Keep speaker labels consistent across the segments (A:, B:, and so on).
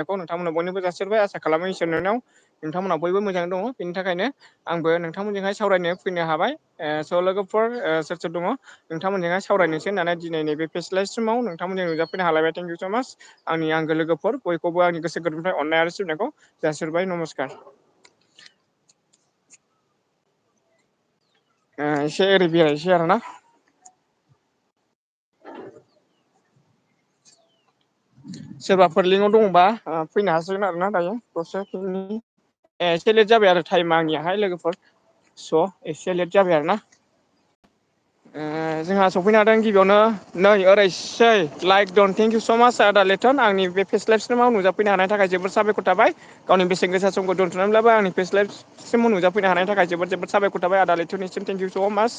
A: नोंथांमोना बयनिबो जासिहरबाय आसा खालामो इसोरनि अननायाव नोंथांमोनहा बयबो मोजाङै दङ बेनि थाखायनो आंबो नोंथांमोनजोंहाय सावरायनो फैनो हाबाय स' लोगोफोर सोर सोर दङ नोंथांमोनजोंहाय सावरायनोसै होननानै दिनै नैबे फेस्लास समाव नोंथांमोनजों नुजाफैनो हालायबाय थेंक इउ स' माच आंनि आंगो लोगोफोर बयखौबो आंनि गोसो गोरबोनिफ्राय अननाय आरो सिबिनायखौ जासिहरबाय नमस्कार एसे ओरै बेरायनोसै आरोना सोरबाफोर लिंकआव दङबा फैनो हासिगोन आरोना दायो दसे एसे लेट जाबाय आरो टाइमा आंनियाहाय लोगोफोर स' एसे लेट जाबाय आरो ना जोंहा सफैनो हादों गिबियावनो नै ओरैसै लाइक दन थेंक इउ स' माच आदा लेटन आंनि बे फेस लाइभ सिमाव नुजाफैनो हानायनि थाखाय जोबोद साबायखर थाबाय गावनि बेसेन गोसा समखौ दोन्थ'नानैब्लाबो आंनि फेस लाइभ सिमाव नुजाफैनो हानायनि थाखाय जोबोद जोबोद साबायखर थाबाय आदा लैथ'निसिम थेंक इउ स' माच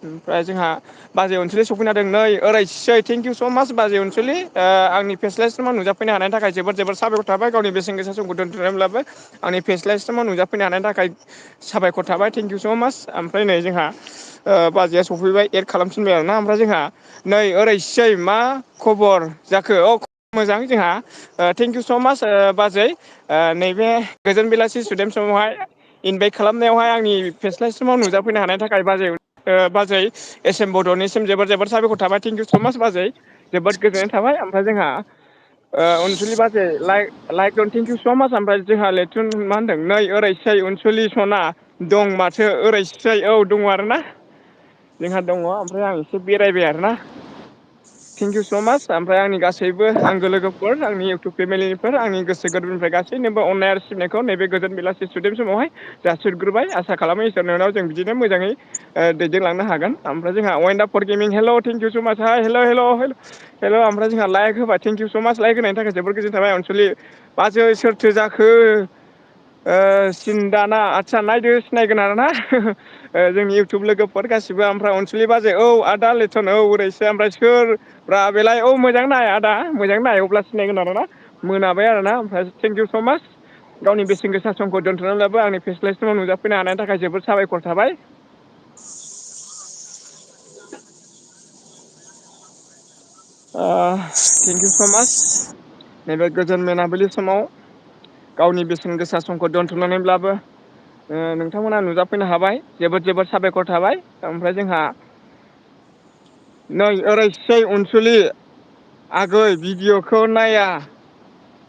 A: ओमफ्राय जोंहा बाजै अनसुलि सफैनो हादों नै ओरैसै थेंक इउ स' माच बाजै अनसुलि आंनि फेस्लास समाव नुजाफैनो हानायनि थाखाय जोबोद जोबोद साबायखर थाबाय गावनि बेसेन गोसा समखौ दोन्थ'नानैब्लाबो आंनि फेस्लास समाव नुजाफैनो हानायनि थाखाय साबायखर थाबाय थेंक इउ स' माच ओमफ्राय नै जोंहा बाजैया सफैबाय एड खालामफिनबाय आरोना ओमफ्राय जोंहा नै ओरैसै मा खबर जाखो मोजां जोंहा थेंक इउ स' माच बाजै नैबे गोजोन बेलासि सुदेम समावहाय इनभाइट खालामनायावहाय आंनि फेस्लास समाव नुजाफैनो हानायनि थाखाय बाजै एस एम बड'निसिम जोबोर जोबोर साबायखर थाबाय थेंक इउ स' माच बाजै जोबोद गोजोननाय थाबाय ओमफ्राय जोंहा अनसुलि बाजै लाइक दन थेंक इउ स' माच ओमफ्राय जोंहा लैथुन मा होनदों नै ओरैसै अनसुलि सना दं माथो ओरैसै औ दङ आरोना जोंहा दङ ओमफ्राय आं एसे बेरायबाय आरोना थेंक इउ स' माच ओमफ्राय आंनि गासैबो आंगो लोगोफोर आंनि इउटुब फेमिलिफोर आंनि गोसो गोरबोनिफ्राय गासैनोबो अननाय आरो सिबिनायखौ नैबे गोजोन बेलासि सुदेम समावहाय जासिहरग्रोबाय आसा खालामो इसोरनि उनाव जों बिदिनो मोजाङै दैदेनलांनो हागोन ओमफ्राय जोंहा वेन्दा for gaming hello' thank you so' much hi hello' ओमफ्राय जोंहा लाइक होबाय थेंक इउ स' माच लाइक होनायनि थाखाय जोबोर गोजोन थाबाय अनसुलि बाजै सोरथो जाखो सिन दाना आदसा नायदो सिनायगोन आरोना जोंनि इउटुब लोगोफोर गासिबो ओमफ्राय अनसुलि बाजै औ आदा लेथन औ ओरैसो ओमफ्राय सोर बेलाय औ मोजां नाय आदा मोजां नाय अब्ला सिनायगोन आरोना मोनाबाय आरोना ओमफ्राय थेंक इउ स' माच गावनि बेसेन गोसा समखौ दोन्थ'नानैब्लाबो आंनि फेस्लास समाव नुजाफैनो हानायनि थाखाय जोबोद साबायखर थाबाय थेंक इउ स' माच नैबे गोजोन मोनाबिलि समाव गावनि बेसेन गोसा समखौ दोनथुमनानैब्लाबो नोंथांमोना नुजाफैनो हाबाय जोबोद जोबोद साबायखर थाबाय ओमफ्राय जोंहा नै ओरैसै अनसुलि आगै भिडिअ'खौ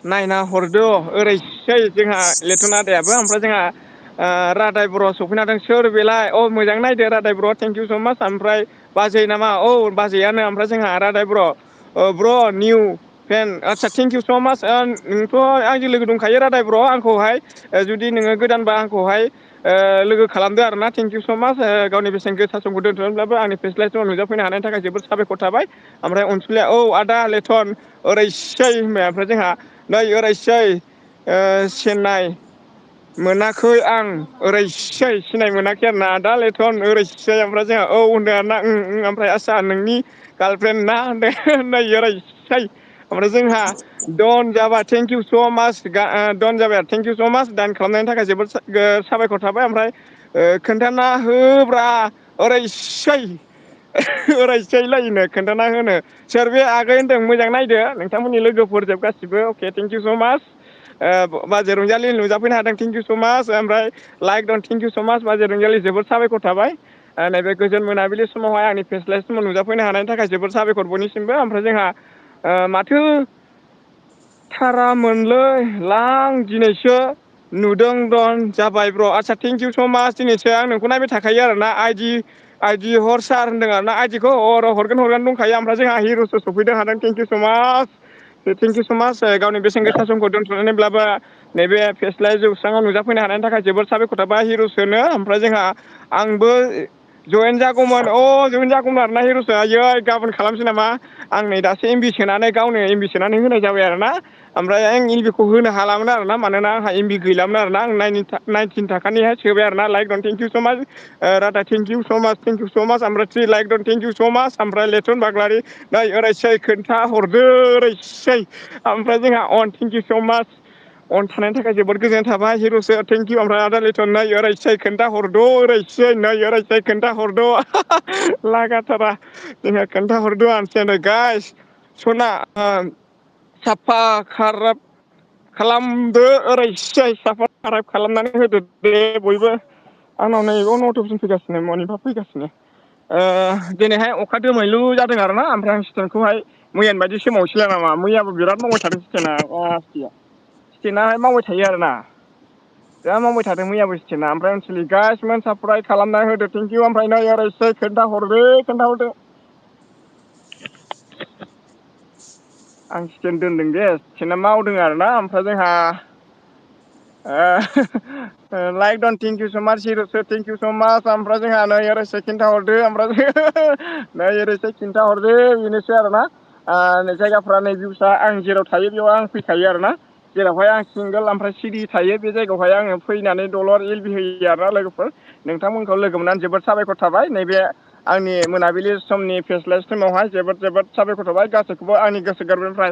A: नायना हरदो ओरैसै जोंहा लेथन आदायाबो ओमफ्राय जोंहा रादाय बर' सफैनो हादों सोर बेलाय अ मोजाङै नायदो रादाय बर' थेंक इउ स' माच ओमफ्राय बाजै नामा औ बाजैयानो ओमफ्राय जोंहा रादाय ब्र' ब्र' निउ फेन आदसा थेंक इउ स' माच नोंथ' आंजों लोगो दंखायो रादाय ब्र' आंखौहाय जुदि नोङो गोदानबा आंखौहाय लोगो खालामदो आरोना थेंक इउ स' माच गावनि बेसेन गोसा समखौ दोन्थ'नोब्लाबो आंनि फेस्लास समाव नुजाफैनो हानायनि थाखाय जोबोद साबायखर थाबाय ओमफ्राय अनसुलिया औ आदा लेथन ओरैसै होनबाय ओमफ्राय जोंहा नै ओरैसै चेन्नाइ मोनाखै आं ओरैसै सिनाय मोनाखै आरोना आदा लेथन ओरैसै ओमफ्राय जोंहा औ होनदों आरोना ओमफ्राय आस्सा नोंनि गार्लफ्रेन्ड ना होनदों नै ओरैसै ओमफ्राय जोंहा दन जाबा थेंक इउ स' माच दन जाबाय थेंक इउ स' माच दान खालामनायनि थाखाय जोबोद साबायखर थाबाय ओमफ्राय खोन्थाना होब्रा ओरैसै ओरैसैलायनो खोन्थाना होनो सोर बे आगै होनदों मोजां नायदो नोंथांमोननि लोगोफोरजोब गासिबो अके थेंक इउ स' माच बाजै रंजालि नुजाफैनो हादों थेंक इउ स' माच ओमफ्राय लाइक दं थेंक इउ स' माच बाजै रंजालि जोबोद साबायखर थाबाय नैबे गोजोन मोनाबिलि समावहाय आंनि फेस्लास समाव नुजाफैनो हानायनि थाखाय जोबोद साबायखर बयनिसिमबो ओमफ्राय जोंहा माथो थारामोनलै लां दिनैसो नुदों दन जाबाय ब्र' आदसा थेंक इउ स' माच दिनैसो आं नोंखौ नायबाय थाखायो आरोना आइदि हर सार होनदों आरोना आइदिखौ हरगोन दंखायो ओमफ्राय जोंहा हिर'सो सफैनो हादों थेंक इउ स' माच थेंक इउ स' माच गावनि बेसेन गोसा समखौ दोन्थ'नानैब्लाबो नैबे फेस्लाय जौस्राङाव नुजाफैनो हानायनि थाखाय जोबोद साबायखर थाबाय हिर'सोनो ओमफ्राय जोंहा आंबो जयेन जागौमोन जयेन जागौमोन आरोना हिर'सा आयै गाबोन खालामसै नामा आं नै दासो एमबि सोनानै गावनो एमबि सोनानै होनाय जाबाय आरोना ओमफ्राय आं एमबिखौ होनो हालामोन आरोना मानोना आंहा एमबि गैलामोन आरोना आं 19 थाखानिहाय सोबाय आरोना लाइक दं थेंक इउ स' माच राधा थेंक इउ स' माच थेंक इउ स' माच ओमफ्राय 3 लाइक दं थेंक इउ स' माच ओमफ्राय लेथुन बाग्लारि नै ओरैसै खोन्था हरदो ओरैसै ओमफ्राय जोंहा अन थेंक इउ स' माच अन थानायनि थाखाय जोबोद गोजोननाय थाबाय हिर'सो थेंक इउ ओमफ्राय आदा लिथन नै ओरैसै खोन्था हरद' ओरैसै नै ओरैसै खोन्था हरद' लागाथारा जोंहा खोन्थाहरदो आनसेनो गाइस सना साफा खाराब खालामदो ओरैसाय साबसक्राइब खालामनानै होदो दे बयबो आंनाव नैबाव नटिफिकेसन फैगासिनो मनिबा फैगासिनो दिनैहाय अखा दोमैलु जादों आरोना ओमफ्राय आं सिटेनखौहाय मैयानि बायदि सोमावसैलाय नामा मैयाबो बिराद मावबाय थादों सिटेना स्टेनाहाय मावबाय थायो आरोना जा मावबाय थादों मैयाबो स्टेना ओमफ्राय आनसलिक गासिबो साबसक्राइब खालामना होदो थेंकिउ ओमफ्राय नै ओरैसै खोन्थाहरदो आं स्टेन दोनदों दे स्टेना मावदों आरोना ओमफ्राय जोंहा लाइक दन थेंकिउ स माच हिर'सो थेंकिउ स माच ओमफ्राय जोंहा नै ओरैसे खिन्थाहरदो ओमफ्राय नै ओरैसो खिन्थाहरदो बेनोसै आरोना जायगाफ्रा नै बिउसआ आं जेराव थायो बेयाव आं फैखायो आरोना जेरावहाय आं सिंगोल ओमफ्राय सिरि थायो बे जायगायावहाय आङो फैनानै दलर एलबि होयो आरोना लोगोफोर नोंथांमोनखौ लोगो मोननानै जोबोद साबायखर थाबाय नैबे आंनि मोनाबिलि समनि फेस्लास टाइमावहाय जोबोद साबायखर थाबाय गासैखौबो आंनि गोसो गोरबोनिफ्राय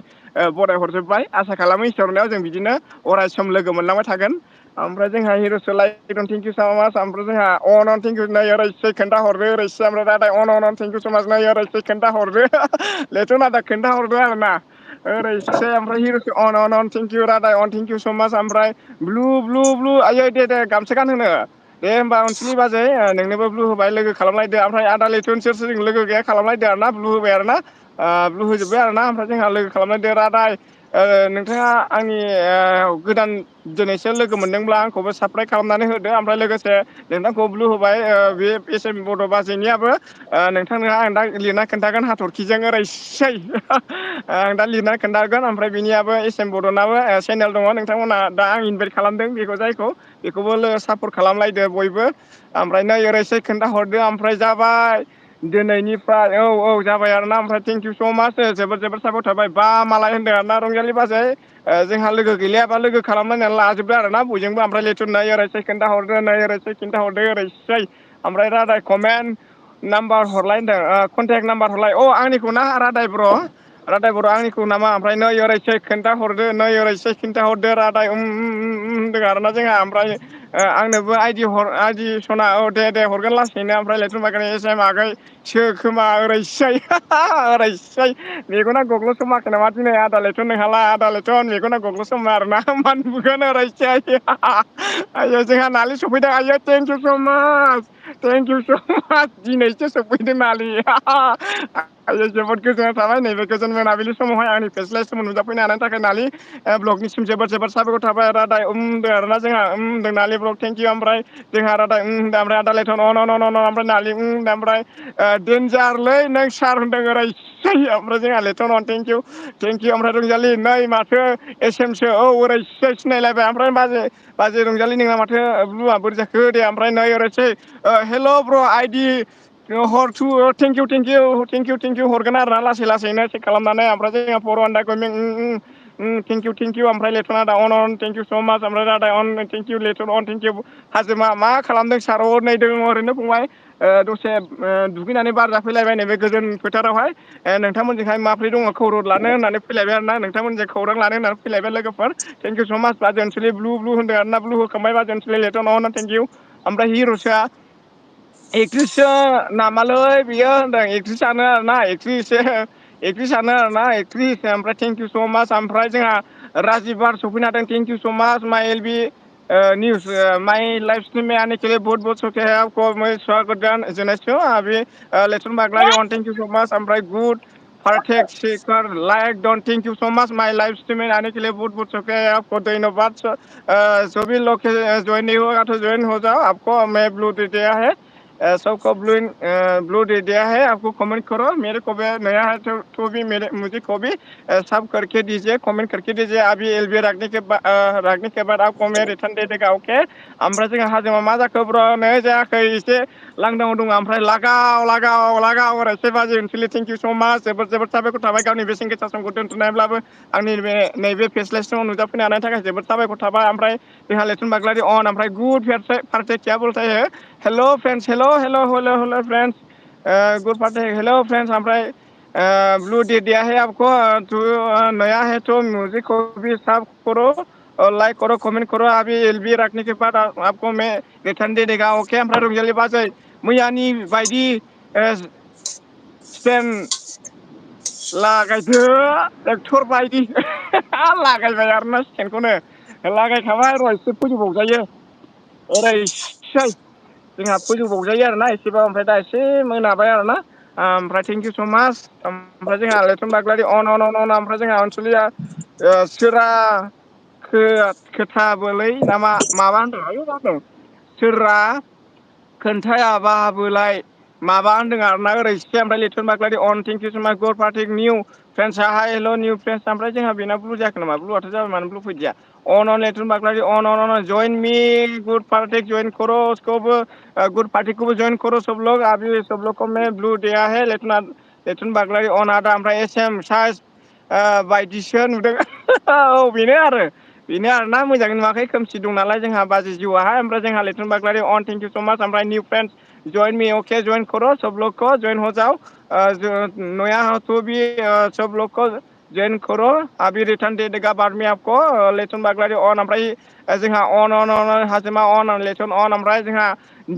A: बराय हरजोबबाय आसा खालामो इसरनायाव जों बिदिनो अराय सम लोगो मोनलांबाय थागोन ओमफ्राय जोंहा हिर'सो लाइक थेंकिउ स माच ओमफ्राय जोंहा अन थेंकिउ नै ओरैसो खोन्थाहरदो ओरैसो ओमफ्राय दादा अन थेंकिउ स माच नै ओरैसो खोन्थाहरदो लेथ'न आदा खोन्थाहरदो आरोना ओरैसै ओमफ्राय हिर'सो अन थेंकिउ रादाय अन थेंकिउ स माच ओमफ्राय ब्लु आयै दे गामसा गानहोनो दे होमबा अनसुलि बाजै नोंनोबो ब्लु होबाय लोगो खालामलायदो ओमफ्राय आदा लैथोन सोर जों लोगो गैया खालामलायदो आरोना ब्लु होबाय आरोना ब्लु होजोब्बाय आरोना ओमफ्राय जोंहा लोगो खालामलायदो रादाय नोंथाङा आंनि गोदान दिनैसो लोगो मोनदोंब्ला आंखौबो साबसक्राइब खालामनानै होदो ओमफ्राय लोगोसे नोंथांखौ ब्लु होबाय बे एस एम बड' बाजैनियाबो नोंथांनो आं दा लिरना खोन्थागोन हाथरखिजों ओरैसै आं दा लिरनानै खोन्थागोन ओमफ्राय बिनियाबो एस एम बड'नाबो चेनेल दङ नोंथांमोना दा आं इनभाइट खालामदों बेखौ जायखौ बेखौबो सापर्ट खालामलायदो बयबो ओमफ्राय नै ओरैसै खोन्थाहरदो ओमफ्राय जाबाय दिनैनिफ्राय औ जाबाय आरोना ओमफ्राय थेंकिउ स' माच जोबोद साबायखर थाबाय बा मालाय होनदों आरोना रंजालि बाजै जोंहा लोगो गैलायाबा लोगो खालामलायनानै लाजोबदो आरोना बयजोंबो ओमफ्राय लेथुन नै ओरैसै खोन्थाहरदो नै ओरैसै खिन्थाहरदो ओरैसै ओमफ्राय रादाय कमेन्ट नाम्बार हरलाय होनदों कन्टेक्ट नाम्बार हरलाय आंनिखौ ना रादाय बर' आंनिखौ नामा ओमफ्राय नै ओरैसै खोन्थाहरदो नै ओरैसै खिन्थाहरदो रादाय होनदों आरोना जोंहा ओमफ्राय आंनोबो आइदि सना दे हरगोन लासैनो ओमफ्राय लैथुन बागै एस एम आगै सो खोमा ओरैसै मेगना गग्ल' सोमाखै नामा दिनै आदा लैथुन नोंहालाय आदा लैथुन मेगना गग्ल' समा आरोना मान नुगोन ओरैसै आयै जोंहा नालिश सफैदों आयै थेंकिउ स' माच थेंकिउ स' माच दिनैसो सफैदों नालि आयै जोबोद गोजोननाय थाबाय नैबे गोजोन मोनाबिलि समावहाय आंनि फेस्लाय समाव नुजाफैनो हानायनि थाखाय नालि ब्लगनिसिम जोबोद साबायखर थाबाय रादाय होनदों आरोना जोंहा होनदों नालि ब्लग थेंकिउ ओमफ्राय जोंहा रादाय होनदों ओमफ्राय आदा लैथुन अन ओमफ्राय नालि होनदों ओमफ्राय देनजारलै नों सार होनदों ओरैसै ओमफ्राय जोंहा लेथन थेंकिउ ओमफ्राय रंजालि नै माथो एस एम सो ओरैसै सिनायलायबाय ओमफ्राय बाजै रंजालि नोंना माथो ब्लुआ बोरै जाखो दे ओमफ्राय नै ओरैसै हेल' ब्र' आइदि थेंकिउ हरगोन आरोना लासैनो चेक खालामनानै ओमफ्राय जोंहा थेंकिउ ओमफ्राय लेथना दा अन थेंकिउ स' माच ओमफ्राय रादाय अन थेंकिउ लेथन अन थेंकिउ हाजोमा मा खालामदों सार नै दङ ओरैनो फंबाय दसे दुगैनानै बार जाफैलायबाय नैबे गोजोन फोथारावहाय नोंथांमोनजोंहाय माब्रै दङ खबर लानो होननानै फैलायबाय आरोना नोंथांमोनजों खौरां लानो होननानै फैलायबाय लोगोफोर थेंकिउ स' माच बाजै अनसुलि ब्लु होनदों आरोना ब्लु होखांबाय बाजै अनसुलि लेथन थेंकिउ ओमफ्राय हिर'सा एक्ट्रिससो नामालै बियो होनदों एक्ट्रिसआनो आरोना एक्ट्रिसआनो आरोना एक्ट्रिस ओमफ्राय थेंकिउ स' माच ओमफ्राय जोंहा राजिब बार सफैनो हादों thank you so' much my L B news my life stream में आने के लिए बहुत शुक्रिया है आपको मैं स्वागत जानायसो अभी लेथुन बाग्लारि अन थेंकिउ स' माच ओमफ्राय good perfect Shekhar like Don thank you so much माय लाइव स्ट्रीम में आने के लिए बहुत शुक्रिया है आपको धन्यवाद जो भी लोग ज्वाइन नहीं होगा तो ज्वाइन हो जाओ आपको मैं ब्लू दे दिया है सबको ब्लू दे दिया है आपको कमेंट करो मेरे को भी नया है तो भी मुझे को भी सब करके दीजिए कमेंट करके दीजिए अभी एलबी रखने के बाद आपको मैं रिटर्न दे देगा ओके ओमफ्राय जोंहा हाजोमा मा जाखो ब्र नै जायाखै एसे लांदांआव दङ ओमफ्राय लागाव ओरैसै बाजै अनसुलि थेंकिउ स' माच जोबोद साबायखर थाबाय गावनि बेसेन गोसा समखौ दोनथ'नायब्लाबो आंनि नैबे फेस्लास्टआव नुजाफैनो हानायनि थाखाय जोबोद साबायखर थाबाय ओमफ्राय जोंहा लेथुन बाग्लारि अन ओमफ्राय गुड फारसे क्या बोलते हैं हेल' फ्रेन्ड्स हेल' फ्रेन्ड्स गुड पार्टे हेल' फ्रेन्ड्स ओमफ्राय ब्लू दे दिया है आपको तो नया है तो म्यूजिक को भी सब करो लाइक करो कमेंट करो अभी एलबी रखने के बाद आपको मैं रिटर्न दे देगा अके ओमफ्राय रंजालि बाजै मैयानि बायदि स्टेन लागायदो एक्टर बायदि लागायबाय आरोना स्टेन्डखौनो लागायखाबाय र' एसे फोजोबबावजायो ओरैसै जोंहा फोजोबबावजायो आरोना एसेबाव ओमफ्राय दा एसे मोनाबाय आरोना ओमफ्राय थेंक इउ स' माच ओमफ्राय जोंहा लैथुन बाग्लारि अन ओमफ्राय जोंहा अनसुलिया सोरा खोथाबोलै नामा माबा होनदों आयौ मा होनदों सोरा खोन्थायाबाबोलाय माबा होनदों आरोना ओरैसे ओमफ्राय लैथुन बाग्लारि अन थेंक इउ स' माच गड पार्टिक new friends hi hello' new friends ओमफ्राय जोंहा बेना ब्लु जायाखै नामा ब्लुआथ' जाबाय मानो ब्लु फैदिया अन लैथुन बाग्लारि अन जइन मी गुड पार्टिक जइन करो उसकोबो गुड पार्टी को भी ज्वाइन करो सब लोग अभी सब लोग को मैं ब्लू दिया है लैथुन बाग्लारि अन आदा ओमफ्राय एस एम साइज बायदिसो नुदों औ बेनो आरोना मोजाङै नुवाखै खोमसि दं नालाय जोंहा बाजै जिउआहाय ओमफ्राय जोंहा लैथुन बाग्लारि अन थेंक इउ स' माच ओमफ्राय निउ फ्रेन्ड्स जइन मी अके जइन करो सब लोग को जइन हो जाओ नया हो तो भी सब लोग को जइन करो अभी रिटार्न दे देगा बाद में आपको लैथुन बाग्लारि अन ओमफ्राय जोंहा अन हाजिमा अन लैथुन अन ओमफ्राय जोंहा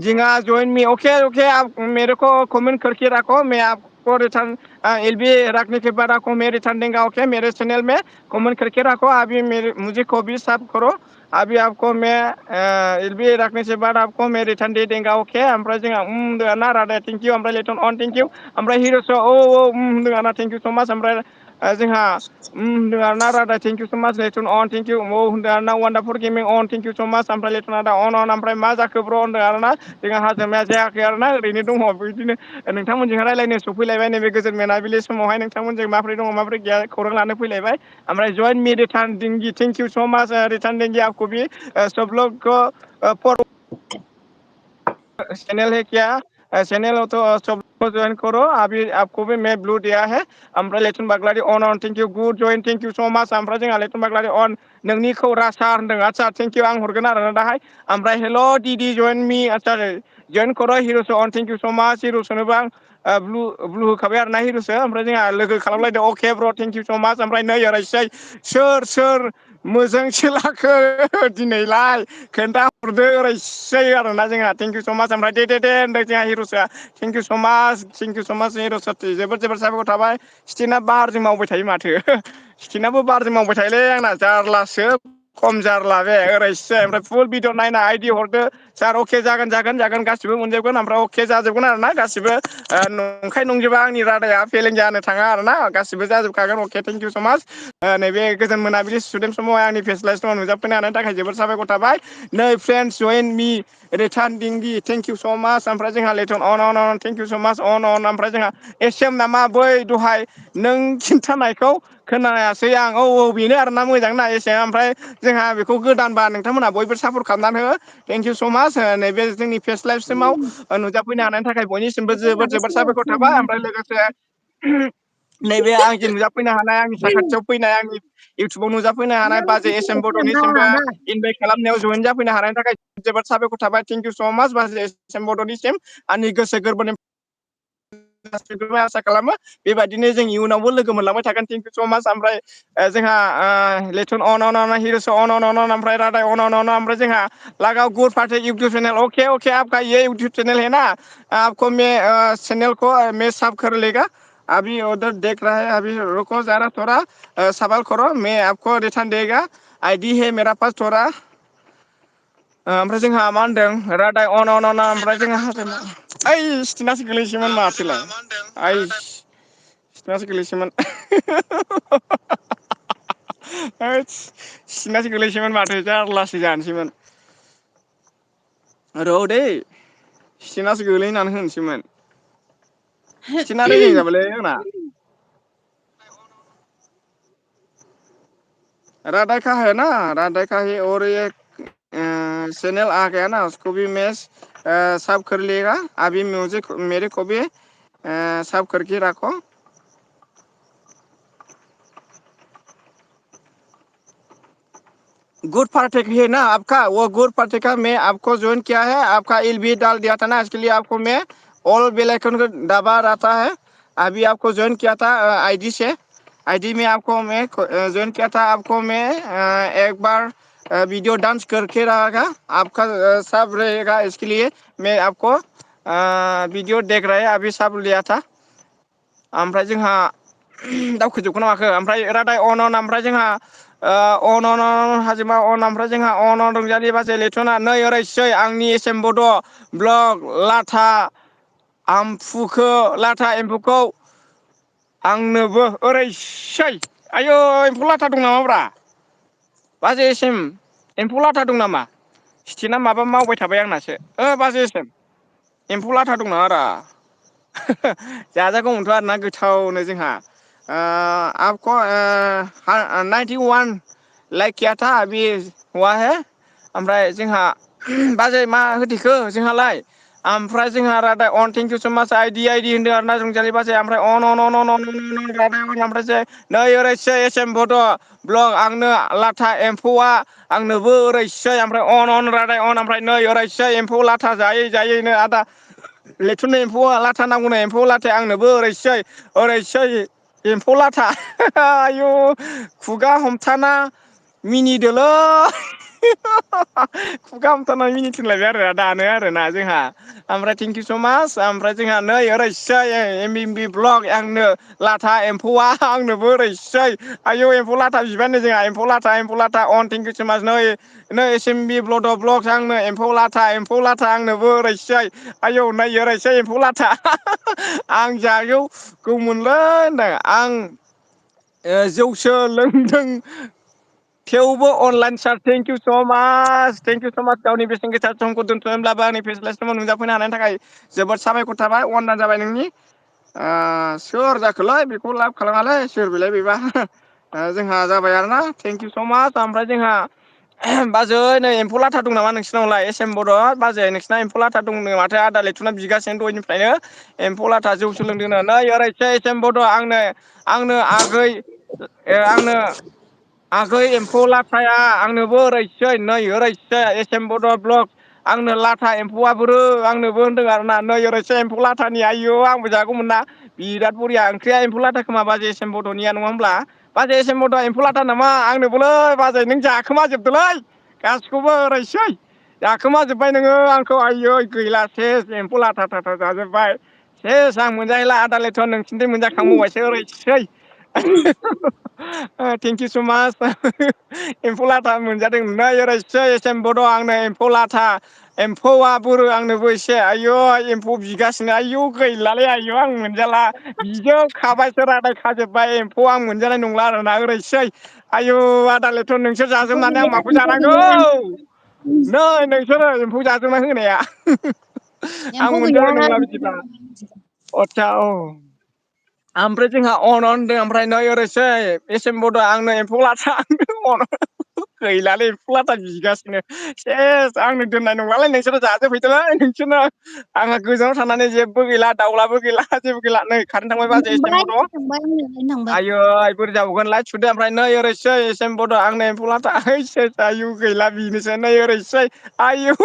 A: जिंगा जइन मी ओके आप मेरे को कमेंट करके रखो मैं आपको रिटर्न एलबी रखने के बाद आपको मैं रिटर्न देंगे ओके मेरे चैनल में कमेंट करके रखो अभी मुझे को भी सब करो अभी आपको मैं एलबी रखने से बाद आपको मैं रिटर्न दे देंगे ओके ओमफ्राय जोंहा ना राधा थेंक इउ ओमफ्राय लैथुन अन थेंक इउ ओमफ्राय हिर'स होनदों आरोना थेंक इउ स' माच ओमफ्राय जोंहा होनदों आरोना राधा थेंक इउ स' माच लैथुन अन थेंक इउ होनदों आरोना वान्डारफुल gaming on thank you so' much ओमफ्राय लैथुन आदा अन ओमफ्राय मा जाखो ब्र' होनदों आरोना जोंहा हाजोमाया जायाखै आरोना ओरैनो दङ बिदिनो नोंथांमोनजोंहाय रायलायनो सफैलायबाय नैबे गोजोन मोनाबिलि समावहाय नोंथांमोनजों माबोरै दङ माबोरै गैया खौरां लानो फैलायबाय ओमफ्राय जइन मी रिटार्न दिंगि थेंक इउ स' माच रिटार्न देंगे आपको भी सब लोग को चैनल है क्या चैनल हो तो सब ज्वाइन करो अभी आपको भी मैं ब्लू दिया है ओमफ्राय लैथुन बाग्लारि अन thank you good join thank you so' much ओमफ्राय जोंहा लैथुन बाग्लारि अन नोंनिखौ रासार होनदों आदसा थेंक इउ आं हरगोन आरोना दाहाय ओमफ्राय हेल' डिडि जइन मी आदसा जइन कर' हिर'स अन थेंक इउ स' माच हिर'सनोबो आं ब्लु होखाबाय आरोना हिर'सो ओमफ्राय जोंहा लोगो खालामलायदो अके ब्र' थेंक इउ स' माच ओमफ्राय नै ओरैसै सोर मोजोंसो लाखो दिनैलाय खोन्थाहरदो ओरैसै आरोना जोंहा थेंक इउ स' माच ओमफ्राय दे होनदों जोंहा हिर'सआ थेंक इउ स' माच हिर'स जोबोर साबायखर थाबाय स्टिना बारजों मावबाय थायो माथो स्टिनाबो बारजों मावबाय थायोलै आंना जारलासो खम जारला बे ओरैसै ओमफ्राय फुल भिडिअ नायना आइडि हरदो सार अके जागोन गासिबो मोनजोबगोन ओमफ्राय अके जाजोबगोन आरोना गासिबो नंखाय नंजोबा आंनि रादाया फेलें जानो थाङा आरोना गासिबो जाजोबखागोन अके थेंक इउ स' माच नैबे गोजोन मोनाबिलि स्टुडेन्ट समाव आंनि फेस लाइभ समाव नुजाफैनो हानायनि थाखाय जोबोर साबायखर थाबाय नै फ्रेन्ड्स जइन मी रिटार्न दिंगि थेंक इउ स' माच ओमफ्राय जोंहा लैथुन अन थेंक इउ स' माच अन ओमफ्राय जोंहा एसएम नामा बै दहाय नों खिन्थानायखौ खोनायासै आं औ बेनो आरोना मोजां ना एसे ओमफ्राय जोंहा बेखौ गोदानबा नोंथांमोनहा बयबो सापर्ट खालामनानै हो थेंक इउ स' माच नैबे जोंनि फेस लाइभ सिमाव नुजाफैनो हानायनि थाखाय बयनिसिमबो जोबोर साबायखर थाबाय ओमफ्राय लोगोसे नैबे आंजों नुजाफैनो हानाय आंनि साखाथियाव फैनाय आंनि इउटुबाव नुजाफैनो हानाय बाजै एस एम बड'निसिमबो इनभाइट खालामनायाव जयेन जाफैनो हानायनि थाखाय जोबोद साबायखर थाबाय थेंक इउ स' माच बाजै एस एम बड'निसिम आंनि गोसो गोरबोनि आसा खालामो बेबायदिनो जों इयुनावबो लोगो मोनलांबाय थागोन थेंक इउ स' माच ओमफ्राय जोंहा लैथुन अन हिर'स अन ओमफ्राय रादाय अन ओमफ्राय जोंहा लगाओ good party YouTube channel okay आपका ये यूट्यूब चैनल है ना आपको मैं चैनल को मैं सब कर लेगा अभी उधर देख रहा है अभी रुको जरा थोड़ा सवाल करो मैं आपको रिटर्न देगा आईडी है मेरा पास थोड़ा ओमफ्राय जोंहा मा होनदों रादाय अन ओमफ्राय जोंहा ओइ स्टिनासो गोलैसैमोन माथोलाय ओइ स्टिनासो गोलैसैमोन स्टिनासो गोलैसैमोन माथो जारलासो जानोसैमोन रौ दै स्टिनासो गोलैनानै होनोसैमोन स्टिना रेजें जाबायलै आंना रादाय का है ना रादाय का है और ये चैनल आ गया ना उसको भी मैं सब कर लेगा अभी मुझे मेरे को भी सब करके रखो गुड पार्टी है ना आपका वो गुड पार्टी का मैं आपको ज्वाइन किया है आपका एल भी डाल दिया था ना इसके लिए आपको मैं ऑल बेल आइकन को दबा रहता है अभी आपको ज्वाइन किया था आईडी से आईडी में आपको मैं ज्वाइन किया था आपको मैं एक बार वीडियो डांस करके रहेगा आपका सब रहेगा इसके लिए मैं आपको वीडियो देख रहे अभी सब लिया था ओमफ्राय जोंहा दावखोजोबखो ना माखो ओमफ्राय रादाय अन ओमफ्राय जोंहा अन हाजिमा अन ओमफ्राय जोंहा अन रंजालि बाजे लैथ'ना नै ओरैसै आंनि एस एम बड' ब्लक लाथा आमफुखो लाथा एम्फौखौ आंनोबो ओरैसै आयौ एम्फौ लाथा दं नामाब्रा बाजैसिम एम्फौ लाथा दं नामा सिथिना माबा मावबाय थाबाय आंनासो बाजैसिम एम्फौ लाथा दं नामा रा जाजागौमोनथ' आरोना गोथावनो जोंहा आपक' 91 लाइक किया था अभी हुआ है ओमफ्राय जोंहा बाजै मा होदिखो जोंहालाय ओमफ्राय जोंहा रादाय अन थेंकिउ स माच आइदि होनदों आरो ना रंजालि बाजाय ओमफ्राय अन ओमफ्राय नै ओरैसै एस एम बड' ब्लक आंनो लाथा एम्फौआ आंनोबो ओरैसै ओमफ्राय अन रादाय अन ओमफ्राय नै ओरैसै एम्फौ लाथा जायै जायैनो आदा लैथुनो एम्फौ लाथा नांगौनो एम्फौ लाथाया आंनोबो ओरैसै एम्फौ लाथा आयु खुगा हमथाना मिनिदोलै खुगा हमथानानै मिनि थिनलायबाय आरो दानो आरोना जोंहा ओमफ्राय थेंकिउ स माच ओमफ्राय जोंहा नै ओरैसै एम बि बि ब्लग आंनो लाथा एम्फौआ आंनोबो ओरैसै आयौ एम्फौ लाथा बिबानो जोंहा एम्फौ लाथा अन थेंकिउ स माच नै S M B blood' block आंनो एम्फौ लाथा आंनोबो ओरैसै आयौ नै ओरैसै एम्फौ लाथा आं जागौ गौमोनलै होनदों आं जौसो लोंदों थेवबो अनलाइन सार थेंकिउ स' माच गावनि बेसेन गोसा समखौ दोन्थ'नोब्लाबो आंनि फेस्ला समाव नुजाफैनो हानायनि थाखाय जोबोद साबायखर थाबाय अननाय जाबाय नोंनि सोर जाखोलै बेखौ लाब खालामालै सोर बेलाय बेबा जोंहा जाबाय आरोना थेंकिउ स' माच ओमफ्राय जोंहा बाजै नै एम्फौ लाथा दं नामा नोंसिनावलाय एस एम बर' बाजै नोंसिना एम्फौ लाथा दंनो माथो आदा लैथुना बिगासिनो दहायनिफ्रायनो एम्फौ लाथा जौ सोलोंदोंनो नै ओरैसै एस एम बड' आंनो आगै एम्फौ लाथाया आंनोबो ओरैसै नै ओरैसै एस एम बड' ब्लक आंनो लाथा एम्फौआ बोरो आंनोबो होनदों आरोना नै ओरैसो एम्फौ लाथानि आयौ आंबो जागौमोन ना बिराद बरिया ओंख्रिया एम्फौ लाथा खोमा बाजै एस एम बड'निया नङा होमब्ला बाजै एस एम बड' एम्फौ लाथा नामा आंनोबोलै बाजै नों जाखोमाजोबदोलै गासिखौबो ओरैसै जाखोमाजोब्बाय नोङो आंखौ आयै गैला सेस एम्फौ लाथा जाजोब्बाय सेस आं मोनजाहैला आदा लेथ'न नोंसिनिथिं मोनजाखांबावबायसो ओरैसै थेंकिउ स' माच एम्फौ लाथा मोनजादों नै ओरैसै एस एम बड' आंनो एम्फौ लाथा एम्फौआ बोरो आंनोबो एसे आयौ एम्फौ बिगासिनो आयौ गैलालै आयौ आं मोनजाला बिजोबखाबायसो रादाय खाजोब्बाय एम्फौ आं मोनजानाय नंला आरोना ओरैसै आयु आदा लेथन नोंसोर जाजोबनानै आं माखौ जानांगौ नै नोंसोरो एम्फौ जाजोबना होनाया आं
B: एम्फौ गैया
A: मोनजानाय नंला बिदिबा आतसा औ ओमफ्राय जोंहा अन होनदों ओमफ्राय नै ओरैसै एस एम बड' आंनो एम्फौ लाथा गैलालै एम्फौ लाथा बिगासिनो सेस आंनो दोननाय नंलालै नोंसोरो जाजोबहैदोलै नोंसोरनो आंहा गोजानाव थानानै जेबो गैला दाउलाबो गैला जेबो गैला नै कारेन्ट थांबाय बाजै एस एम
B: थांबाय
A: बड'
B: थांबाय आंनो थांबाय
A: आयै बोरै जाबावगोन लाइट सुदो ओमफ्राय नै ओरैसै एस एम बड' आंनो एम्फौ लाथा आयु गैला बिनोसै नै ओरैसै आयु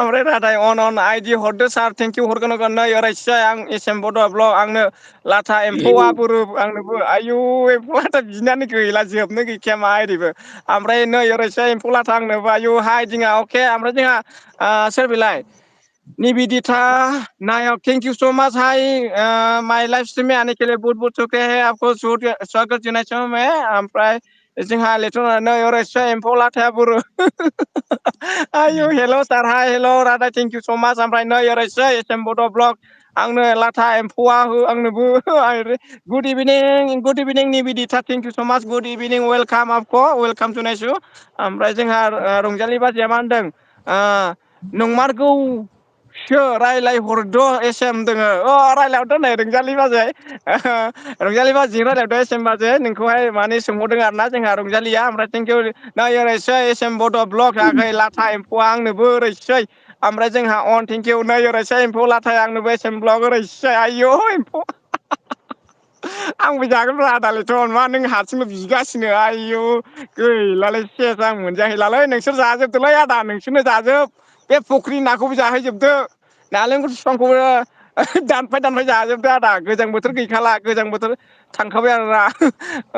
A: ओमफ्राय रादाय अन आइदि हरदो सार थेंकिउ हरगोन नै ओरैसै आं एस एम बड' ब्लक आंनो लाथा एम्फौआ बोरो आंनोबो आयु एम्फौ लाथा बिनानै गैला जोबनो गैखाया मा ओरैबो ओमफ्राय नै ओरैसै एम्फौ लाथा आंनोबो आयु हाइ दिङा अके ओमफ्राय जोंहा सोर बेलाय Nibedita Nayak thank you so much hi my life stream में आने के लिए बहुत बहुत शुक्रिया है आपको स्वागत जनाय ओमफ्राय जोंहा लेथ'नानै ओरैसै एम्फौ लाथाया बोरो आयु हेल' सार hi hello' Radha thank you so' much ओमफ्राय नै ओरैसै एस एम बड' ब्लक आंनो लाथा एम्फौआ आंनोबो good evening Nibedita thank you so' माच गुड इभिनिं वेलकाम वेलकाम टुनायसु ओमफ्राय जोंहा रंजालि बाजाया मा होनदों नंमारगौ रायलायहरद' एसेम दोङो रायलायहरदो नै रंजालि बाजै रंजालि बाजिजों रायलायहरदो एसेम बाजै नोंखौहाय माने सोंहरदों आरो ना जोंहा रंजालिया ओमफ्राय थेंकिउ नै ओरैसै एस एम बड' ब्लक आगै लाथा एम्फौआ आंनोबो ओरैसै ओमफ्राय जोंहा अन थेंकिउ नै ओरैसै एम्फौ लाथाया आंनोबो एस एम ब्लक ओरैसै आयौ एम्फौ आंबो जागोन र' आदा लेथन मा नों हारसिंल' बिगासिनो आयु गैलालै सेस आं मोनजाहैलालै नोंसोर जाजोबदोलै आदा नोंसोरनो जाजोब बे फुख्रि नाखौबो जाहैजोबदो नालेंखर बिफांखौबो दानफाय जाजोबदो आदा गोजां बोथोर गैखाला गोजां बोथोर थांखाबाय आरोना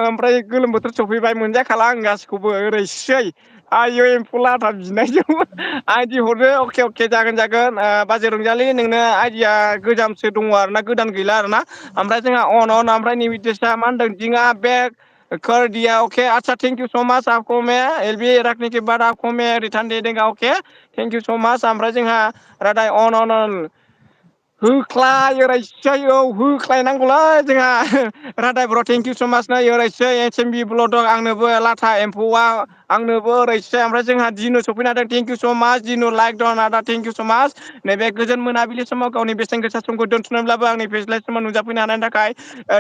A: ओमफ्राय गोलोम बोथोर सफैबाय मोनजाखाला आं गासिखौबो ओरैसै आयौ एम्फौ लाथा बिनायजों आइदि हरदो अके जागोन बाजै रंजालि नोंनो आइदिया गोजामसो दङ आरो ना गोदान गैला आरो ना ओमफ्राय जोंहा अन ओमफ्राय निउ दिसा मा होनदों दिङा बेग कर दिया अके अच्छा थेंक यू सो मच आपको मैं एल बी रखने के बाद आपको मैं रिटर्न दे देगा अके थेंक इउ स' माच ओमफ्राय जोंहा रादाय अन होख्लाय ओरैसै औ होख्लायनांगौलै जोंहा रादाय ब्र' थेंक इउ स' माच नै ओरैसै एस एम बि ब्लड दं आंनोबो लाथा एम्फौआ आंनोबो ओरैसै ओमफ्राय जोंहा दिनु सफैनो हादों थेंक इउ स' माच दिनु लाइक दन आदा थेंक इउ स' माच नैबे गोजोन मोनाबिलि समाव गावनि बेसेन गोसा समखौ दोनथ'नोब्लाबो आंनि फेस्लाय समाव नुजाफैनो हानायनि थाखाय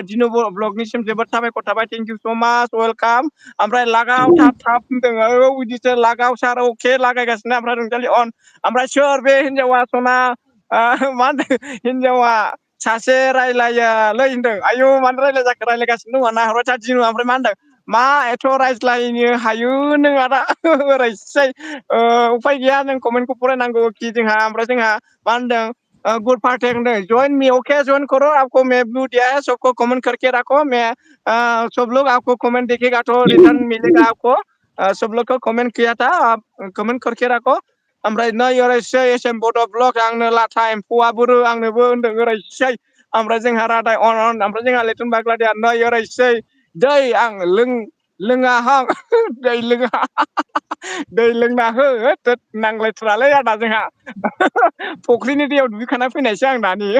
A: दिनु ब्लगनिसिम जोबोद साबायखर थाबाय थेंक इउ स' माच वेलकाम ओमफ्राय लागाव थाब होनदों औ बिदिसो लागाव सार अके लागायगासिनो ओमफ्राय रंजालि अन ओमफ्राय सोर बे हिनजावा सना मा होनदों हिनजावा सासे रायलायालै होनदों आयु मानो रायलाय जाखो रायलायगासिनो दङ नाहरबाय था दिनु ओमफ्राय मा होनदों मा एथ' रायज्लायनो हायो नों आदा ओरैसै उफाय गैया जों कमेन्टखौ फरायनांगौ कि जोंहा ओमफ्राय जोंहा मा होनदों गुड पार्टे होनदों ज्वाइन मी ओके ज्वाइन करो आपको मैं ब्लू दिया है सबको कमेंट करके रखो मैं सब लोग आपको कमेंट देखेगा तो रिटर्न मिलेगा आपको सब लोग को कमेंट किया था आप कमेंट करके रखो ओमफ्राय नै ओरैसै एस एम बड' ब्लग आंनो लाथा एम्फौआ बुरो आंनोबो होनदों ओरैसै ओमफ्राय जोंहा रादाय अन ओमफ्राय जोंहा लैथुन बाग्लादिया नै ओरैसै दै आं लोङाहां दै लोङा दै लोंना हो होद नांलायथारालै आदा जोंहा फुख्रिनि दैयाव दुगैखाना फैनायसै आं दानि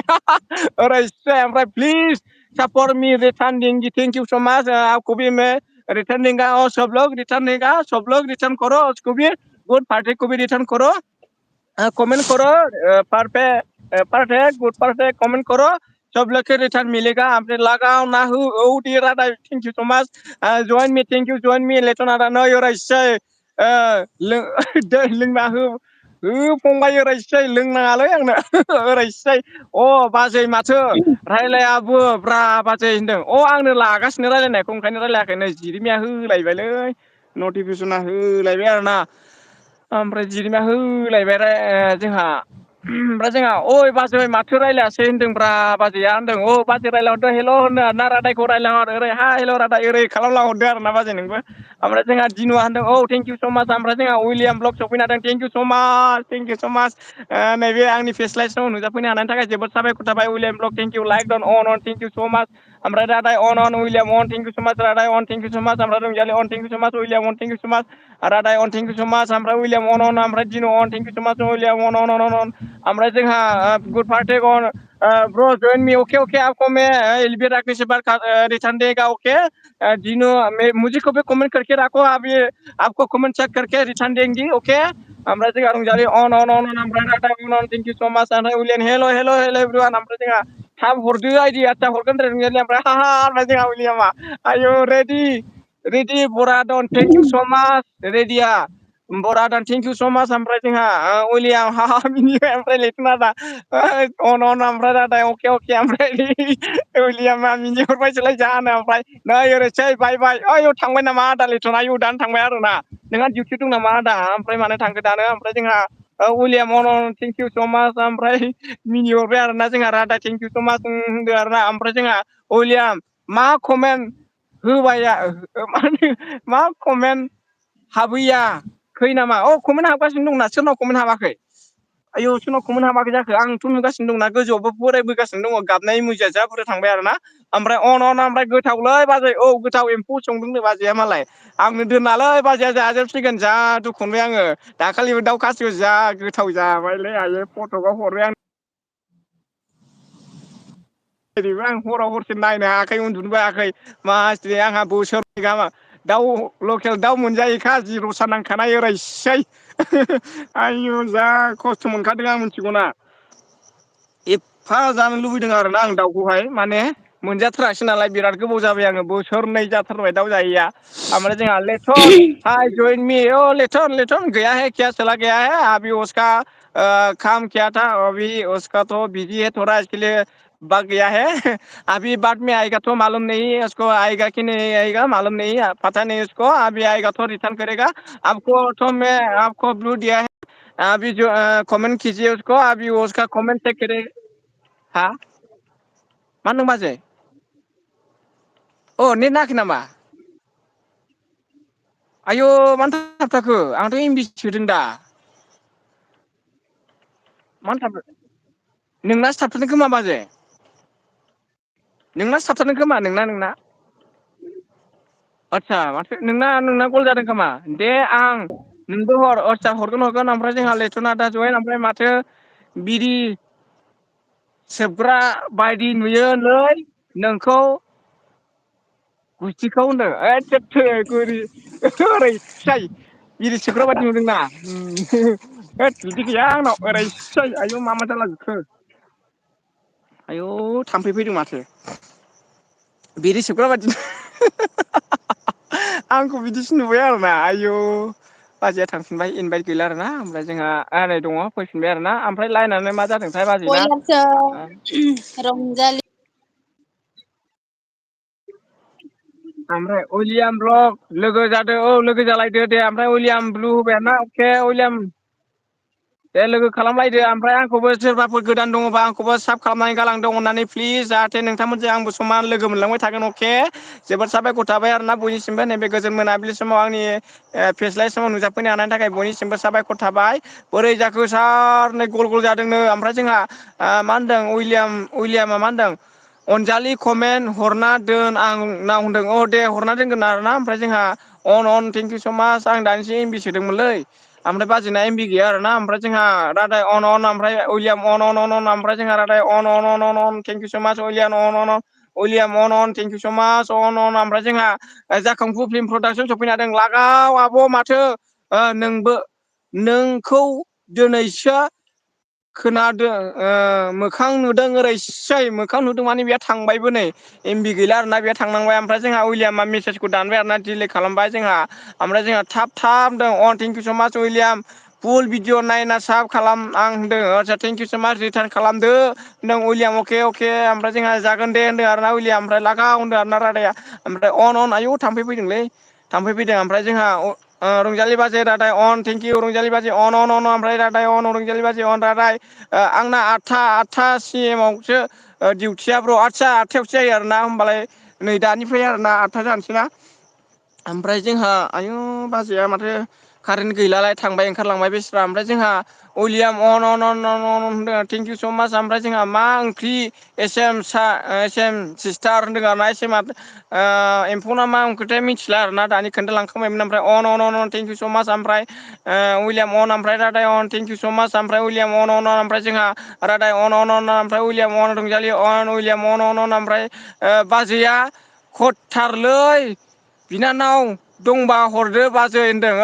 A: ओरैसै ओमफ्राय प्लिज सपर्ट मी रिटर्न देंगी थैंक यू सो मच आपको भी मैं रिटर्न देगा और सब लोग रिटर्न देगा सब लोग रिटर्न करो उसको भी गुड पार्टी को भी रिटर्न करो कमेंट करो परफेक्ट गुड परफेक्ट कमेंट करो सब लोग के रिटर्न मिलेगा आपने लगाओ ना हो औ दे रादा thank you so much join me thank you join me लेटन आदा नै ओरैसै दै लोंना हो फंबाय ओरैसै लोंनाङालै आंनो ओरैसै बाजै माथो रायलायाबो ब्रा बाजै होनदों आंनो लागासिनो रायलायनायखौ ओंखायनो रायलायाखै नै जिरिमिया होलायबायलै नटिफिकेसना होलायबाय आरोना ओमफ्राय जिरिमिया होलायबाय जोंहा ओमफ्राय जोंहा ओइ बाजै माथो रायलायासै होनदोंब्रा बाजैया होनदों बाजै रायलायहरदो हेल' होनो ना रादायखौ रायलायहर ओरै हा हेल' रादाय ओरै खालामना हरदो आरो ना बाजै नोंबो ओमफ्राय जोंहा दिनुआ होनदों थेंक इउ स' माच ओमफ्राय जोंहा उइलियाम ब्लग सफैनो हादों थेंक इउ स' माच नैबे आंनि फेस्लाइसआव नुजाफैनो हानायनि थाखाय जोबोद साबायखर थाबाय William blog thank you like डन अन थेंक इउ स' माच ओमफ्राय रादाय अन उइलियाम अन थेंक इउ स' माच रादाय अन थेंक इउ स' माच ओमफ्राय रंजालि अन थेंक इउ स' माच उइलियाम अन थेंक इउ स' माच रादाय अन थेंक इउ स' माच ओमफ्राय उइलियाम अन ओमफ्राय दिनु अन थेंक इउ स' माच उइलियाम अन ओमफ्राय जोंहा गुड पार्टे अन ब्रो जॉइन मी ओके आपको मैं एलबी रखने से बाद रिटर्न देगा ओके दिनो मुझे को भी कमेंट करके रखो अभी आपको कमेंट चेक करके रिटर्न देंगी ओके ओमफ्राय जोंहा रंजालि अन ओमफ्राय रादाय अन थेंक इउ स' माच ओमफ्राय उइलियाम हेल' एभ्रिवान ओमफ्राय जोंहा थाब हरदो आइदि आदसा हरगोन रंजालि ओमफ्राय हा ओमफ्राय जोंहा उइलियामा आयौ रेडि बरा दन थेंक इउ स' माच रेडिया बरा दन थेंक इउ स' माच ओमफ्राय जोंहा उइलियाम हा मिनिबाय ओमफ्राय लेथुन आदा अन ओमफ्राय रादाय अके ओमफ्राय उइलियामा मिनिहरबायसोलाय जानो ओमफ्राय नै ओरैसै बाय ओइ थांबाय नामा आदा लेथन आयौ दानो थांबाय आरोना नोंहा डिउटि दं नामा आदा ओमफ्राय मानो थांखो दानो ओमफ्राय जोंहा उइलियाम अन थेंक इउ स' माच ओमफ्राय मिनिहरबाय आरोना जोंहा रादाय थेंक इउ स' माच होनदो आरोना ओमफ्राय जोंहा उइलियाम मा कमेन्ट होबाय मा कमेन्ट हाबैयाखै नामा कमेन्ट हाबगासिनो दंना सोरनाव कमेन्ट हाबाखै आयौ सोरनाव कमेन्ट हाबाखै जाखो आंथ' नुगासिनो दंना गोजौआवबो बोरायबोगासिनो दङ गाबनाय मुजाया जा बुरजा थांबाय आरोना ओमफ्राय अन ओमफ्राय गोथावलै बाजै गोथाव एम्फौ संदोंनो बाजैया मालाय आंनो दोनालै बाजैया जाजोबसिगोन जा दुखु मोनबाय आङो दाखालिबो दाउ खासियाव जा गोथाव जाबायलै आयै फटकआव हरबाय आं ओरैबो आं हराव हरसे नायनो हायाखै उन्दुनोबो हायाखै मासथि आंहा बोसोरनै गाहाम दाउ लकेल दाउ मोनजायैखा जि रसा नांखानाय ओरैसै आयु जा खस्थ' मोनखादों आं मिथिगौना एफा जानो लुबैदों आरोना आं दाउखौहाय माने मोनजाथारासै नालाय बिराद गोबाव जाबाय आङो बोसोरनै जाथारबाय दाउ जायैया ओमफ्राय जोंहा लेथन हाय जइन मी लेथन गया है क्या चला गया है अभी उसका काम किया था अभी उसका तो बिजी है थोड़ा इसके लिए बग गया है अभी बाद में आएगा तो मालूम नहीं उसको आएगा कि नहीं आएगा मालूम नहीं पता नहीं उसको अभी आएगा तो रिटर्न करेगा आपको तो मैं आपको ब्लू दिया है अभी जो कमेंट कीजिए उसको अभी उसका कमेंट चेक करे हा मा होनदों बाजै? नेट नाङाखै नामा? आयु मानो थाबथाखो आंथ' एमबि सोदों दा। मानो थाबथाखो नोंनासो थाबथादों खोमा बाजै नोंनासो थाबथादों खोमा नोंना आदसा माथो नोंना गल जादों खोमा दे आं नोंबो हर आदसा हरगोन ओमफ्राय जोंहा लेथ'ना दा जयेन ओमफ्राय माथो बिरि सोबग्रा बायदि नुयोलै नोंखौ गुस्थिखौ होनदों ओइ थोद ओरै फिसाय बिरि सोबग्रा बादि नुदोंना होद बिदि गैया आंनाव ओरै आयु मा जालां जोबखो आयौ थाम्फै फैदों माथो बिरि सोबग्रा बादि आंखौ बिदिसो नुबाय आरोना आयु बाजैया थांफिनबाय इनभाइट गैला आरोना ओमफ्राय जोंहा नै दङ फैफिनबाय आरोना ओमफ्राय लाइनानो मा जादोंथाय बाजैना
B: बयलारसो रंजालि
A: ओमफ्राय उइलियाम ब्लक लोगो जादो औ लोगो जालायदो दे ओमफ्राय उइलियाम ब्लु होबाय आरोना अके उइलियाम दे लोगो खालामलायदो ओमफ्राय आंखौबो सोरबाफोर गोदान दङबा आंखौबो साब खालामनानै गालांदों अननानै प्लिज जाहाथे नोंथांमोनजों आंबो समान लोगो मोनलांबाय थागोन अके जोबोद साबायखर थाबाय आरोना बयनिसिमबो नैबे गोजोन मोनाबिलि समाव आंनि फेस्लाय समाव नुजाफैनो हानायनि थाखाय बयनिसिमबो साबायखर थाबाय बोरै जाखो सार नै गल गल जादोंनो ओमफ्राय जोंहा मा होनदों उइलियामा मा होनदों अनजालि कमेन्ट हरना दोन आं नाव होनदों अ दे हरना दोनगोन आरोना ओमफ्राय जोंहा अन थेंकिउ स माच आं दानिसो एमबि सोदोंमोनलै ओमफ्राय बाजैना एमबि गैया आरोना ओमफ्राय जोंहा रादाय अन ओमफ्राय उइलियाम अन ओमफ्राय जोंहा रादाय अन थेंकिउ स माच उइलियाम उइलियाम अन थेंकिउ स माच अन ओमफ्राय जोंहा जाखांफु फिल्म प्रडाक्सन सफैनो हादों लागाव आब' माथो नोंबो नोंखौ दिनैसो खोनादों मोखां नुदों ओरैसै मोखां नुदों माने बेहा थांबायबो नै एमबि गैला आरोना बेहा थांनांबाय ओमफ्राय जोंहा उइलियामा मेसेजखौ दानबाय आरोना डिलेट खालामबाय जोंहा ओमफ्राय जोंहा थाब होनदों अ थेंकिउ स माच उइलियाम फुल भिडिअ नायना साब खालाम आं होनदों आदसा थेंकिउ स माच रिटार्न खालामदो होनदों उइलियाम अके ओमफ्राय जोंहा जागोन दे होनदों आरोना उइलियाम ओमफ्राय लागाव होनदों आरोना रादाया ओमफ्राय अन आयौ थाम्फै फैदोंलै थाम्फै फैदों ओमफ्राय जोंहा रंजालि बाजे रादाय अन थेंकिउ रंजालि बाजे अन ओमफ्राय रादाय अन रंजालि बाजे अन रादाय आंना आठथा सिएमावसो डिउटिया ब्र' आदसा 8थायावसो जायो आरोना होमबालाय नै दानिफ्राय आरोना 8था जानोसैना ओमफ्राय जोंहा आयु बाजैया माथो कारेन्ट गैलालाय थांबाय ओंखारलांबाय बेस्रा ओमफ्राय जोंहा उइलियाम अन थेंकिउ स माच ओमफ्राय जोंहा मा ओंख्रि एस एम सिस्टार होनदों आरोना एस एमआ एम्फौ ना मा ओंख्रिथाय मिथिला आरोना दानि खोन्थालांखांबायमोन ओमफ्राय अन थेंकिउ स माच ओमफ्राय उइलियाम अन ओमफ्राय रादाय अन थेंकिउ स माच ओमफ्राय उइलियाम अन ओमफ्राय जोंहा रादाय अन ओमफ्राय उइलियाम अन रंजालि अन उइलियाम अन ओमफ्राय बाजैया हरथारलै बिनानाव दंबा हरदो बाजै होनदों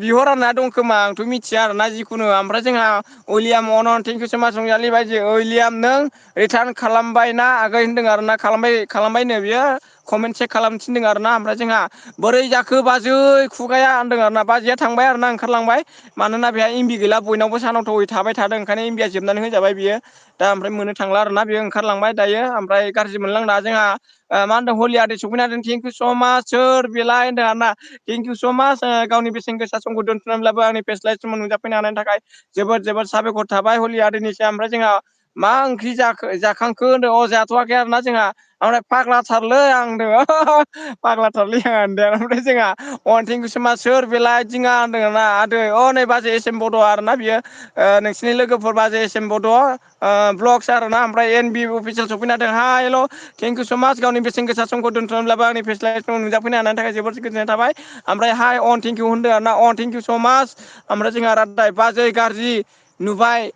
A: बिहर आंना दं खोमा आंथ' मिथिया आरोना जिखुनु ओमफ्राय जोंहा उइलियाम अन थेंकिउ स माच रंजालि बाजे उइलियाम नों रिटार्न खालामबायना आगै होनदों आरोना खालामबायनो बियो कमेन्ट चेक खालामनो थिनदों आरोना ओमफ्राय जोंहा बोरै जाखो बाजै खुगाया होनदों आरोना बाजैया थांबाय आरोना ओंखारलांबाय मानोना बेहा एमबि गैला बयनावबो सानाव थौयै थाबाय थादों ओंखायनो एमबिया जोबनानै होजाबाय बियो दा ओमफ्राय मोननो थांला आरोना बेयो ओंखारलांबाय दायो ओमफ्राय गाज्रि मोनलांदा जोंहा मा होनदों हलियादे सफैनो हादों थेंकिउ स माच सोर बेलाय होनदों आरोना थेंकिउ स माच गावनि बेसेन गोसा समखौ दोनथ'नानैब्लाबो आंनि फेस्लाय समाव नुजाफैनो हानायनि थाखाय जोबोद साबायखर थाबाय हलियादैनिसिम ओमफ्राय जोंहा मा ओंख्रि जाखांखो होनदों जाथ'वाखै आरोना जोंहा ओमफ्राय फाग्लाथारलै आं होनदों फाग्लाथारलै आं होनदों ओमफ्राय जोंहा अन थेंकिउ स माच सोर बेलाय दिङा होनदों ना आदै नै बाजै एस एम बड' आरोना बियो नोंसिनि लोगोफोर बाजै एस एम बड' ब्लगस आरोना ओमफ्राय एन बि अफिसियेल सफैनो हादों हाय हेल' थेंकिउ स माच गावनि बेसेन गोसा समखौ दोन्थ'नोब्लाबो आंनि फेस्लाय समाव नुजाफैनो हानायनि थाखाय जोबोद गोजोननाय थाबाय ओमफ्राय हाय अन थेंकिउ होनदों आरोना अन थेंकिउ स माच ओमफ्राय जोंहा रादाय बाजै गाज्रि नुबाय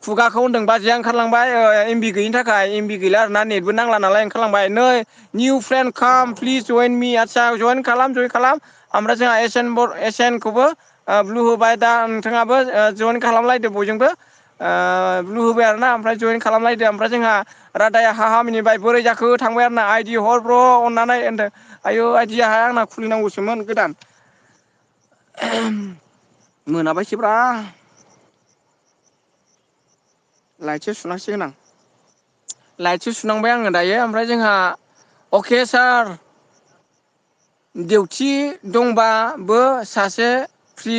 A: खुगाखौ होनदों बाजैया ओंखारलांबाय एमबि गैयिनि थाखाय एमबि गैला आरोना नेटबो नांला नालाय ओंखारलांबाय नै निउ फ्रेन्ड काम प्लिज जइन मि आदसा जइन खालाम ओमफ्राय जोंहा एस एन खौबो ब्लु होबाय दा नोंथाङाबो जइन खालामलायदो बयजोंबो ब्लु होबाय आरोना ओमफ्राय जइन खालामलायदो ओमफ्राय जोंहा रादाया हाहा मिनिबाय बोरै जाखो थांबाय आरोना आइदि हर ब्र' अननानै होनदों आयु आइदियाहाय आंना खुलिनांगौसोमोन गोदान मोनाबायसोब्रा लाइटसो सुनांसिगोन आं लाइटसो सुनांबाय आङो दायो ओमफ्राय जोंहा अके सार डिउथि दंबाबो सासे फ्रि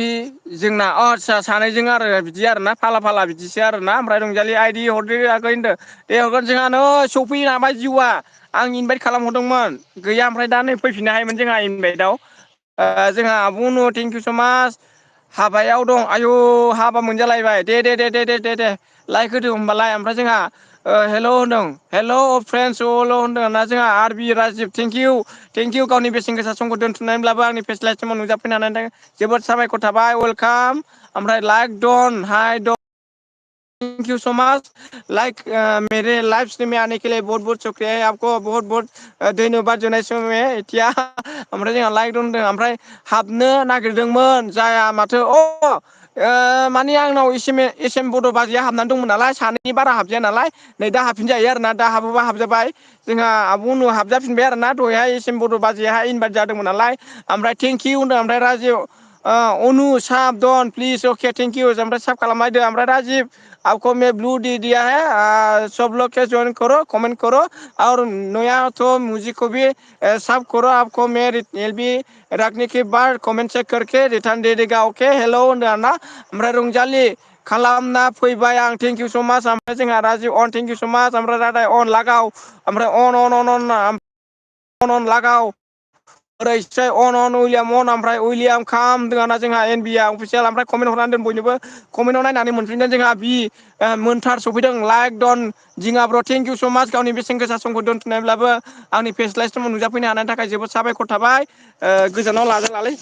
A: जोंना आस्सा सानैजों आरो बिदि आरोना फाला बिदिसो आरोना ओमफ्राय रंजालि आइदि हरदो आगै होनदों दे हरगोन जोंहा नै सफैयो नामा जिउआ आं इनभाइट खालामहरदोंमोन गैया ओमफ्राय दा नै फैफिननो हायोमोन जोंहा इनभाइटआव जोंहा आब'नु थेंक इउ स' माच हाबायाव दं आयु हाबा मोनजालायबाय दे लाइक होदो होमबालाय ओमफ्राय जोंहा हेल' होनदों हेल' फ्रेन्डस अल होनदों ना जोंहा आर बि राजिब थेंकिउ गावनि बेसेन गोसा समखौ दोनथुमनानैब्लाबो आंनि फेस लाइभ समाव नुजाफैनो हानायनि थाखाय जोबोद साबायखर थाबाय वेलकाम ओमफ्राय like done hi done thank you so much like मेरे लाइफ में आने के लिए बहुत बहुत शुक्रिया है आपको बहुत बहुत धन्यबाद जानाय समय इथिया ओमफ्राय जोंहा लाइक दोनदों ओमफ्राय हाबनो नागिरदोंमोन जाया माथो माने आंनाव एस एम बड' बाजैया हाबनानै दंमोन नालाय सानैनि बारा हाबजाया नालाय नै दा हाबफिनजायो आरो ना दा हाबोबा हाबजाबाय जोंहा आब' उनाव हाबजाफिनबाय आरो ना दहायहाय एस एम बर' बाजैहाय इनभाइट जादोंमोन नालाय ओमफ्राय थेंकिउ होनदों ओमफ्राय राजिब अनु साब दन प्लिज अके थेंकिउ ओमफ्राय साब खालामलायदो ओमफ्राय राजिब आपको मैं ब्लू दे दिया है सब लोग के ज्वाइन करो कमेंट करो और नया तो मुझे को भी सब करो आपको मैं एल बी रखने के बाद कमेंट चेक करके रिटर्न दे देगा अके हेल' होनदों आरोना ओमफ्राय रंजालि खालामना फैबाय आं थेंक इउ स' माच ओमफ्राय जोंहा राजिब अन थेंक इउ स' माच ओमफ्राय रादाय अन लागाव ओमफ्राय अन लागाव ओरैजाय अन उइलियाम अन ओमफ्राय उइलियाम खाम होनदों आरोना जोंहा एन बि आ अफिसियेल ओमफ्राय कमेन्ट हरनानै दोन बयनोबो कमेन्टआव नायनानै मोनफिनगोन जोंहा बि मोनथार सफैदों लाइक डन दिङा ब्र' थेंक इउ स' माच गावनि बेसेन गोसा समखौ दोनथ'नायब्लाबो आंनि फेस लाइभ समाव नुजाफैनो हानायनि थाखाय जोबोद साबायखर थाबाय गोजानाव लाजालालै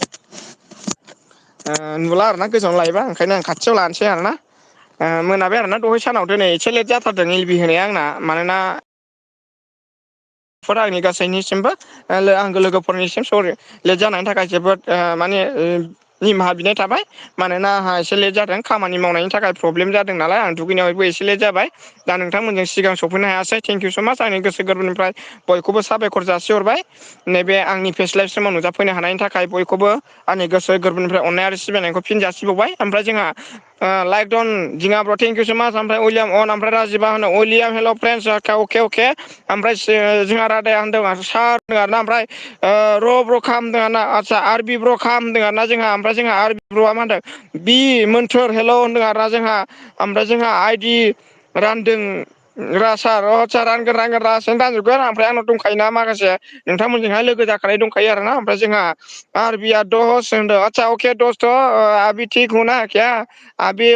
A: नुला आरोना गोजानाव लायोबा ओंखायनो आं खाथियाव लानोसै आरोना मोनाबाय आरोना दहाय सानाव दिनै एसे लेट जाथारदों एल बि होनाया आंना मानोना आंनि गासैनिसिमबो आंगो लोगोफोरनिसिम सरि लेट जानायनि थाखाय जोबोद माने निमाहा बिनाय थाबाय मानोना आंहा एसे लेट जादों खामानि मावनायनि थाखाय प्रब्लेम जादों नालाय आं दुगैनायावबो एसे लेट जाबाय दा नोंथांमोनजों सिगां सफैनो हायासै थेंक इउ स' माच आंनि गोसो गोरबोनिफ्राय बयखौबो साबायखर जासिहरबाय नैबे आंनि फेस लाइभ समाव नुजाफैनो हानायनि थाखाय बयखौबो आंनि गोसो गोरबोनिफ्राय अननाय आरो सिबिनायखौ फिन जासिबावबाय ओमफ्राय जोंहा लाइक दन दिङा ब्र' थेंक इउ स' माच ओमफ्राय उइलियाम अन ओमफ्राय राजिबा होनो उइलियाम हेल' फ्रेन्डस अके ओमफ्राय जोंहा रादाया होनदों सार होनदों आरोना ओमफ्राय र' ब्र' खालामदों आरोना आदसा आर बि ब्र' खालामदों आरोना जोंहा ओमफ्राय जोंहा आर बि ब्र'आ मा होनदों बि मोन्थोर हेल' होनदों आरोना जोंहा ओमफ्राय जोंहा आइदि रानदों सार रानगोन रासों रानजोबगोन ओमफ्राय आंनाव दंखायोना माखासे नोंथांमोनजोंहाय लोगो जाखानाय दंखायो आरोना ओमफ्राय जोंहा आर बिया दस होनदों आदसा अके दस अभी ठीक हूं ना क्या अभी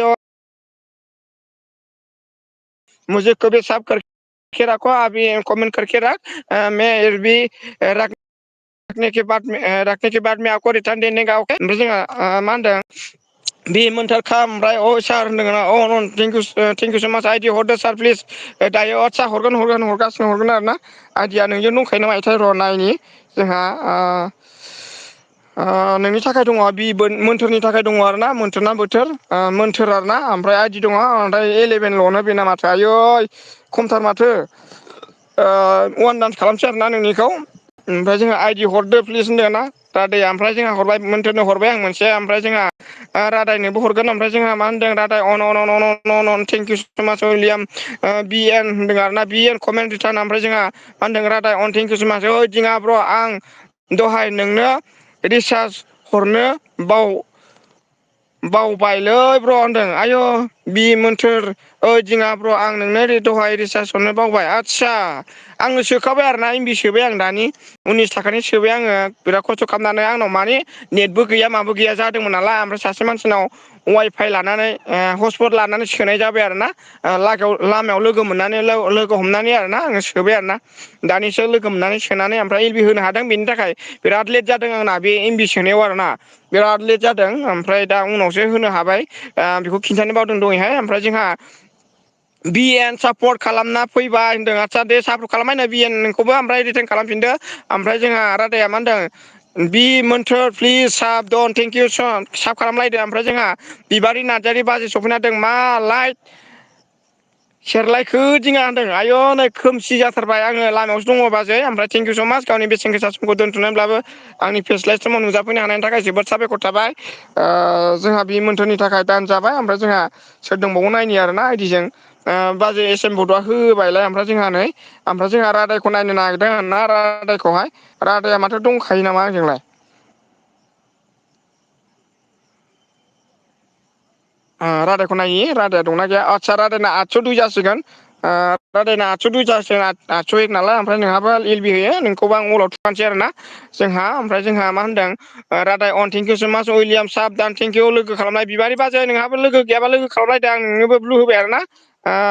A: मुझे कभी साफ करके रखो अभी कमेंट करके रख मैं भी रख रखने के बाद में आपको रिटर्न देने का अके ओमफ्राय जोंहा मा होनदों बे मोनथारखा ओमफ्राय सार होनदों थेंक इउ स' माच आइडि हरदो सार प्लिज दायो आदसा हरगासिनो हरगोन आरो ना आइदिया नोंजों दंखायो नामा माथाय र' नायनि जोंहा नोंनि थाखाय दङ बि मोन्थोरनि थाखाय दङ आरो ना मोन्थोर ना बोथोर मोन्थोर आरो ना ओमफ्राय आइदि दङ ओमफ्राय 11ल'नो बेना माथो आयै खमथार माथो अवान डान्स खालामसै आरोना नोंनिखौ ओमफ्राय जोंहा आइदि हरदो प्लिज होनदों ना रादाया ओमफ्राय जोंहा हरबाय मोन्थोरनो हरबाय आं मोनसे ओमफ्राय जोंहा रादायनोबो हरगोन ओमफ्राय जोंहा मा होनदों रादाय अन थेंक इउ स' माच उइलियाम बि एन होनदों आरोना बि एन कमेन्ट रिटार्न ओमफ्राय जोंहा मा होनदों रादाय अन थेंक इउ स' माच ओइ दिङा ब्र' आं दहाय नोंनो रिसार्ज हरनो बावबायलै ब्र' होनदों आयौ बि मोन्थोर ओइ दिङा ब्र' आं नोंनो दहाय रिसार्ज हरनो बावबाय आदसा आङो सोखाबाय आरोना एमबि सोबाय आं दानि 19 थाखानि सोबाय आङो बिराद खस्थ' खालामनानै आंनाव माने नेटबो गैया माबो गैया जादोंमोन नालाय ओमफ्राय सासे मानसिनाव वाइफाइ लानानै हटस्पट लानानै सोनाय जाबाय आरो ना लामायाव लोगो मोननानै लोगो हमनानै आरोना आङो सोबाय आरोना दानिसो लोगो मोननानै सोनानै ओमफ्राय एलबि होनो हादों बेनि थाखाय बिराद लेट जादों आंना बे एमबि सोनायाव आरोना बिराद लेट जादों ओमफ्राय दा उनावसो होनो हाबाय बेखौ खिन्थानो बावदों दहायहाय ओमफ्राय जोंहा बि एन सापर्ट खालामना फैबाय होनदों आदसा दे सापर्ट खालामबाय बि एन नोंखौबो ओमफ्राय रिटार्न खालामफिनदो ओमफ्राय जोंहा रादाया मा होनदों बि मोन्थोर प्लिज साब दन थेंक इउ साब खालामलायदो ओमफ्राय जोंहा बिबारि नार्जारि बाजै सफैनो हादों मा लाइट सेरलायखो दिङा होनदों आयौ नै खोमसि जाथारबाय आङो लामायावसो दङ बाजै ओमफ्राय थेंक इउ स' माच गावनि बेसेन गोसा समखौ दोन्थ'नानैब्लाबो आंनि फेस लाइभ समाव नुजाफैनो हानायनि थाखाय जोबोद साबायखर थाबाय जोंहा बि मोन्थोरनि थाखाय दान जाबाय ओमफ्राय जोंहा सोर दंबावो नायनि आरोना आइदिजों बाजै एस एम बड'आ होबायलाय ओमफ्राय जोंहा नै ओमफ्राय जोंहा रादायखौ नायनो नागिरदों आरोना रादायखौहाय रादाया माथो दंखायो नामा आंजोंलाय रादायखौ नायि रादाया दंना गैया आदसा रादायना 802 जासिगोन रादायना 802 जासिगोन 801 नालाय ओमफ्राय नोंहाबो एलबि होयो नोंखौबो आं अलाव थुखानोसै आरो ना जोंहा ओमफ्राय जोंहा मा होनदों रादाय अन थेंकिउ सो माच उइलियाम साबदान थेंकिउ लोगो खालामनाय बिबारि बाजै नोंहाबो लोगो गैयाबा लोगो खालामलायदो आं नोंनोबो ब्लु होबाय आरो ना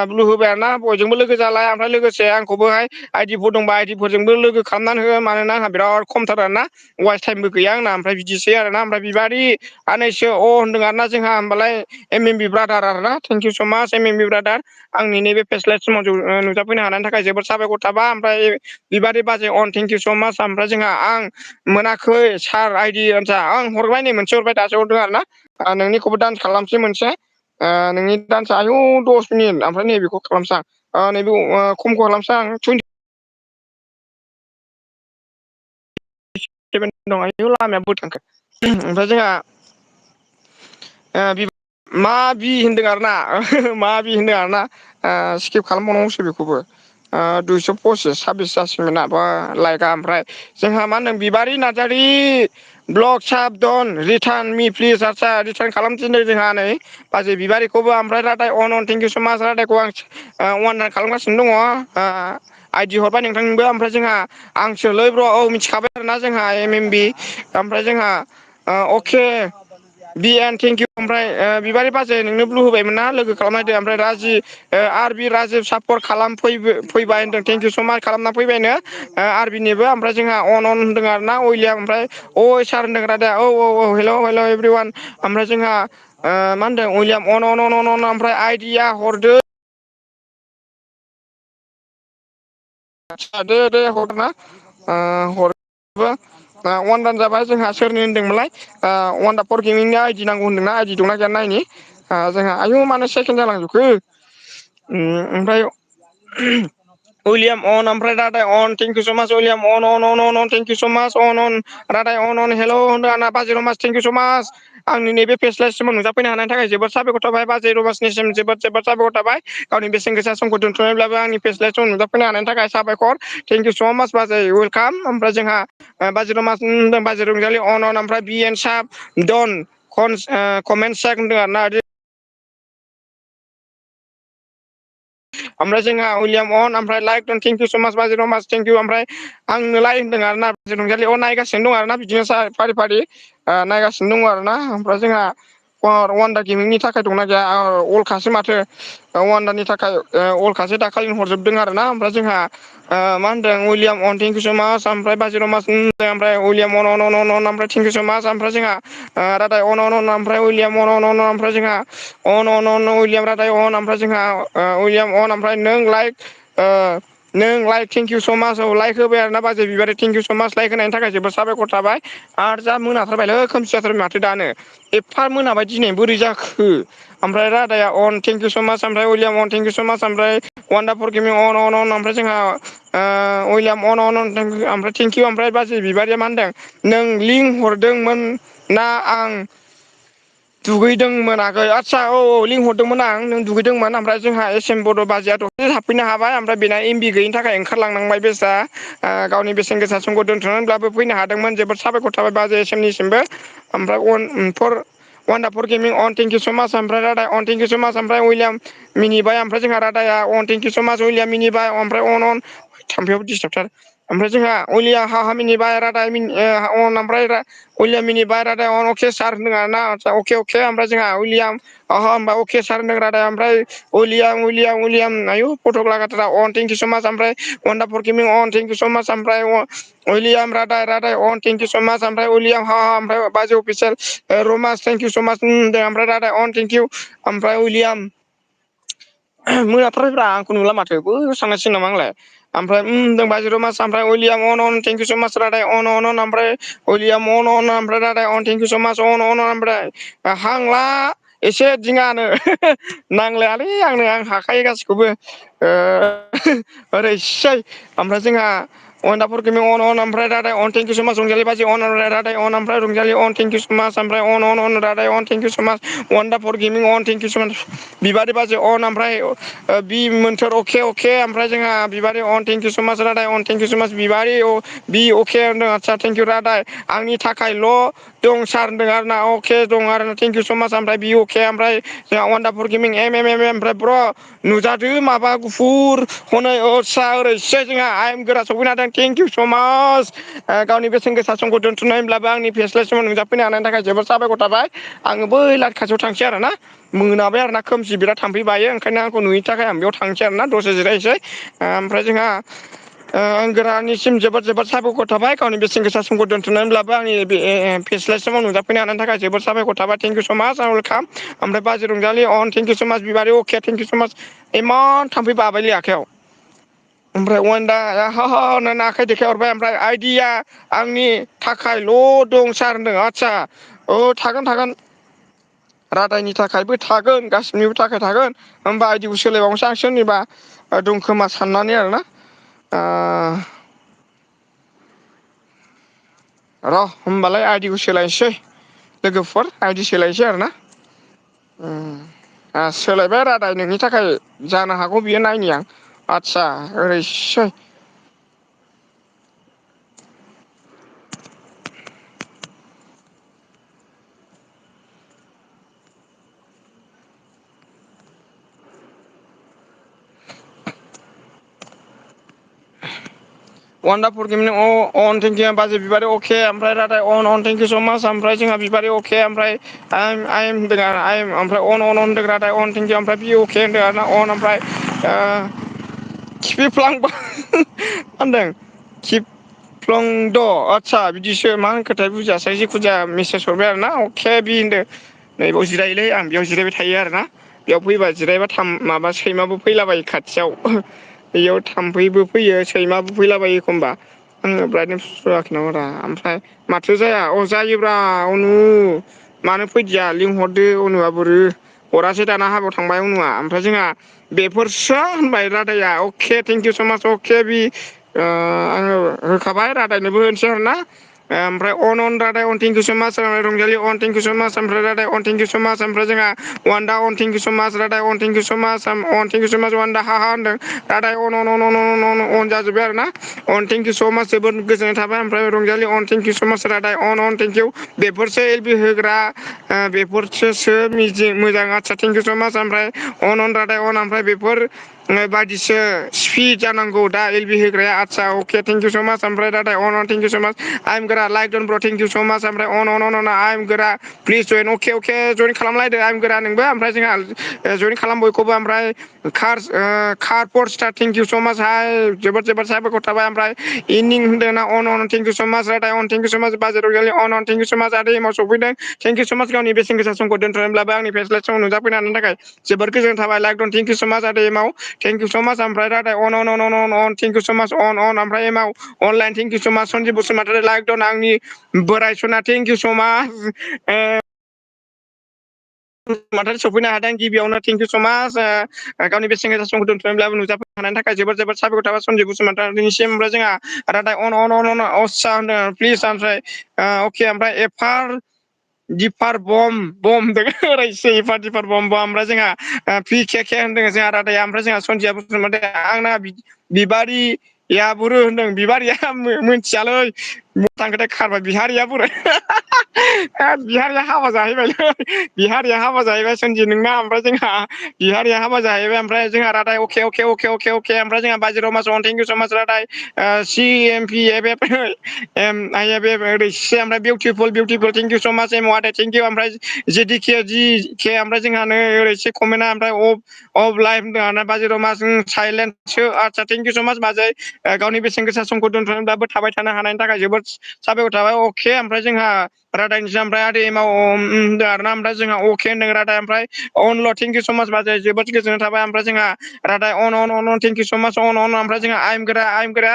A: ब्लु होबाय आरो ना बयजोंबो लोगो जालाय ओमफ्राय लोगोसे आंखौबोहाय आइदिफोर दंबा आइदिफोरजोंबो लोगो खालामनानै हो मानोना आंहा बिराद खमथार आरोना वाइस टाइमबो गैया आंना ओमफ्राय बिदिसै आरोना ओमफ्राय बिबारि आनैसो होनदों आरोना जोंहा होमबालाय एम बि ब्रादार आरो ना thank you so' much M B brother आंनि नैबे फेस्लाइट समाव नुजाफैनो हानायनि थाखाय जोबोद साबायखर थाबाय ओमफ्राय बिबारि बाजै अन थेंकिउ स' माच ओमफ्राय जोंहा आं मोनाखै सार आइडि आनसा आं हरबाय नै मोनसे हरबाय दासो हरदों आरो ना नोंनिखौबो दान्स खालामसै मोनसे नोंनि दान्सा आयौ 10 मिनिट ओमफ्राय नैबेखौ खालामसां नैबे खमखौ खालामसां आं 27 दं आयौ लामाया बोरै थांखो ओमफ्राय जोंहा मा बि होनदों आरो ना मा बि होनदों आरो ना स्किप खालामबावनांगौसो बेखौबो 225 26 जासिगोन बा लाइकआ ओमफ्राय जोंहा मा होनदों बिबारि नार्जारि ब्लक साबदन रिटार्न मि प्लिज आदसा रिटार्न खालामफिनदों जोंहा नै बाजै बिबारिखौबो ओमफ्राय रादाय अन थेंकिउ स' माच रादायखौ आं अवान खालामगासिनो दङ आइदि हरबाय नोंथांनोबो ओमफ्राय जोंहा आंसोलै ब्र' औ मिथिखाबाय आरोना जोंहा एम बि ओमफ्राय जोंहा अके बि एन थेंकिउ ओमफ्राय बिबारि बाजै नोंनो ब्लु होबायमोन ना लोगो खालामनायदो ओमफ्राय राजि आर बि राजिब सापर खालाम फैबाय होनदों थेंकिउ स' माच खालामना फैबायनो आर बिनिबो ओमफ्राय जोंहा अन होनदों आरो ना अइलियाम ओमफ्राय सार होनदों रादा औ हेल' एभ्रि वान ओमफ्राय जोंहा मा होनदों उइलियाम अन ओमफ्राय आइडिया हरदो आदसा दे हरना हरबो अवान दान जाबाय जोंहा सोरनि होनदोंमोनलाय वान्दा फर गेमिंनि आइडि नांगौ होनदोंना आइडि दंना गैया नायनि जोंहा आयौ मानो सेकेन्ड जालांजोबखो ओमफ्राय उइलियाम अन ओमफ्राय रादाय अन थेंकिउ स' माच उइलियाम अन थेंकिउ स' माच अन रादाय अन हेल' होनदों आंना बाजै रमास थेंकिउ स' माच आंनि नैबे फेस्लासिमाव नुजाफैनो हानायनि थाखाय जोबोद साबायखर थाबाय बाजै रमासनिसिम जोबोद साबायखर थाबाय गावनि बेसेन गोसा समखौ दोनथ'नायब्लाबो आंनि फेस्लायाव नुजाफैनो हानायनि थाखाय साबायखर थेंकिउ स' माच बाजै वेलकाम ओमफ्राय जोंहा बाजै रमास बाजै रंजालि अन ओमफ्राय बि एन साब डन कमेन्ट सेक होनदों आरो ना ओमफ्राय जोंहा उइलियाम अन ओमफ्राय लाइक दन थेंकिउ स' माच बाजै रमास थेंकिउ ओमफ्राय आंनो लाइक होनदों आरो ना रंजालि नायगासिनो दं आरो ना बिदिनो फारि फारि नायगासिनो दङ आरो ना ओमफ्राय जोंहा वान्डार गेमिंनि थाखाय दंना गैया अलखासो माथो वान्डारनि थाखाय अलखासो दाखालि हरजोबदों आरो ना ओमफ्राय जोंहा मा होनदों उइलियाम अन थेंकिउ स' माच ओमफ्राय बाजै रमास ओमफ्राय उइलियाम अन ओमफ्राय थेंकिउ स' माच ओमफ्राय जोंहा रादाय अन ओमफ्राय उइलियाम अन ओमफ्राय जोंहा अन उइलियाम रादाय अन ओमफ्राय जोंहा उइलियाम अन ओमफ्राय नों लाइक थेंकिउ स' माच लाइक होबाय आरो ना बाजै बिबारि थेंकिउ स' माच लाइक होनायनि थाखाय जोबोद साबायखर थाबाय आरो जा मोनाथारबायलै खोमसि जाथारबाय माथो दानो एफा मोनाबाय दिनै बोरै जाखो ओमफ्राय रादाया अन थेंकिउ स' माच ओमफ्राय उइलियाम अन थेंकिउ स' माच ओमफ्राय वान्डाफुल गेमिं अन ओमफ्राय जोंहा उइलियाम अन ओमफ्राय थेंकिउ ओमफ्राय बाजै बिबारिया मा होनदों नों लिंक हरदोंमोन ना आं दुगैदोंमोन आगै आदसा औ लिंहरदोंमोन आं नों दुगैदोंमोन ओमफ्राय जोंहा एस एम बड' बाजैया दसे हाबफैनो हाबाय ओमफ्राय बेना एमबि गैयिनि थाखाय ओंखारलांनांबाय बेसा गावनि बेसेन गोसा समखौ दोन्थ'नानैब्लाबो फैनो हादोंमोन जोबोद साबायखर थाबाय बाजै एस एमनिसिमबो ओमफ्राय वान्डाफुल गेमिं अन थेंकिउ स' माच ओमफ्राय रादाय अन थेंकिउ स' माच ओमफ्राय उइलियाम मिनिबाय ओमफ्राय जोंहा रादाया अन थेंकिउ स' माच उइलियाम मिनिबाय ओमफ्राय अन थाम्फैयाबो दिसटार्बथार ओमफ्राय जोंहा उइलियाम हा मिनिबाय रादाय अन ओमफ्राय उइलियाम मिनिबाय रादाय अन अके सार होनदों आरो ना अके ओमफ्राय जोंहा उइलियाम होमबा अके सार होनदों रादाय ओमफ्राय उइलियाम आयु फटक लागाथारा अन थेंकिउ स' माच ओमफ्राय वान्डाफुल गेमिं अन थेंकिउ स' माच ओमफ्राय उइलियाम रादाय अन थेंकिउ स' माच ओमफ्राय उइलियाम ओमफ्राय बाजै अफिसियेल रमास थेंकिउ स' माच होनदों ओमफ्राय रादाय अन थेंकिउ ओमफ्राय उइलियाम मोनाथारबायब्रा आंखौ नुला माथो बैयावसो थांनांसिगोन नामा आंलाय ओमफ्राय होनदों बाजै रमास ओमफ्राय उइलियाम अन थेंकिउ स' माच रादाय अन ओमफ्राय उइलियाम अन ओमफ्राय रादाय अन थेंकिउ स' माच अन ओमफ्राय हांला एसे दिङानो नांलायालै आंनो आं हाखायो गासिखौबो ओरैसै ओमफ्राय जोंहा अनदाफोर गेमिं अन ओमफ्राय रादाय अन थेंक इउ सो माच रंजालि बाजि अन रादाय अन ओमफ्राय रंजालि अन थेंक इउ सो माच ओमफ्राय अन रादाय अन थेंक इउ सो माच वान्डाफोर गेमिं अन थेंक इउ सो माच बिबारि बाजै अन ओमफ्राय बि मोनथोर अके ओमफ्राय जोंहा बिबारि अन थेंक इउ सो माच रादाय अन थेंक इउ सो माच बिबारि बि अके होनदों आदसा थेंक इउ रादाय आंनि थाखायल' दं सार होनदों आरो ना अके दं आरो थेंक इउ स' माच ओमफ्राय बि अके ओमफ्राय जोंहा वान्डाफुर गेमिं ओमफ्राय ब्र' नुजादो माबा गुफुर हनै आस्सा ओरैसो जोंहा आइ एम गोरा सफैनो हादों थेंक इउ स' माच गावनि बेसेन गोसा समखौ दोनथ'नायब्लाबो आंनि फेस्लाय समाव नुजाफैनो हानायनि थाखाय जोबोद साबायखर थाबाय आङो बै लाट खाथियाव थांसै आरो ना मोनाबाय आरो ना खोमसि बिराद थाम्फै बायो ओंखायनो आंखौ नुयिनि थाखाय आं बेयाव थांसै आरो ना दसे जिरायनोसै ओमफ्राय जोंहा आं गोरानिसिम जोबोद साबायखर थाबाय गावनि बेसेन गोसा समखौ दोन्थ'नानैब्लाबो आंनि बे फेस्लाय समाव नुजाफैनो हानायनि थाखाय जोबोद साबायखर थाबाय थेंक इउ स' माच वेलकाम ओमफ्राय बाजै रंजालि अन थेंक इउ स' माच बिबारि अके थेंक इउ स' माच इमान थाम्फै बाबायलै आखायाव ओमफ्राय वान्दा होननानै आखाइ देखायहरबाय ओमफ्राय आइदिया आंनि थाखायल' दं सार होनदों आदसा थागोन रादायनि थाखायबो थागोन गासिनिबो थाखाय थागोन होमबा आइदिखौ सोलायबावनोसै आं सोरनिबा दंखोमा साननानै आरोना र' होमबालाय आइदिखौ सोलायनोसै लोगोफोर आइदि सोलायनोसै आरो ना सोलायबाय रादाय नोंनि थाखाय जानो हागौ बियो नायनि आं आदसा ओरैसै वान्डाफुर गेमिं अन थेंक इउ बाजै बिबारि अके ओमफ्राय रादाय अन थेंक इउ स' माच ओमफ्राय जोंहा बिबारि अके ओमफ्राय आइ एम होनदों आइ एम ओमफ्राय अन होनदों रादाय अन थेंक इउ ओमफ्राय बि अके होनदों आरोना अन ओमफ्राय खिफिफ्लांबा मा होनदों खिफ्लंद' आदसा बिदिसो मा होनखोथाय बुजियासै जिखुनु जाया मेसेज हरबाय आरो ना अके बि होनदों नैबाव जिरायोलै आं बेयाव जिरायबाय थायो आरोना बेयाव फैबा जिरायबा माबा सैमाबो फैलाबायो खाथियाव बेयाव थाम्फैबो फैयो सैमाबो फैलाबायो एखमबा आङो ब्राइटनेस सुवाखै नामारा ओमफ्राय माथो जाया जायोब्रा अनु मानो फैदिया लिंहरदो अनुआ बोरो हरासै दाना हाबायाव थांबाय अनुआ ओमफ्राय जोंहा बेफोरसो होनबाय रादाया अके थेंक इउ स' माच अके बि आङो होखाबाय रादायनोबो होनोसै आरो ना ओमफ्राय अन रादाय अन थेंक इउ स' माच रंजालि अन थेंक इउ स' माच ओमफ्राय रादाय अन थेंक इउ स' माच ओमफ्राय जोंहा वान्दा अन थेंक इउ स' माच रादाय अन थेंक इउ स' माच अन थेंक इउ स' माच वान्दा होनदों रादाय अन जाजोब्बाय आरो ना अन थेंक इउ स' माच जोबोद गोजोननाय थाबाय ओमफ्राय रंजालि अन थेंक इउ स' माच रादाय अन थेंक इउ बेफोरसो एल बि होग्रा बेफोरसो मिजिं मोजां आदसा थेंक इउ स' माच ओमफ्राय अन रादाय अन ओमफ्राय बेफोर बायदिसो स्पिड जानांगौ दा एल बि होग्राया आदसा अके थेंक इउ स' माच ओमफ्राय रादाय अन थेंक इउ स' माच आइ एम गोरा लाइक दन ब्र थेंक इउ स' माच ओमफ्राय अन आइ एम गोरा प्लिज जइन अके जइन खालामलायदो आइ एम गोरा नोंबो ओमफ्राय जोंहा जइन खालाम बयखौबो ओमफ्राय car star thank you so' much हाय जोबोद साबायखर थाबाय ओमफ्राय इनिं होनदों ना अन थेंक इउ स' माच रादाय अन थेंक इउ स' माच बाजार रंजालि अन थेंक इउ स' माच आदै एमाव सफैदों थेंक इउ स' माच गावनि बेसेन गोसा समखौ दोन्थ'नानैब्लाबो आंनि फेस्लाय समाव नुजाफैनो हानायनि थाखाय जोबोर गोजोननाय थाबाय लाइक दन थेंक इउ स' माच आदै एमाव थेंक इउ स' माच ओमफ्राय रादाय अन थेंक इउ स' माच अन ओमफ्राय एमाव अनलाइन थेंक इउ स' माच सनजिब बसुमतारी लाइक दन आंनि बोराय सना थेंक इउ स' माच माथो सफैनो हादों गिबियावनो थेंक इउ स' माच गावनि बेसेन गोसा समखौ दोन्थ'नानैब्लाबो नुजाफैनो हानायनि थाखाय जोबोद साबायखर थाबाय सनजिब बसुमतारीनिसिम ओमफ्राय जोंहा रादाय अन अस्सा होनदों प्लिज ओमफ्राय अके ओमफ्राय एफार दिपार बम होनदों ओरैसो एफार दिपार बम ओमफ्राय जोंहा पि के होनदों जोंहा रादाया ओमफ्राय जोंहा सनजिया बसुमतारी आंना बिबारिया बुरो होनदों बिबारिया मिथियालै थांखोथाय खारबाय बिहारिया बुरो बिहारिया हाबा जाहैबायलै बिहारिया हाबा जाहैबाय सोनजि नोंना ओमफ्राय जोंहा बिहारिया हाबा जाहैबाय ओमफ्राय जोंहा रादाय अके ओमफ्राय जोंहा बाजिराव मास थेंक इउ स' माच रादाय C M P F F I F F ओरैसे ओमफ्राय beautiful thank you so' much M water thank you ओमफ्राय जेडि के ओमफ्राय जोंहा नै ओरैसे कमेन्टआ ओमफ्राय अफ लाइफ होनदों बाजिराव मास साइलेन्टसो आदसा थेंक इउ स' माच बाजै गावनि बेसेन गोसा समखौ दोन्थ'नानैब्लाबो थाबाय थानो हानायनि थाखाय जोबोद साबायखर थाबाय अके ओमफ्राय जोंहा रादायनिसो ओमफ्राय आदै एमाव होनदों आरोना ओमफ्राय जोंहा अके होनदों रादाय ओमफ्राय अनल' थेंक इउ स' माच बाजै जोबोद गोजोननाय थाबाय ओमफ्राय जोंहा रादाय अन थेंक इउ स' माच अन ओमफ्राय जोंहा आइ एम गोरा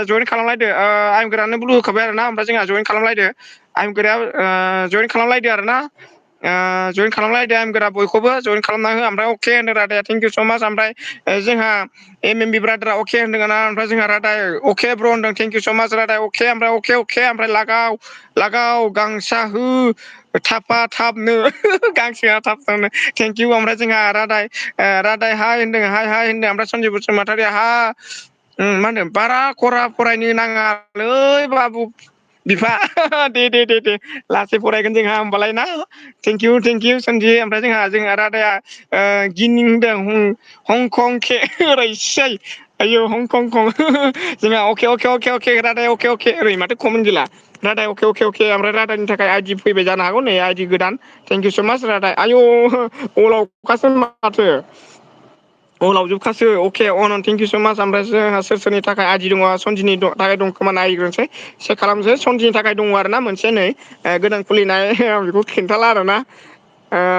A: जइन खालामलायदो आइ एम गोरानो ब्लु होखाबाय आरोना ओमफ्राय जोंहा जइन खालामलायदो आइ एम गोराया जइन खालामलायदो आरोना जइन खालामलायदो आं गोरा बयखौबो जइन खालामना हो ओमफ्राय अके होनदों रादाया थेंक इउ स' माच ओमफ्राय जोंहा एम बि ब्रादारा अके होनदों ना ओमफ्राय जोंहा रादाय अके ब्र होनदों थेंक इउ स' माच रादाय अके ओमफ्राय अके ओमफ्राय लागाव गांसा हो थाफा थाबनो गांसोआ थाबनो थेंक इउ ओमफ्राय जोंहा रादाय हाय होनदों हाय होनदों ओमफ्राय सनजय बसुमतारी मा होनो बारा खरा फरायनो नाङालै बाबु बिफा दे लासै फरायगोन जोंहा होमबालाय ना थेंक इउ सनजि ओमफ्राय जोंहा रादाया गिनिं होनदों हंकं के ओरैसै आयौ हंकं जोंहा अके रादाय अके ओरै माथो कमेन्ट गैला रादाय अके ओमफ्राय रादायनि थाखाय आइडि फैबाय जानो हागौ नै आइडि गोदान थेंक इउ स' माच रादाय आयौ अलावखासो माथो लावजोबखासो अके थेंक इउ स' माच ओमफ्राय जोंहा सोरनि थाखाय आइदि दङ सनजिनि थाखाय दं खोमा नायग्रोनोसै चेक खालामसै सनजिनि थाखाय दङ आरो ना मोनसे नै गोदान खुलिनाय आं बेखौ खिन्थाला आरोना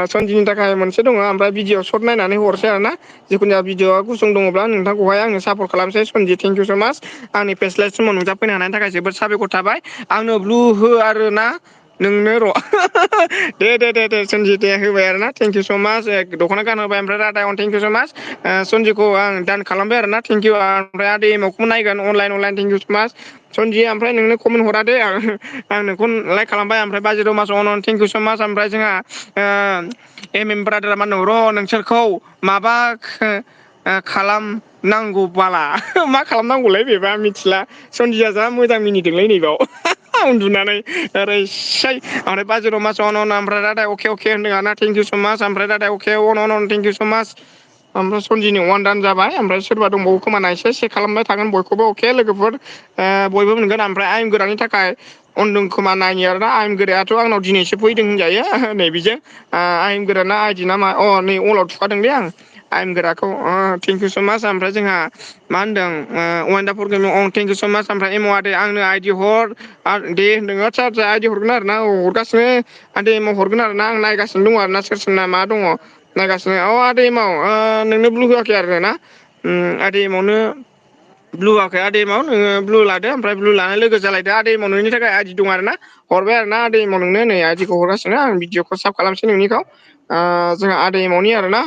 A: सनजिनि थाखाय मोनसे दङ ओमफ्राय भिडिअ सर्ट नायनानै हरसै आरो ना जिखुनु जाया भिडिअआ गुसुं दङब्ला नोंथांखौहाय आङो सापर्ट खालामसै सनजि थेंक इउ स' माच आंनि फेस्लाइट समाव नुजाफैनो हानायनि थाखाय जोबोद साबायखर थाबाय आंनो ब्लु हो आरो ना नोंनो र' दे सनजि दे होबाय आरो ना थेंक इउ स' माच दख'ना गानहोबाय ओमफ्राय रादाय थेंक इउ स' माच सनजिखौ आं दान खालामबाय आरो ना थेंक इउ ओमफ्राय आदै एमावखौबो नायगोन अनलाइन थेंक इउ स' माच सनजि ओमफ्राय नोंनो कमेन्ट हरा दे आं नोंखौ लाइक खालामबाय ओमफ्राय बाजिराव मास थेंक इउ स' माच ओमफ्राय जोंहा एम ब्रादारा मा होनदों र' नोंसोरखौ माबा खालामनांगौ बाला मा खालामनांगौलै बेबा मिथिला सनजिया जा मोजां मिनिदोंलै नैबाव उन्दुनानै ओरैसै ओमफ्राय बाजिराव मास ओमफ्राय रादाय अके होनदों आरोना थेंक इउ स' माच ओमफ्राय रादाय अके थेंक इउ स' माच ओमफ्राय सनजिनि वान दान जाबाय ओमफ्राय सोरबा दंबावो खोमा नायसै चेक खालामबाय थागोन बयखौबो अके लोगोफोर बयबो मोनगोन ओमफ्राय आयेन गोरानि थाखाय अनदों खोमा नायो आरोना आयेन गोरायाथ' आंनाव दिनैसो फैदों होनजायो नैबेजों आयेन गोराना आइदि ना मा नै अलाव थुखादोंलै आं आयेन गोराखौ थेंक इउ स' माच ओमफ्राय जोंहा मा होनदों वान्डाफुल थेंक इउ स' माच ओमफ्राय एम आदै आंनो आइडि हर दे होनदों आदसा आइडि हरगोन आरो ना हरगासिनो आदै एमाव हरगोन आरो ना आं नायगासिनो दङ आरो ना सोर सोरना मा दङ नायगासिनो आदै एमाव नोंनो ब्लु होआखै आरो ना आदै एमावनो ब्लु होआखै आदै एमाव नोङो ब्लु लादो ओमफ्राय ब्लु लानानै लोगो जालायदो आदै एमाव नोंनि थाखाय आइडि दं आरो ना हरबाय आरो ना आदै एमाव नोंनो नै आइडिखौ हरगासिनो आं भिडिअखौ साब खालामसै नोंनिखौ जोंहा आदै एमावनि आरोना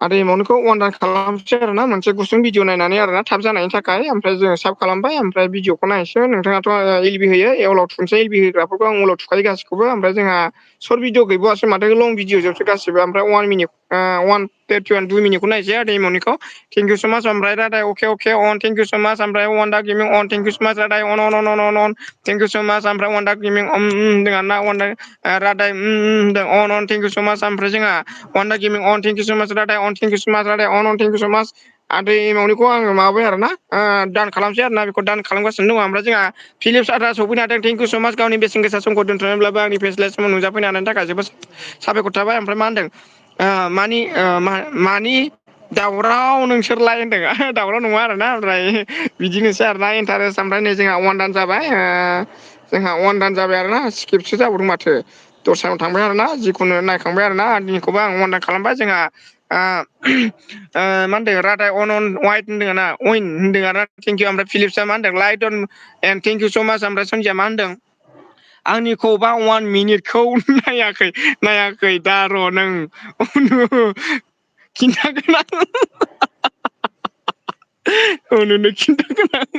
A: आदै एमावनिखौ अनदान खालामसै आरो ना मोनसे गुसुं भिडिअ नायनानै आरोना थाब जानायनि थाखाय ओमफ्राय जोङो साब खालामबाय ओमफ्राय भिडिअखौ नायसै नोंथाङाथ' एलबि होयो एवलाव थुनसै एलबि होग्राफोरखौ आं उलाव थुखायो गासिखौबो ओमफ्राय जोंहा सर्ट भिडिअ गैबावासो माथो लं भिडिअ जोबसो गासिबो ओमफ्राय 1 मिनिटखौ नायसै आदै एमावनिखौ थेंक इउ स' माच ओमफ्राय रादाय अके थेंक इउ स' माच ओमफ्राय Wanda gaming thank you so' much रादाय अन थेंक इउ स' माच ओमफ्राय वान्डा गेमिं होनदों आरोना वान्डा रादाय होनदों थेंक इउ स' माच ओमफ्राय जोंहा Wanda gaming thank you so' much रादाय थेंक इउ स' माच रादाय थेंक इउ स' माच आदै एमावनिखौ आङो माबाबाय आरो ना दान खालामसै आरो ना बेखौ दान खालामगासिनो दङ ओमफ्राय जोंहा फिलिप्स आद्रा सौफैनो हादों थेंक इउ स' माच गावनि बेसेन गोसा समखौ दोन्थ'नानैब्लाबो आंनि फेस्लाइट समाव नुजाफैनो हानायनि थाखाय जोबोद साबायखर थाबाय ओमफ्राय मा होनदों मानि दावराव नोंसोरलाय होनदों दावराव नङा आरोना ओमफ्राय बिदिनोसै आरोना इन्टारेस्ट ओमफ्राय नै जोंहा वान दान जाबाय आरोना स्क्रिप्टसो जाबावदों माथो दस्रायाव थांबाय आरोना जिखुनु नायखांबाय आरोना दिनैखौबो आं अनदान खालामबाय जोंहा मा होनदों रादाय अन वाइट होनदों ना अइन होनदों आरोना थेंक इउ ओमफ्राय फिलिप्सआ मा होनदों light on and thank you so' much ओमफ्राय सनजिया मा होनदों आंनिखौबा 1 मिनिटखौ नायाखै दा र' नों खिन्थागोन आं उननो खिन्थागोन आं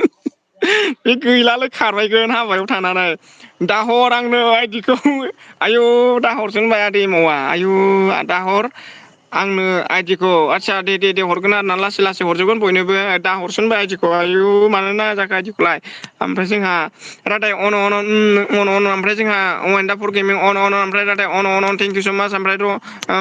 A: बे गैलालै खारबायगोन हाबायाव थांनानै दाहर आंनो आइदिखौ आयु दाहरसो होनबाय आदै एमावा आयु दाहर आंनो आइदिखौ आदसा दे हरगोन आरो ना लासै लासै हरजोबगोन बयनोबो दा हरसै होनबाय आइदिखौ आयु मानो नाया जाखो आइदिखौलाय ओमफ्राय जोंहा रादाय अन ओमफ्राय जोंहा वान्डाफुल गेमिं अन ओमफ्राय रादाय अन थेंक इउ स' माच ओमफ्राय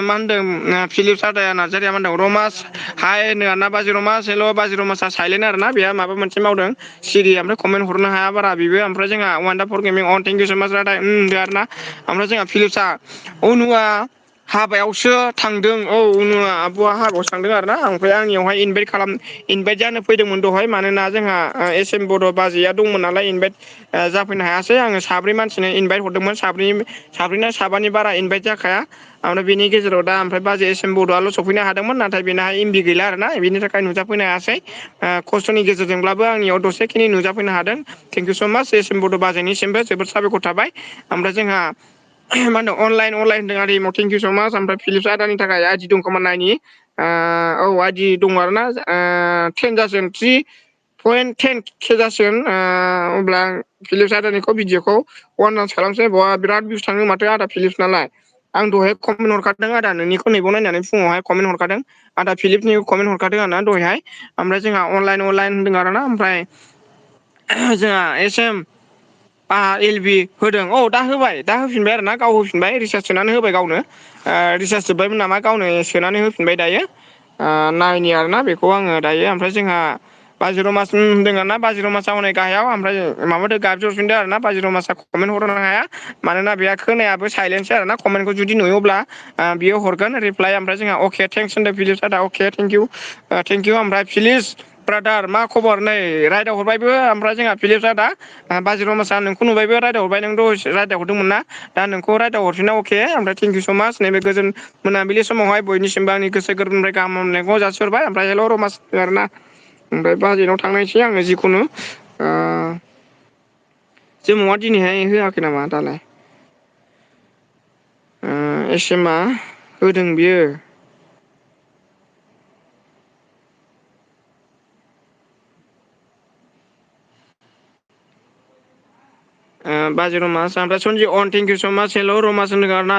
A: मा होनदों फिलिप्स आदाया नार्जारिया मा होनदों रमास हाय होनदों आरोना बाजि रमास हेल' बाजि रमासआ साइलेन्ट आरोना बेहा माबा मोनसे मावदों सिरि ओमफ्राय कमेन्ट हरनो हाया बारा बेबो ओमफ्राय जोंहा वान्डाफुल gaming thank you so' much रादाय होनदों आरोना ओमफ्राय जोंहा फिलिप्सआ अनुआ हाबायावसो थांदों उनुआ आब'आ हाबायावसो थांदों आरो ना ओमफ्राय आंनियावहाय इनभाइट जानो फैदोंमोन दहाय मानोना जोंहा एस एम बड' बाजैया दंमोन नालाय इनभाइट जाफैनो हायासै आङो साब्रै मानसिनो इनभाइट हरदोंमोन साब्रैना साबानि बारा इनभाइट जाखाया ओमफ्राय बेनि गेजेराव दा ओमफ्राय बाजै एस एम बड'आल' सफैनो हादोंमोन नाथाय बेना एमबि गैला आरोना बेनि थाखाय नुजाफैनो हायासै खस्थ'नि गेजेरजोंब्लाबो आंनियाव दसेखिनि नुजाफैनो हादों थेंक इउ स' माच एस एम बड' बाजायनिसिमबो जोबोद साबायखर थाबाय ओमफ्राय जोंहा मा होनदों अनलाइन होनदों आरो इमाव थेंक इउ स' माच ओमफ्राय फिलिप्स आदानि थाखाय आदि दं खोमा नायनि औ आदि दं आरोना 10 जासिगोन 3.10 के जासिगोन अब्ला आं फिलिप्स आदानिखौ भिडिअखौ 1 लान्स खालामसै बहा बिराद भिउस थाङो माथो आदा फिलिप्स नालाय आं दहाय कमेन्ट हरखादों आदा नोंनिखौ नैबाव नायनानै फुङावहाय कमेन्ट हरखादों आदा फिलिपनि कमेन्ट हरखादों आरोना दहायहाय ओमफ्राय जोंहा अनलाइन होनदों आरोना ओमफ्राय जोंहा एस एम एल बि होदों औ दा होबाय दा होफिनबाय आरोना गाव होफिनबाय रिसार्ज सोनानै होबाय गावनो रिसार्ज जोब्बायमोन नामा गावनो सोनानै होफिनबाय दायो नायनि आरोना बेखौ आङो दायो ओमफ्राय जोंहा बाजिर' मास होनदों आरोना बाजिर' मास हनै गाहायाव ओमफ्राय माबादो गाबज्रिहरफिनदो आरोना बाजिराव मासा कमेन्ट हरनो हाया मानोना बेहा खोनायाबो साइलेन्ससो आरोना कमेन्टखौ जुदि नुयोब्ला बियो हरगोन रिप्लाइ ओमफ्राय जोंहा अके थेंक्स होनदों फिलिप्स आदा अके थेंक इउ ओमफ्राय फिलिस ब्रादार मा खबर नै रायदाव हरबायबो ओमफ्राय जोंहा फिलिप्स आदा बाजिराव मासा नोंखौ नुबायबो रायदाव हरबाय नों दहाय रायदाव हरदोंमोन ना दा नोंखौ रायदाव हरफिना अके ओमफ्राय थेंक इउ स' माच नैबे गोजोन मोनाबिलि समावहाय बयनिसिमबो आंनि गोसो गोरबोनिफ्राय गाहाम हामलायनायखौ जासिहरबाय ओमफ्राय हेल' रमास आरोना ओमफ्राय बाजैनाव थांनायसै आङो जिखुनु जोमावा दिनैहाय होआखै नामा दालाय एस एम आ होदों बियो बाजि रमास ओमफ्राय सनजि अन थेंक इउ स' माच हेल' रमास होनदों आरोना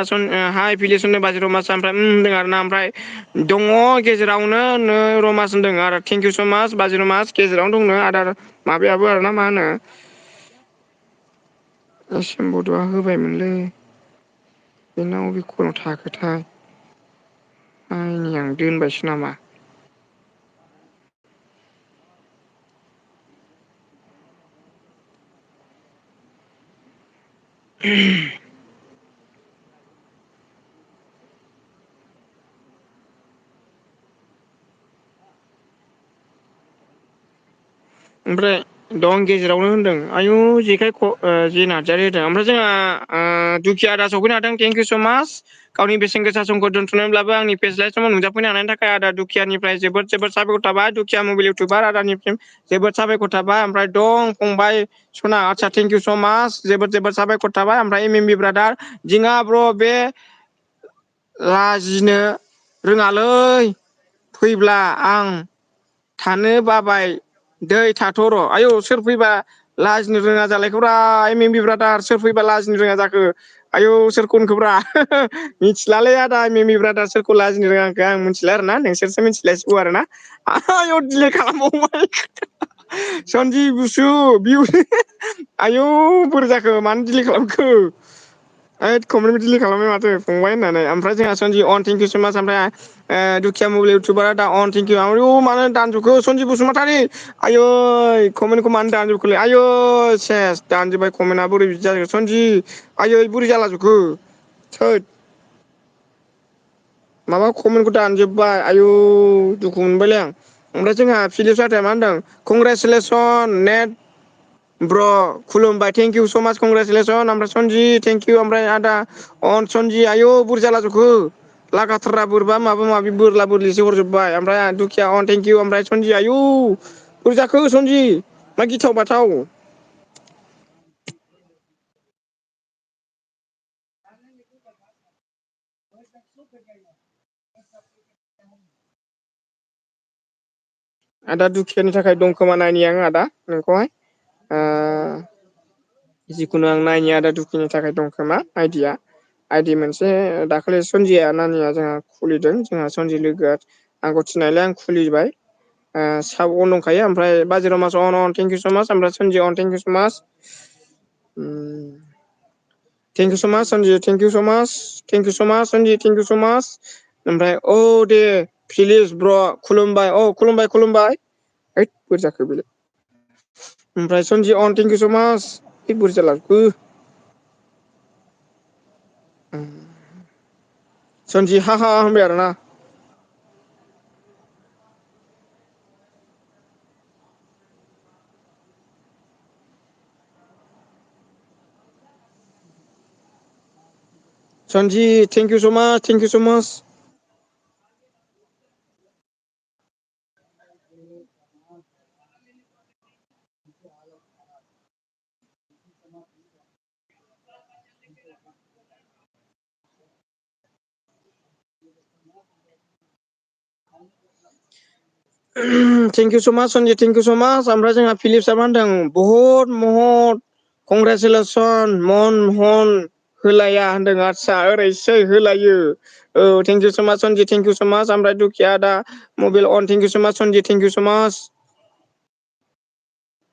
A: हाइ फिलिस होनदों बाजि रमास ओमफ्राय होनदों आरोना ओमफ्राय दङ गेजेरावनो नो रमास होनदों आरो थेंक इउ स' माच बाजि रमास गेजेरावनो दंनो आदार माबायाबो आरोना मा होनो एस एम बड'आ होबायमोनलै बेनाव बबे खनाव थाखोथाय नायनि आं दोनबायसो नामा ओमफ्राय दं गेजेरावनो होनदों आयु जेखाय जे नार्जारि होदों ओमफ्राय जोंहा दुखिया आदा सफैनो हादों थेंक इउ स' माच गावनि बेसेन गोसा समखौ दोन्थ'नोब्लाबो आंनि फेस्लाय समाव नुजाफैनो हानायनि थाखाय आदा दुखियानिफ्राय जोबोद साबायखर थाबाय दुखिया मबाइल इउटुबार आदानिसिम जोबोद साबायखर थाबाय ओमफ्राय दं फंबाय सना आदसा थेंक इउ स' माच जोबोद साबायखर थाबाय ओमफ्राय एम एम बि ब्रादार दिङा ब्र' बे लाजिनो रोङालै फैब्ला आं थानो बाबाय दै थाथ' र' आयौ सोर फैबा लाजिनो रोङा जालायखौरा एम एम बि ब्रादार सोर फैबा लाजिनो रोङा जाखो आयौ सोरखौ होनखोब्रा मिथिलालै आदा एम एम इ ब्रादार सोरखौ लाजिनो रोङाखै आं मिथिला आरोना नोंसोरसो मिथिलायसिगौ आरोना आयौ दिलेट खालामबावबाय सनजि बुसु आयौ बोरै जाखो मानो दिलेट खालामखो ओइद कमेन्टबो दिलेट खालामबाय माथो फंबाय होननानै ओमफ्राय जोंहा सनजि अन थेंक इउ स' माच ओमफ्राय दुखिया मबाइल इउटुबारा दा अन थेंक इउ आयौ मानो दानजोबखो सनजि बसुमतारी आयै कमेन्टखौ मानो दानजोबखोलै आयै सेस दानजोब्बाय कमेन्टआ बोरै बिदि जाखो सनजि आयै बोरै जाला जोबखो थोद माबा कमेन्टखौ दानजोब्बाय आयु दुखु मोनबायलै आं ओमफ्राय जोंहा फिलिप्स आदाया मा होनदों कंग्रेसुलेसन नेट ब्र' खुलुमबाय थेंक इउ स' माच कंग्रेसुलेसन ओमफ्राय सनजि थेंक इउ ओमफ्राय आदा अनसनजि आयु बोरै जाला जोबखो लागाथारा बोरैबा माबा माबि बोरला बोरलिसो हरजोबबाय ओमफ्राय दुखिया अन थेंक इउ ओमफ्राय सनजि आयु बोरै जाखो सनजि मा गिथाव बाथाव आदा दुखियानि थाखाय दं खोमा नायनि आं आदा नोंखौहाय जिखुनु आं नायनि आदा दुखुनि थाखाय दं खोमा आइदिया आइदि मोनसे दाखालि सनजिया नानिया जोंहा खुलिदों जोंहा सनजि लोगोआ आंखौ थिननायलाय आं खुलिबाय साब अन दंखायो ओमफ्राय बाजिराव मास अन थेंक इउ स' माच ओमफ्राय सनजि अन थेंक इउ स' माच थेंक इउ स' माच सनजि थेंक इउ स' माच थेंक इउ स' माच सनजि थेंक इउ स' माच ओमफ्राय औ दे फिलिस ब्र' खुलुमबाय औ खुलुमबाय हैद बोरै जाखो बेलाय ओमफ्राय सनजि अन थेंक इउ स' माच बोरै जाला जोबखो सनजि हा हा होनबाय आरोना सनजि थेंक इउ स' माच थेंक इउ स' माच थेंक इउ स' माच सनजित थेंक इउ स' माच ओमफ्राय जोंहा फिलिप्सआ मा होनदों बहुद महत कंग्रेसुलेसन मन होलाया होनदों आदसा ओरैसै होलायो औ थेंक इउ स' माच सनजित थेंक इउ स' माच ओमफ्राय दुखिया दा mobile on thank you so' माच सनजित थेंक इउ स' माच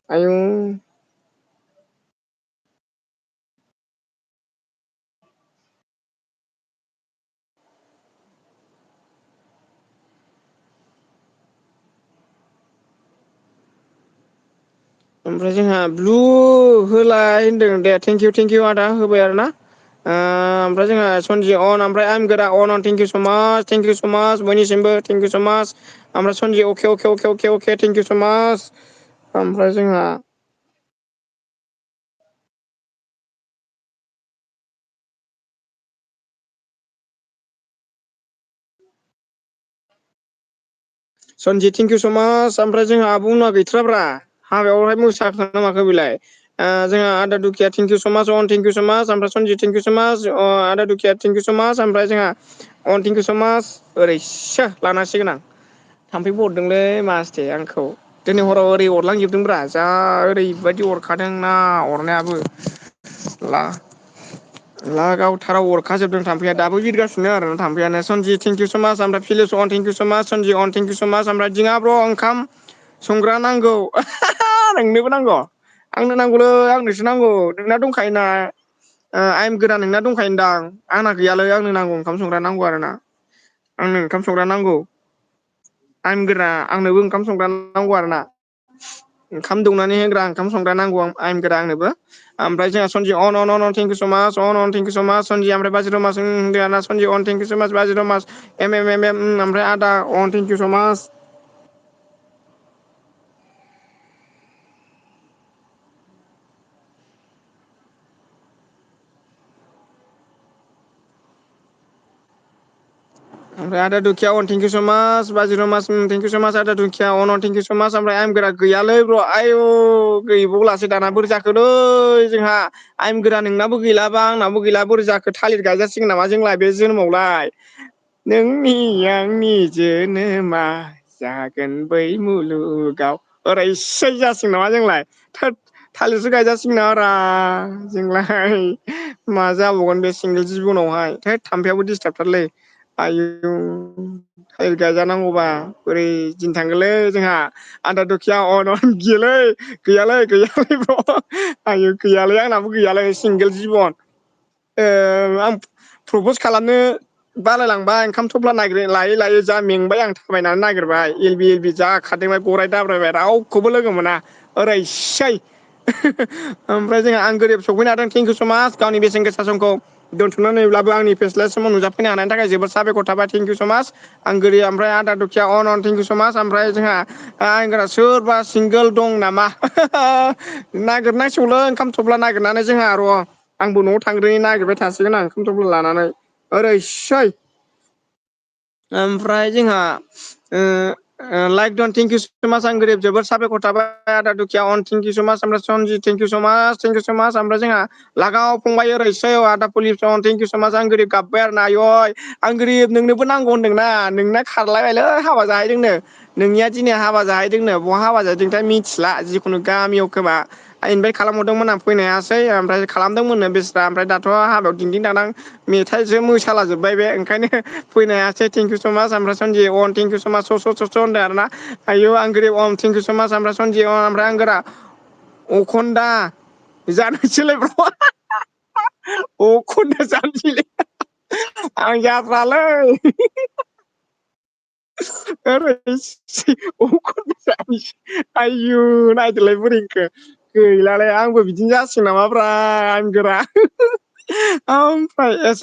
A: आयौ ओमफ्राय जोंहा ब्लु होलाय होनदों दे थेंक इउ आदा होबाय आरो ना ओमफ्राय जोंहा सनजि अन ओमफ्राय आइम गोरा अन थेंक इउ स' माच बयनिसिमबो थेंक इउ स' माच ओमफ्राय सनजि अके थेंक इउ स' माच ओमफ्राय जोंहा सनजित थेंक इउ स' माच ओमफ्राय जोंहा आब' मोनना गैथ्राब्रा हाबायावहाय मोसाखोना माखो बेलाय जोंहा आदा दुखिया थेंक इउ स' माच अन थेंक इउ स' माच ओमफ्राय सनजित थेंक इउ स' माच आदा दुखिया थेंक इउ स' माच ओमफ्राय जोंहा अन थेंक इउ स' माच ओरैसो लानांसिगोन आं थाम्फैबो अरदोंलै मासथे आंखौ दिनै हराव ओरै अरलांजोबदोंब्रा जा ओरैबायदि अरखादों ना अरनायाबो ला गावथाराव अरखाजोबदों थाम्फैया दाबो बिरगासिनो आरोना थाम्फैयानो सनजि थेंक इउ स' माच ओमफ्राय Philips on thank you so' माच सनजि अन थेंक इउ स' माच ओमफ्राय दिङा ब्र ओंखाम संग्रा नांगौ नोंनोबो नांगौ आंनो नांगौलै आंनोसो नांगौ नोंना दंखायोना आइम गोदान नोंना दंखायोदां आंना गैयालै आंनो नांगौ ओंखाम संग्रा नांगौ आरो ना आंनो ओंखाम संग्रा नांगौ आइम गोरा आंनोबो ओंखाम संग्रा नांगौ आरो ना ओंखाम दौनानै होग्रा ओंखाम संग्रा नांगौ आइम गोरा आंनोबो ओमफ्राय जोंहा सनजि अन थेंक इउ स' माच अन थेंक इउ स' माच सनजि ओमफ्राय बाजिराव मास सनजि अन थेंक इउ स' माच बाजिराव मास एम ओमफ्राय आदा अन थेंक इउ स' माच ओमफ्राय आदा दुखिया अन थेंक इउ स' माच बाजिराव मास थेंक इउ स' माच आदा दुखिया अन थेंक इउ स' माच ओमफ्राय आइम गोरा गैयालै ब्र' आयौ गैबावलासो दाना बोरै जाखोलै जोंहा आइम गोरा नोंनाबो गैलाबा आंनाबो गैला बोरै जाखो थालिर गायजासिगोन नामा जोंलाय बे जोनोमावलाय नोंनि आंनि जोनोमा जागोन बै मुलुगाव ओरैसै जासिगोन नामा जोंलाय थोद थालिरसो गायजासिगोन नामारा जोंलाय मा जाबावगोन बे सिंगोल जिबनावहाय थोद थाम्फैयाबो दिसटाबथारलै आयौ थालिर गायजानांगौबा बोरै दिन थांगोनलै जोंहा आदा दुखिया अन गैयालै ब्र' आयौ गैयालै आंनाबो गैयालै सिंगोल जिबन आं प्रपस खालामनो बालायलांबाय ओंखाम थफ्ला लायै जा मेंबाय आं थाबायनानै नागिरबाय एल बि जा खारदोंबाय गराय दाब्रायबाय रावखौबो लोगो मोना ओरैसै ओमफ्राय जोंहा आं गोरिब सफैनो हादों थेंक इउ स' माच गावनि बेसेन गोसा समखौ दोनथुमनानैब्लाबो आंनि फेस्ला समाव नुजाफैनो हानायनि थाखाय जोबोद साबायखर थाबाय थेंक इउ स' माच आं गोरिब ओमफ्राय आदा दुखिया अन थेंक इउ स' माच ओमफ्राय जोंहा आं सोरबा सिंगोल दं नामा नागिरनांसिगौलै ओंखाम थफ्ला नागिरनानै जोंहा र' आंबो न'आव थांग्रोनि नागिरबाय थासिगोन आं ओंखाम थफ्ला लानानै ओरैसै ओमफ्राय जोंहा लाइक दन थेंक इउ स' माच आं गोरिब जोबोद साबायखर थाबाय आदा दुखिया अन थेंक इउ स' माच ओमफ्राय सनजि थेंक इउ स' माच ओमफ्राय जोंहा लागाव फंबाय ओरैसै आदा पुलिसन थेंक इउ स' माच आं गोरिब गाबबाय आरो ना आयै आं गोरिब नोंनोबो नांगौ होनदोंना नोंना खारलायबायलै हाबा जाहैदोंनो नोंनिया दिनै हाबा जाहैदोंनो बहा हाबा जाहैदोंथाय मिथिला जिखुनु गामियाव खोमा इनभाइट खालामहरदोंमोन आं फैनो हायासै ओमफ्राय खालामदोंमोननो बेस्रा ओमफ्राय दाथ' हाबायाव दिंदिं दानां मेथाइसो मोसाला जोब्बाय बे ओंखायनो फैनो हायासै थेंक इउ स' माच ओमफ्राय सनजि अन थेंक इउ स' माच स' होनदों आरो ना आयौ आं गोरिब थेंक इउ स' माच ओमफ्राय सनजि ओमफ्राय आं गोरा अखन्दा जानोसैलाय ब्र' अखन्दा जानोसैलाय आं जाथ्रालै आयु नायदोलाय बोरै होनखो गैलालै आंबो बिदिनो जासिगोन नामाब्रा आं गोरा ओमफ्राय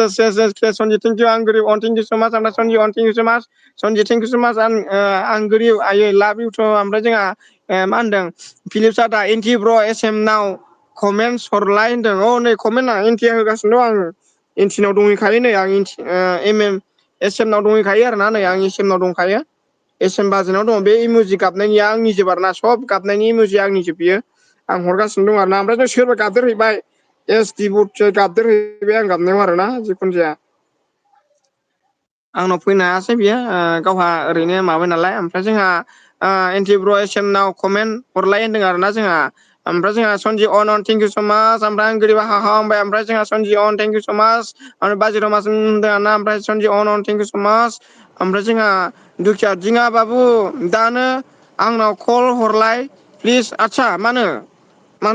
A: सनजि थेंक इउ आं गोरिब थेंक इउ स' माच ओमफ्राय सनजि थेंक इउ स' माच सनजि थेंक इउ स' माच आं गोरिब आयै लाभ इउथ' ओमफ्राय जोंहा मा होनदों फिलिप्स आदा एन्टि ब्र' एस एम नाव कमेन्टस हरलाय होनदों नै कमेन्टआ एन्टिया होगासिनो दं आङो एन्टिनाव दंहैखायो नै आं एस एम नाव दंहैखायो आरोना नै आं एस एम नाव दंखायो एस एम बाजेनाव दङ बे इम'जि गाबनायनिया आंनि जोब आरोना सब गाबनायनि इम'जि आंनि जोब बियो आं हरगासिनो दं आरोना ओमफ्राय सोरबा गाबदेरहैबाय एस डि गाबदेरहैबाय आं गाबनायाव आरोना जिखुनु जाया आंनाव फैनो हायासै बियो गावहा ओरैनो माबाय नालाय ओमफ्राय जोंहा एन्टि ब्र एसएमनाव कमेन्ट हरलाय होनदों आरोना जोंहा ओमफ्राय जोंहा सनजि अन थेंक इउ स माच ओमफ्राय गोरिबा हाहा होनबाय ओमफ्राय जोंहा सनजि अन थेंक इउ स माच आरो बाजिराव मास होनदों आरोना ओमफ्राय सनजि अन थेंक इउ स माच ओमफ्राय जोंहा दुखिया दिङा बाबु दानो आंनाव कल हरलाय प्लिज आदसा मानो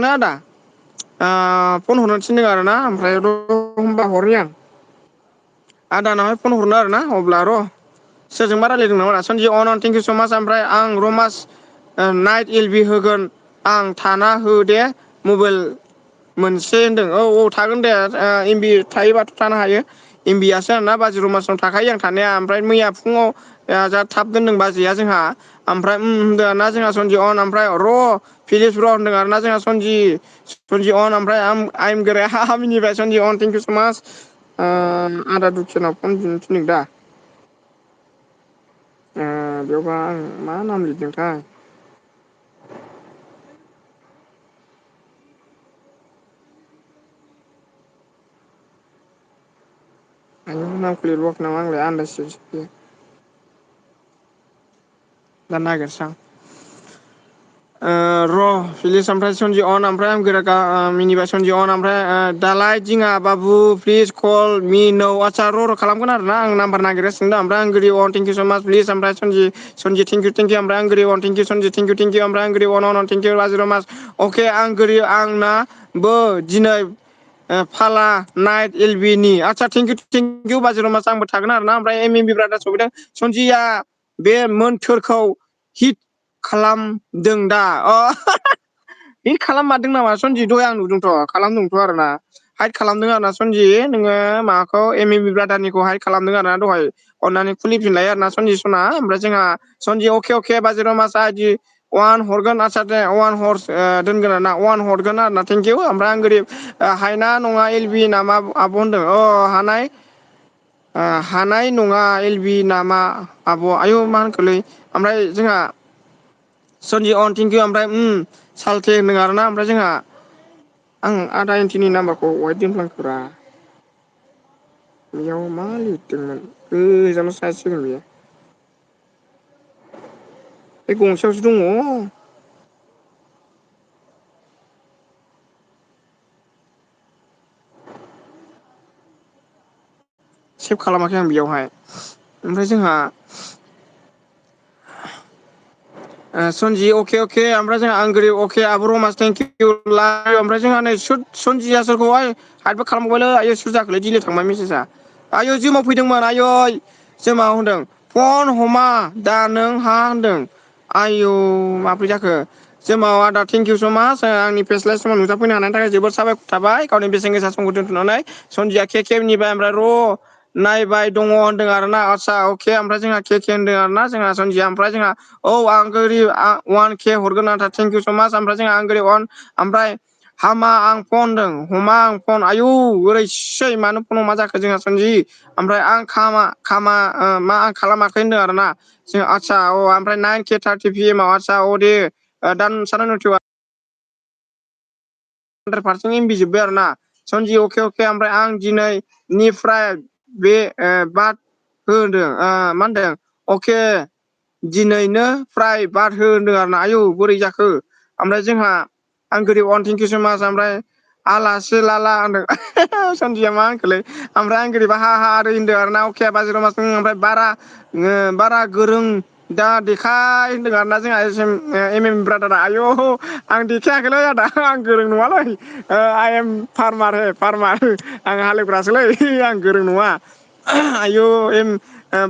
A: आदा फन हरनो थिनदों आरोना ओमफ्राय र' होनबा हरनि आं आदानावहाय फन हरनो आरोना अब्ला र' सोरजोंबा रायलायदों नामा सनजि अन थेंक इउ स माच ओमफ्राय आं रमास नाइट एल बि होगोन आं थाना हो दे मबाइल मोनसे होनदों औ थागोन दे एमबि थायोबाथ' थानो हायो एमबियासो आरोना बाजाराव मासाव थाखायो आं थानाया ओमफ्राय मैया फुङाव जा थाब दोनदों बाजैया जोंहा ओमफ्राय होनदों ना जोंहा सनजि अन ओमफ्राय र' फिलिस र' होनदों आरोना जोंहा सनजि अन ओमफ्राय आइम गोरे हा हा मिनिबाय सनजि अन थेंक इउ स माच आदा दुखियानाव फन बुनो थिनदों दा बेयावबा आं मा नाम लिरदोंथाय आयौ नामखौ लिरबावाखै नामा आंलाय आन्दायसिगोनसो दा नागिरसां र' फिलिस ओमफ्राय सनजि अन ओमफ्राय आं गोरा मिनिबाय सनजि अन ओमफ्राय दालाय दिङा बाबु प्लिज कल मि नौ आदसा र' खालामगोन आरोना आं नाम्बार नागिरगासिनो दं ओमफ्राय आं गोरि अन थेंक इउ स माच प्लिज ओमफ्राय सनजि थेंक इउ ओमफ्राय आं गोरि अन थेंक इउ सनजि थेंक इउ ओमफ्राय आं गोरि अन थेंक इउ बाजिराव मास अके आं गोरि आंनाबो दिनै फाला नाइट एल बि नि आदसा थेंक इउ बाजिराव मास आंबो थागोन आरोना ओमफ्राय एम एम बि ब्रादार सफैदों सनजिया बे मोन्थोरखौ हिट खालामदों दा हिट खालाममारदों नामा सनजि दहाय आं नुदोंथ' खालामदोंथ' आरोना हाइद खालामदों आरोना सनजि नोङो माबाखौ एम एम इ ब्रादारनिखौ हाइद खालामदों आरोना दहाय अननानै खुलिफिनलाय आरोना सनजि सना ओमफ्राय जोंहा सनजि अके बाजिराव मास आइदि अवान हरगोन आदसा दे अवान हर दोनगोन आरोना अवान हरगोन आरोना थेंक इउ ओमफ्राय आं गोरिब हायना नङा एल बि नामा आब' होनदों हानाय नङा एल बि नामा आब' आयौ मा होनखोलै ओमफ्राय जोंहा सनजि अन थेंक इउ ओमफ्राय सालथे होनदों आरोना ओमफ्राय जोंहा आं आदा एन्टिनि नाम्बारखौ अहाय दोनफ्लांखोब्रा बेयाव मा लिरदोंमोन गोजानावसो थासिगोन बेयो बे गंसेयावसो दङ सेभ खालामाखै आं बेयावहाय ओमफ्राय जोंहा सनजि अके ओमफ्राय जोंहा आं गोरिब अके आब' रमास थेंक इउ ओमफ्राय जोंहा नै सनजिया सोरखौहाय हाइदबो खालामबायलै आय सोर जाखोलै दिलेट थांबाय मेसेजआ आयै जोमाव फैदोंमोन आयै जोमा होनदों फन हमा दा नों हा होनदों आयौ माब्रै जाखो जोमाव आदा थेंक इउ स माच आंनि फेस्लाय समाव नुजाफैनो हानायनि थाखाय जोबोद साबायखर थाबाय गावनि बेसेन गोसा समखौ दोन्थ'नानै सनजिया केनिफ्राय ओमफ्राय र' नायबाय दङ होनदों आरोना आदसा अके ओमफ्राय जोंहा के होनदों आरोना जोंहा सनजिया ओमफ्राय जोंहा औ आं गोरिब अवान के हरगोन आदा थेंक इउ स माच ओमफ्राय जोंहा आं गोरिब अवान ओमफ्राय हामा आं फन होनदों हमा आं फन आयौ ओरैसै मानो फन हमा जाखो जोंहा सनजि ओमफ्राय आं मा आं खालामाखै होनदों आरोना जों आदसा ओमफ्राय 9k30 pm आव आदसा दे दानसाराय नयथायाव 100% एमबि जोब्बाय आरोना सनजि अके ओमफ्राय आं दिनैनिफ्राय बे बाद होदों मा होनदों अके दिनैनो फ्राय बाद हो होनदों आरोना आयौ बोरै जाखो ओमफ्राय जोंहा आं गोरिब अवान थेंक इउ स माच ओमफ्राय आलासो लाला होनदों सनजिया मा होनखोलै ओमफ्राय आं गोरिबा हा ओरै होनदों आरोना अके बाजिराव मास ओमफ्राय बारा गोरों दा देखाय होनदों आरोना जोंहा एम एम ब्रादारा आयौ आं देखायाखैलै आदा आं गोरों नङालै आइ एम फार्मार आं हालेवग्रासोलै आं गोरों नङा आयौ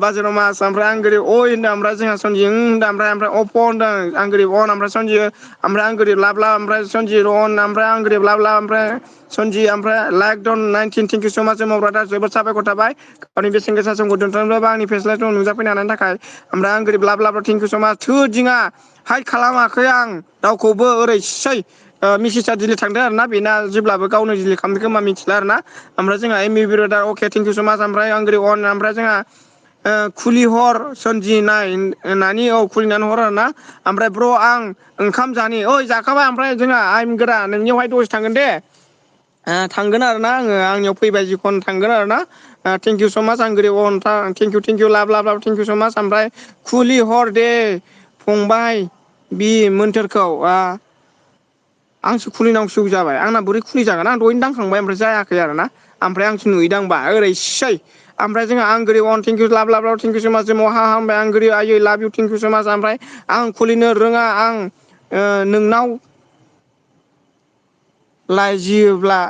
A: बाजाराव मास ओमफ्राय आं गोरिब होनदों ओमफ्राय जोंहा सनजि होनदों ओमफ्राय अप' होनदों आं गोरिब अन ओमफ्राय सनजि ओमफ्राय आं गोरिब लाब ओमफ्राय सनजि रन ओमफ्राय आं गोरिब लाब ओमफ्राय सनजि ओमफ्राय लाइक दन 19 थेंक इउ स माच मावग्रा जोबोद साबायखर थाबाय गावनि बेसेन गोसा समखौ दोनथ'नोब्लाबो आंनि फेस्लाय समाव नुजाफैनो हानायनि थाखाय ओमफ्राय आं गोरिब लाब थेंक इउ स माच थोद दिङा हाइद खालामाखै आं रावखौबो ओरैसै मेसेजआ दिलिट थांदों आरोना बेना जेब्लाबो गावनो दिलिट खालामदों खोमा मिथिला आरोना ओमफ्राय जोंहा एम इ brother okay thank you so much ओमफ्राय आं गोरिब अन ओमफ्राय जोंहा खुलिहर सनजि नानि खुलिनानै हर आरोना ओमफ्राय ब्र आं ओंखाम जानि जाखाबाय ओमफ्राय जोंहा आइम गोरा नोंनियावहाय दसे थांगोन दे थांगोन आरोना आङो आंनियाव फैबाय जिखन थांगोन आरोना थेंक इउ स' माच आंगुरि अन थेंक इउ लाभ लाभ लाभ थेंक इउ स' माच ओमफ्राय खुलि हर दे फंबाय बि मोन्थोरखौ आंसो खुलिनांसिगौ जाबाय आंना बोरै खुलि जागोन आं दहायनो दांखांबाय ओमफ्राय जायाखै आरो ना ओमफ्राय आंसो नुहैदांबा ओरैसै ओमफ्राय जोंहा आंगुरि अन थेंक इउ लाभ लाभ लाभ थेंक इउ स' माच महा हामबाय आंगुरि आयै लाभ U thank you so' much ओमफ्राय आं खुलिनो रोङा आं नोंनाव लाजियोब्ला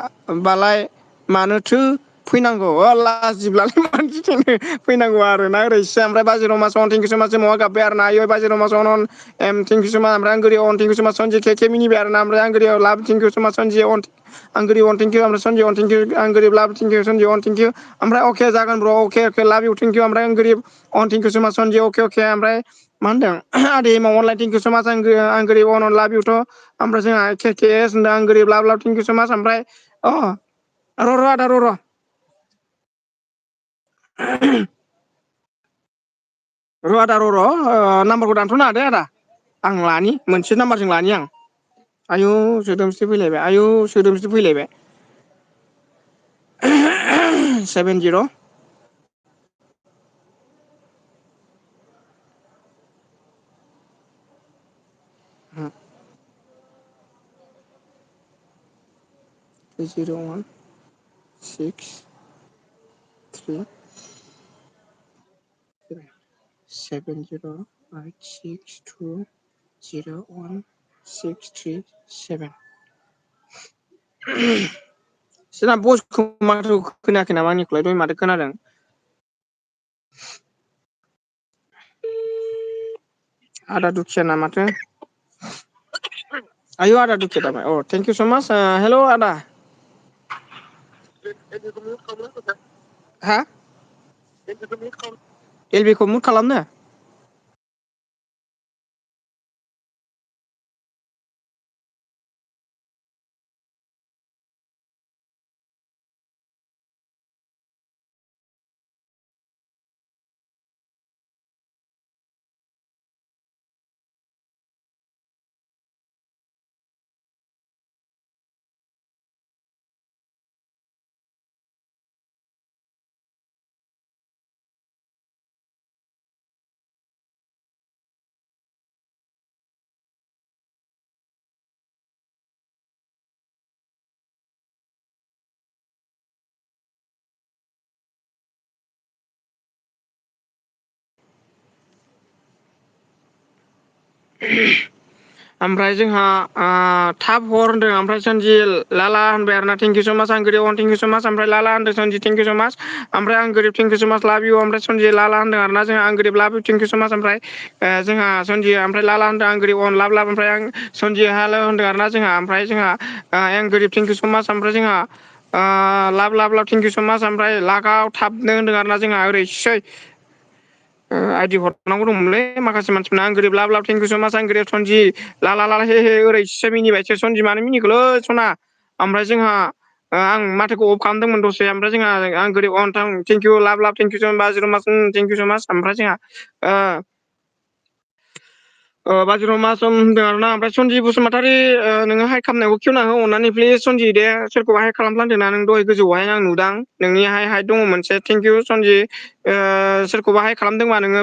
A: बालाय मानोथो फैनांगौ लाजिब्लालाय मानो गिथोंनो फैनांगौ आरो ना ओरैसो ओमफ्राय बाजाराव रमा थेंक इउ स' माच महा गाबबाय आरो ना आयै बाजै रमा थेंक इउ स' माच ओमफ्राय आंगुरि अन थेंक इउ स' माच सनजि के मिनिबाय आरो ना ओमफ्राय आंगुरि लाभ थेंक इउ स' माच सनजि अन आंगुरि अन थेंक इउ ओमफ्राय सनजि अन थेंक इउ आंगुरि लाभ थेंक इउ सनजि अन थेंक इउ ओमफ्राय अके जागोन ब्र अके लाभ इउ थेंक इउ ओमफ्राय आंगुरि अन थेंक इउ स' माच सनजि अके ओमफ्राय मा होनदों आदै एमाव अनलाइन थेंक इउ स' माच आंगुरि अन लाभ इउथ' ओमफ्राय जोंहा के एस होनदों आंगुरि लाभ लाभ थेंक इउ स' माच ओमफ्राय र' आदा र' आदा र' नाम्बारखौ दानथ'नो नाङा दे आदा आं लानि मोनसे नाम्बारजों लानि आं आयौ सोदोमस्रि फैलायबाय आयौ सोदोमस्रि फैलायबाय 70 01 6 3 7086201637 सोरना बयसखौ माथो खोनायाखै नामा आंनिखौलाय दहाय माथो खोनादों आदा दुखिया माथो आयौ आदा दुखिया दाबाय थेंक इउ स' माच हेल' आदा हा एलबिखौ मुट खालामनो ओमफ्राय जोंहा थाब हर होनदों ओमफ्राय सोनजि लाला होनबाय आरोना थेंक इउ स' माच आंगुरि अन थेंक इउ स' माच ओमफ्राय लाला होनदों सनजि थेंक इउ स' माच ओमफ्राय आं गोरिब थेंक इउ स' माच लाभ इउ ओमफ्राय सनजि लाला होनदों आरोना जोंहा आं गोरिब लाभ U thank you so' much ओमफ्राय जोंहा सनजि ओमफ्राय लाला होनदों आं गोरिब अन लाभ लाभ ओमफ्राय आं सनजि हेल' होनदों आरोना जोंहा ओमफ्राय जोंहा आं गोरिब थेंक इउ स' माच ओमफ्राय जोंहा लाभ लाभ लाभ थेंक इउ स' माच ओमफ्राय लागाव थाबनो होनदों आरोना जोंहा ओरैसै आइदि हरनांगौ दंमोनलै माखासे मानसिफोरनो आं गोरिब लाभ लाभ थेंक इउ स' माच आं गोरिब सनजि ला हे ओरैसो मिनिबायसो सनजि मानो मिनिखोलै सना ओमफ्राय जोंहा आं माथोखौ अफ खालामदोंमोन दसे ओमफ्राय जोंहा आं गोरिब अन थेंक इउ लाभ लाभ थेंक इउ बाजिर' माच थेंक इउ स' माच ओमफ्राय जोंहा बाजिराव मा सम होनदों आरोना ओमफ्राय सनजि बसुमतारी नोङो हाइक खालामनायखौ खेवना हो अननानै प्लिज सनजि दे सोरखौबा हाइक खालामफ्लांदोंना नों दहाय गोजौआवहाय आं नुदां नोंनिहाय हाइट दङ मोनसे थेंक इउ सनजि सोरखौबा हाइक खालामदोंबा नोङो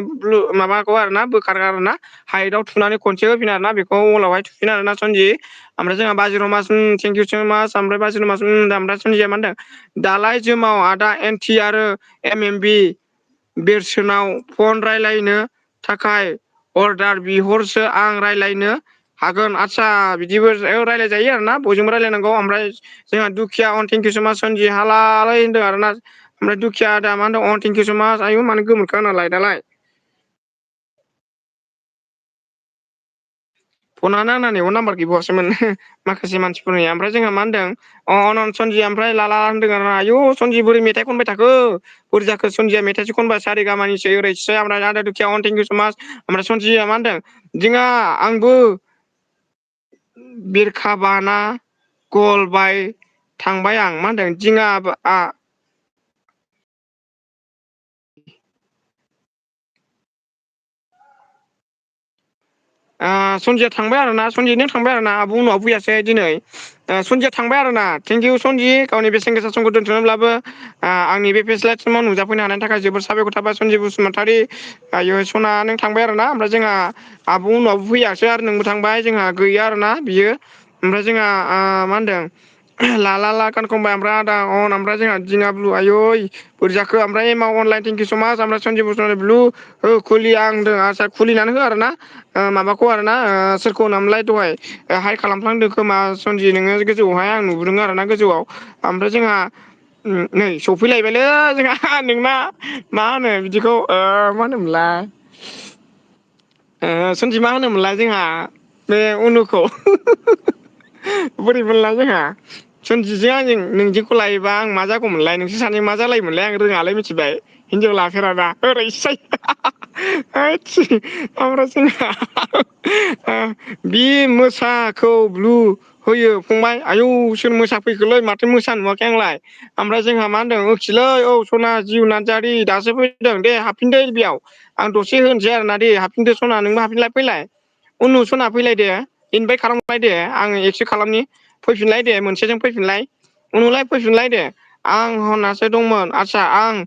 A: माबाखौ आरोना बोखार आरोना हाइटआव थुनानै खनसे होफिन आरोना बेखौ अलावहाय थुफिन आरोना सनजि ओमफ्राय जोंहा बाजिराव मास थेंक इउ स' माच ओमफ्राय बाजिराव मास ओमफ्राय सनजिया मा होनदों दालाय जोमाव आदा एनटि आरो एम एम बि बिरसोनाव फन रायलायनो थाखाय अर्डार बिहरसो आं रायलायनो हागोन आदसा बिदिबो रायलायजायो आरोना बयजोंबो रायलायनांगौ ओमफ्राय जोंहा दुखिया अन थेंक इउ स' माच सनजि हालालाय होनदों आरोना ओमफ्राय दुखिया आदा मा होनदों अन थेंक इउ स' माच आयु मानो गोमोरखो आंनालाय दालाय फनानो आंना नैबाव नाम्बार गैबावासोमोन माखासे मानसिफोरनि ओमफ्राय जोंहा मा होनदों अन सनजि ओमफ्राय लाला होनदों आरो आयु सनजि बोरै मेथाइ खनबाय थाखो बोरै जाखो सनजिया मेथाइसो खनबाय सारे गामानिसो ओरैसो ओमफ्राय आदा दुखिया अन थेंक इउ स' माच ओमफ्राय सनजिया मा होनदों दिङा आंबो बिरखाबाना गलबाय थांबाय आं मा होनदों दिङा सनजिया थांबाय आरोना सनजि नों थांबाय आरोना आब' उनाव फैयासै दिनै सनजिया थांबाय आरोना थेंक इउ सनजि गावनि बेसेन गोसा समखौ दोन्थ'नोब्लाबो आंनि बे फेस्लाइट समाव नुजाफैनो हानायनि थाखाय जोबोर साबायखर थाबाय सनजि बसुमतारी आयो सना नों थांबाय आरोना ओमफ्राय जोंहा आब' उनावबो फैयासै आरो नोंबो थांबाय जोंहा गैया आरोना बियो ओमफ्राय जोंहा मा होनदों ला खानखांबाय ओमफ्राय आदा अन ओमफ्राय जोंहा दिङा ब्लु आयै बोरै जाखो ओमफ्राय एमाव अनलाइन थेंकिउ स माच ओमफ्राय सनजि बसुमतारी ब्लु हो खुलि आं होनदों आचसा खुलिनानै हो आरोना माबाखौ आरोना सोरखौ होनामोनलाय दहाय हाइ खालामफ्लांदों खोमा सनजि नोङो गोजौआवहाय आं नुबोदों आरोना गोजौआव ओमफ्राय जोंहा नै सफैलायबायलै जोंहा नोंना मा होनो बिदिखौ मा होनोमोनलाय सनजि मा होनोमोनलाय जोंहा बे उनुखौ बोरै मोनलाय जोंहा सनजिजों आंजों नोंजोंखौ लायोबा आं मा जागौमोनलाय नोंसोर सानै मा जालायोमोनलाय आं रोङालाय मिथिबाय हिनजाव लाफेराबा ओरैसाय ओमफ्राय जोंहा बि मोसाखौ ब्लु होयो फंबाय आयौ सोर मोसाफैखोलै माथो मोसा नुवाखै आंलाय ओमफ्राय जोंहा मा होनदों ओखिलै औ सना जिउ नार्जारि दासो फैदों दे हाबफिनदो बेयाव आं दसे होनोसै आरोना दे हाबफिनदो सना नोंबो हाबफिनलाय फैलाय उननु सना फैलाय दे इनभाइट खालामलाय दे आङो एक्सेप्ट खालामनि फैफिनलाय दे मोनसेजों फैफिनलाय उननुलाय फैफिनलाय दे आं हरनासो दंमोन आदसा आं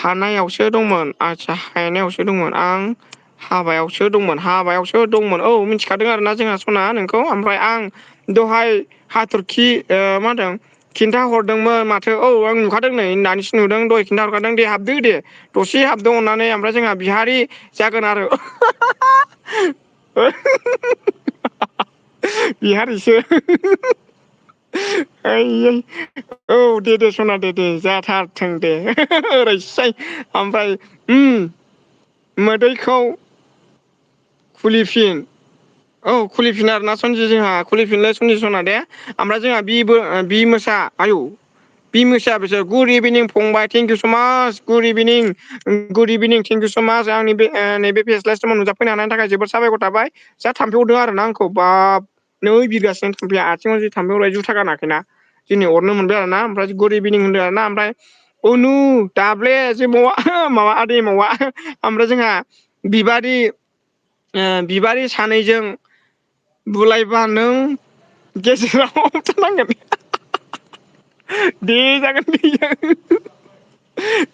A: हानायावसो दंमोन आदसा हानायावसो दंमोन आं हाबायावसो दंमोन औ मिथिखादों आरोना जोंहा सना नोंखौ ओमफ्राय आं दहाय हाथरखि मा होनदों खिन्था हरदोंमोन माथो औ आं नुखादों नै दानिसो नुदों दहाय खिन्था हरखादों दे हाबदो दे दसे हाबदो अननानै ओमफ्राय जोंहा बिहारि जागोन आरो बिहारिसो औ दे सना दे जाथारथों दे ओरैसाय ओमफ्राय मोदैखौ खुलिफिन औ खुलिफिन आरोना सनजि जोंहा खुलिफिनलाय सनजि सना दे ओमफ्राय जोंहा बि मोसा आयौ बि मोसा बिसोर गुड इभिनिं फंबाय थेंक इउ स माच good evening thank you so माच आंनि बे नैबे फेस्ला समाव नुजाफैनो हानायनि थाखाय जोबोद साबायखर थाबाय जा थाम्फै अरदों आरोना आंखौ बाब नै बिरगासिनो थाम्फैया आथिङाव जि थाम्फै अरनाय जुथा गानाखैना दिनै अरनो मोनबाय आरोना ओमफ्राय गुड इभिनिं होनदों आरोना ओमफ्राय अनु दाब्ले जे मावा आदै मावा ओमफ्राय जोंहा बिबारि सानैजों बुलायबा नों गेजेराव थानांगोन दे जागोन दे जागोन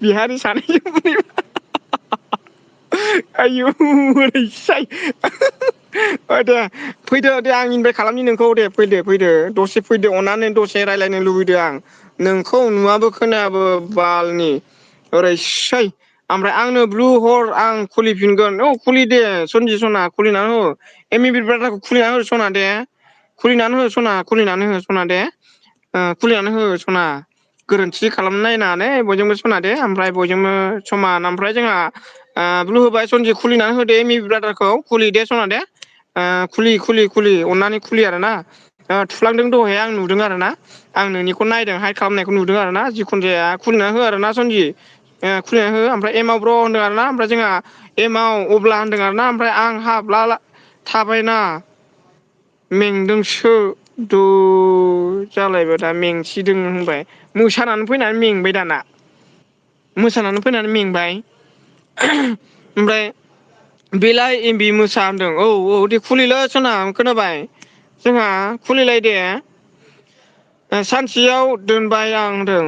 A: बिहारि सानैजों बुलायबा आयौ ओरैसाय दे फैदो दे आं इनभाइट खालामनि नोंखौ दे फैदो दसे फैदो अननानै दसे रायज्लायनो लुबैदों आं नोंखौ नुवाबो खोनायाबो बालनि ओरैसै ओमफ्राय आंनो ब्लु हर आं खुलिफिनगोन औ खुलि दे सनजि सना खुलिनानै हो एम इ बि ब्रादारखौ खुलिनानै हो सना दे खुलिनानै हो सना दे खुलिनानै हो सना गोरोन्थि खालामनो नायनानै बयजोंबो सना दे ओमफ्राय बयजोंबो समान ओमफ्राय जोंहा ब्लु होबाय सनजि खुलिनानै होदो एम इ बि ब्रादारखौ खुलि दे सना दे खुलि अननानै खुलि आरोना थुफ्लांदों दहाय आं नुदों आरोना आं नोंनिखौ नायदों हाइद खालामनायखौ नुदों आरोना जिखुनु जाया खुलिना हो आरोना सनजि खुलिनानै हो ओमफ्राय एमाव ब्र' होनदों आरोना ओमफ्राय जोंहा एमाव अब्ला होनदों आरोना ओमफ्राय आं हाबला थाबायना मेंदोंसो जालायबाय दा मेंसिदों होनबाय मोसानानै फैनानै मेंबाय दाना मोसानानै फैनानै मेंबाय ओमफ्राय बेलाय एमबि मोसा होनदों औ दे खुलिलै सना खोनाबाय जोंहा खुलिलाय दे सानसेयाव दोनबाय आं होनदों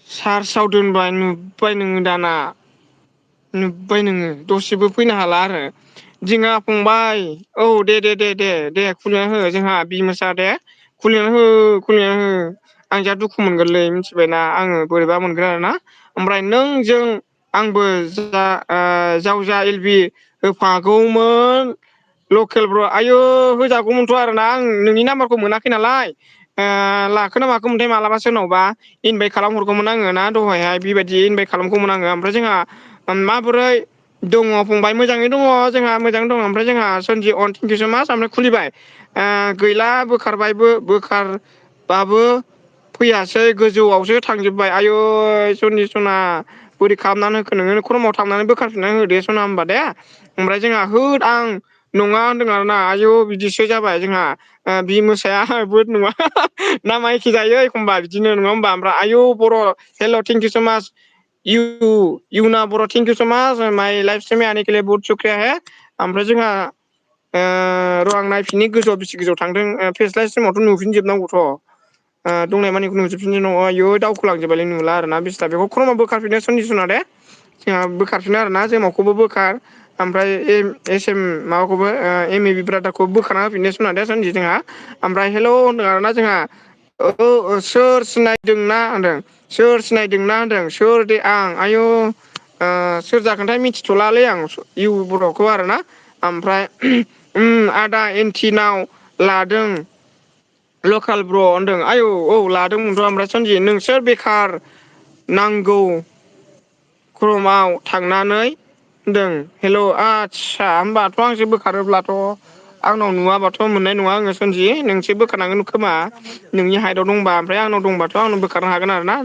A: सार्चआव दोनबाय नुबाय नोङो दाना नुबाय नोङो दसेबो फैनो हाला आरो दिङा फंबाय औ दे खुलिना हो जोंहा बि मोसा दे खुलिनानै हो आं जा दुखु मोनगोनलै मिथिबायना आङो बोरैबा मोनगोन आरोना ओमफ्राय नोंजों आंबो जावजा एल बि होफागौमोन लकेल ब्र' आयु होजागौमोनथ' आरोना आं नोंनि नाम्बारखौ मोनाखै नालाय लाखोना माखोमोनथाय मालाबा सोरनावबा इनभाइट खालामहरगौमोन आङो ना दहायहाय बेबायदि इनभाइट खालामगौमोन आङो ओमफ्राय जोंहा माबोरै दङ फंबाय मोजाङै दङ जोंहा मोजाङै दङ ओमफ्राय जोंहा सनजि अन थेंकिउ स माच ओमफ्राय खुलिबाय गैला बोखारबायबो फैयासै गोजौआवसो थांजोब्बाय आयु सनजि सना बोरै खालामनानै होखो नोङो ख्रमाव थांनानै बोखारफिननानै होदे सना होमबा दे ओमफ्राय जोंहा होद आं नङा होनदों आरोना आयु बिदिसो जाबाय जोंहा बि मोसायाबो नङा नामा एखे जायो एखमबा बिदिनो नङा होमबा ओमफ्राय आयु बर' हेल' थेंकिउ स माच इउना बर' थेंकिउ स माच माय लाइफ से में आने के लिए बहुत शुक्रिया है ओमफ्राय जोंहा र' आं नायफिननि गोजौआव बेसे गोजौआव थांदों फेस्लाय सिमावथ' नुफिनजोबनांगौथ'। दंनाय मानिखौ नुजोबफिननो नङ आयो दावखोलांजोबबायलै नुला आरोना बिसथां बेखौ ख्रमा बोखारफिनो सनजिसुना दे। जोंहा बोखारफिनो आरोना जोमावखौबो बोखार ओमफ्राय एस एम माबाखौबो एम ए बि ब्रादारखौ बोखारना होफिननो सना दे सानदि जोंहा ओमफ्राय हेल' होनदों आरोना जोंहा औ सोर सिनायदोंना होनदों सोर सिनायदोंना होनदों सोर दे आं आयु सोर जागोनथाय मिथिथ'लालै आं इउ बर'खौ आरोना ओमफ्राय आदा एन्टिनाव लादों लकेल ब्र' होनदों आयौ औ लादोंमोनथ' ओमफ्राय सनजि नोंसोर बेखार नांगौ क्रमआव थांनानै होनदों हेल' आदसा होमबाथ' आंसो बोखारोब्लाथ' आंनाव नुवाबाथ' मोननाय नङा आङो सोनजि नोंसो बोखारनांगोन खोमा नोंनि हाइटआव दंबा ओमफ्राय आंनाव दंबाथ' आंनाव बोखारनो हागोन आरो ना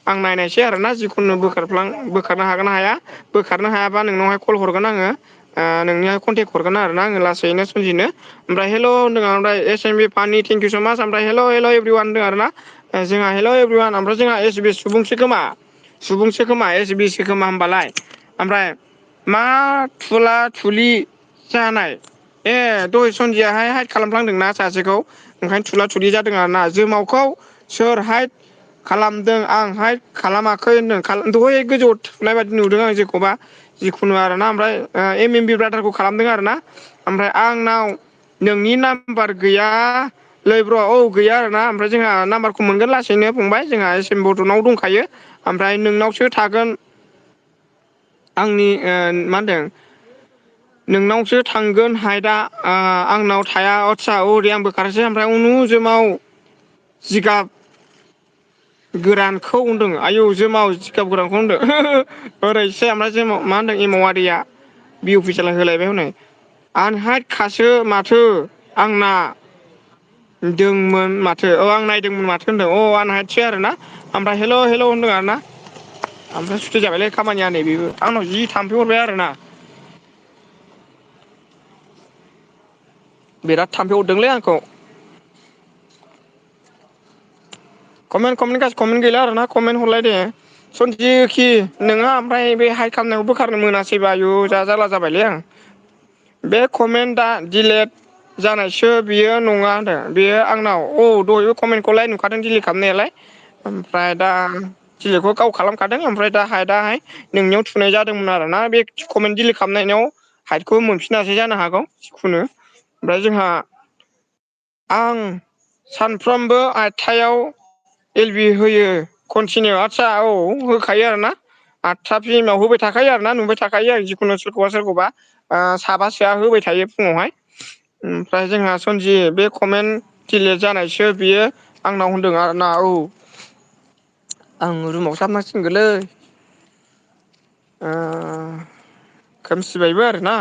A: आं नायनायसै आरोना जिखुनु बोखारनो हागोन ना हाया बोखारनो हायाबा नोंनावहाय कल हरगोन आङो नोंनिहाय कन्टेक्ट हरगोन आरोना आङो लासैनो सोनजिनो ओमफ्राय हेल' होनदों ओमफ्राय एस एम बि फानि थेंकिउ स माच ओमफ्राय हेल' एभ्रिवान होनदों आरोना जोंहा हेल' एभ्रिवान ओमफ्राय जोंहा एस बि सुबुंसो खोमा सुबुंसो खोमा एस बि सि खोमा होनोमबालाय ओमफ्राय मा थुला थुलि जानाय ए दहाय सनजियाहाय हाइद खालामफ्लांदोंना सासेखौ ओंखायनो थुला थुलि जादों आरोना जोमावखौ सोर हाइद खालामदों आंहाय खालामाखै होनदों दहाय गोजौआव थुनाय बादि नुदों आं जेखौबा जिखुनु आरोना ओमफ्राय एम एम बि ब्रादारखौ खालामदों आरोना ओमफ्राय आंनाव नोंनि नाम्बार गैया लै ब्र' औ गैया आरोना ओमफ्राय जोंहा नाम्बारखौ मोनगोन लासैनो फंबाय जोंहा एस एम बड'नाव दंखायो ओमफ्राय नोंनावसो थागोन आंनि मा होनदों नोंनावसो थांगोन हाइटआ आंनाव थाया आदसा औ दे आं बोखारसै ओमफ्राय अनुजोमाव जिगाब गोरानखौ होनदों आयौ जोमाव जिगाब गोरानखौ होनदों ओरैसै ओमफ्राय जों मा होनदों एमावारिया बिउ पिसाला होलायबाय हनै आनहाइट खासो माथो आंना दोंमोन माथो औ आं नायदोंमोन माथो होनदों अ आंहायतसो आरोना ओमफ्राय हेल' हेल' होनदों आरोना ओमफ्राय सुथि जाबायलै खामानिया नै बेबो आंनाव जि थाम्फै हरबाय आरोना बिराद थाम्फै अरदोंलै आंखौ कमेन्ट गैला आरोना कमेन्ट हरलाय दे सनजिखि नोंहा ओमफ्राय बे हाइद खालामनायाव बोखारनो मोनासैबा आयु जा जारला जाबायलै आं बे कमेन्टआ दिलेट जानायसो बियो नङा होनदों बेयो आंनाव औ दहायबो कमेन्टखौलाय नुखादों दिलिट खालामनायालाय ओमफ्राय दा दिलेटखौ गाव खालामखादों ओमफ्राय दा हाइदआहाय नोंनियाव थुनाय जादोंमोन आरोना बे कमेन्ट दिलिट खालामनायाव हाइटखौ मोनफिनासै जानो हागौ जिखुनु ओमफ्राय जोंहा आं सानफ्रोमबो 8थायाव एल बि होयो कन्टिनिउ आदसा औ होखायो आरोना 8था पिएम आव होबाय थाखायो आरोना नुबाय थाखायो आं जिखुनु सोरखौबा साबासोआ होबाय थायो फुङावहाय ओमफ्राय जोंहा सनजि बे कमेन्ट दिलेट जानायसो बियो आंनाव होनदों आरोना औ आं रुमावसो हाबनांसिगोनलै खोमसिबायबो आरोना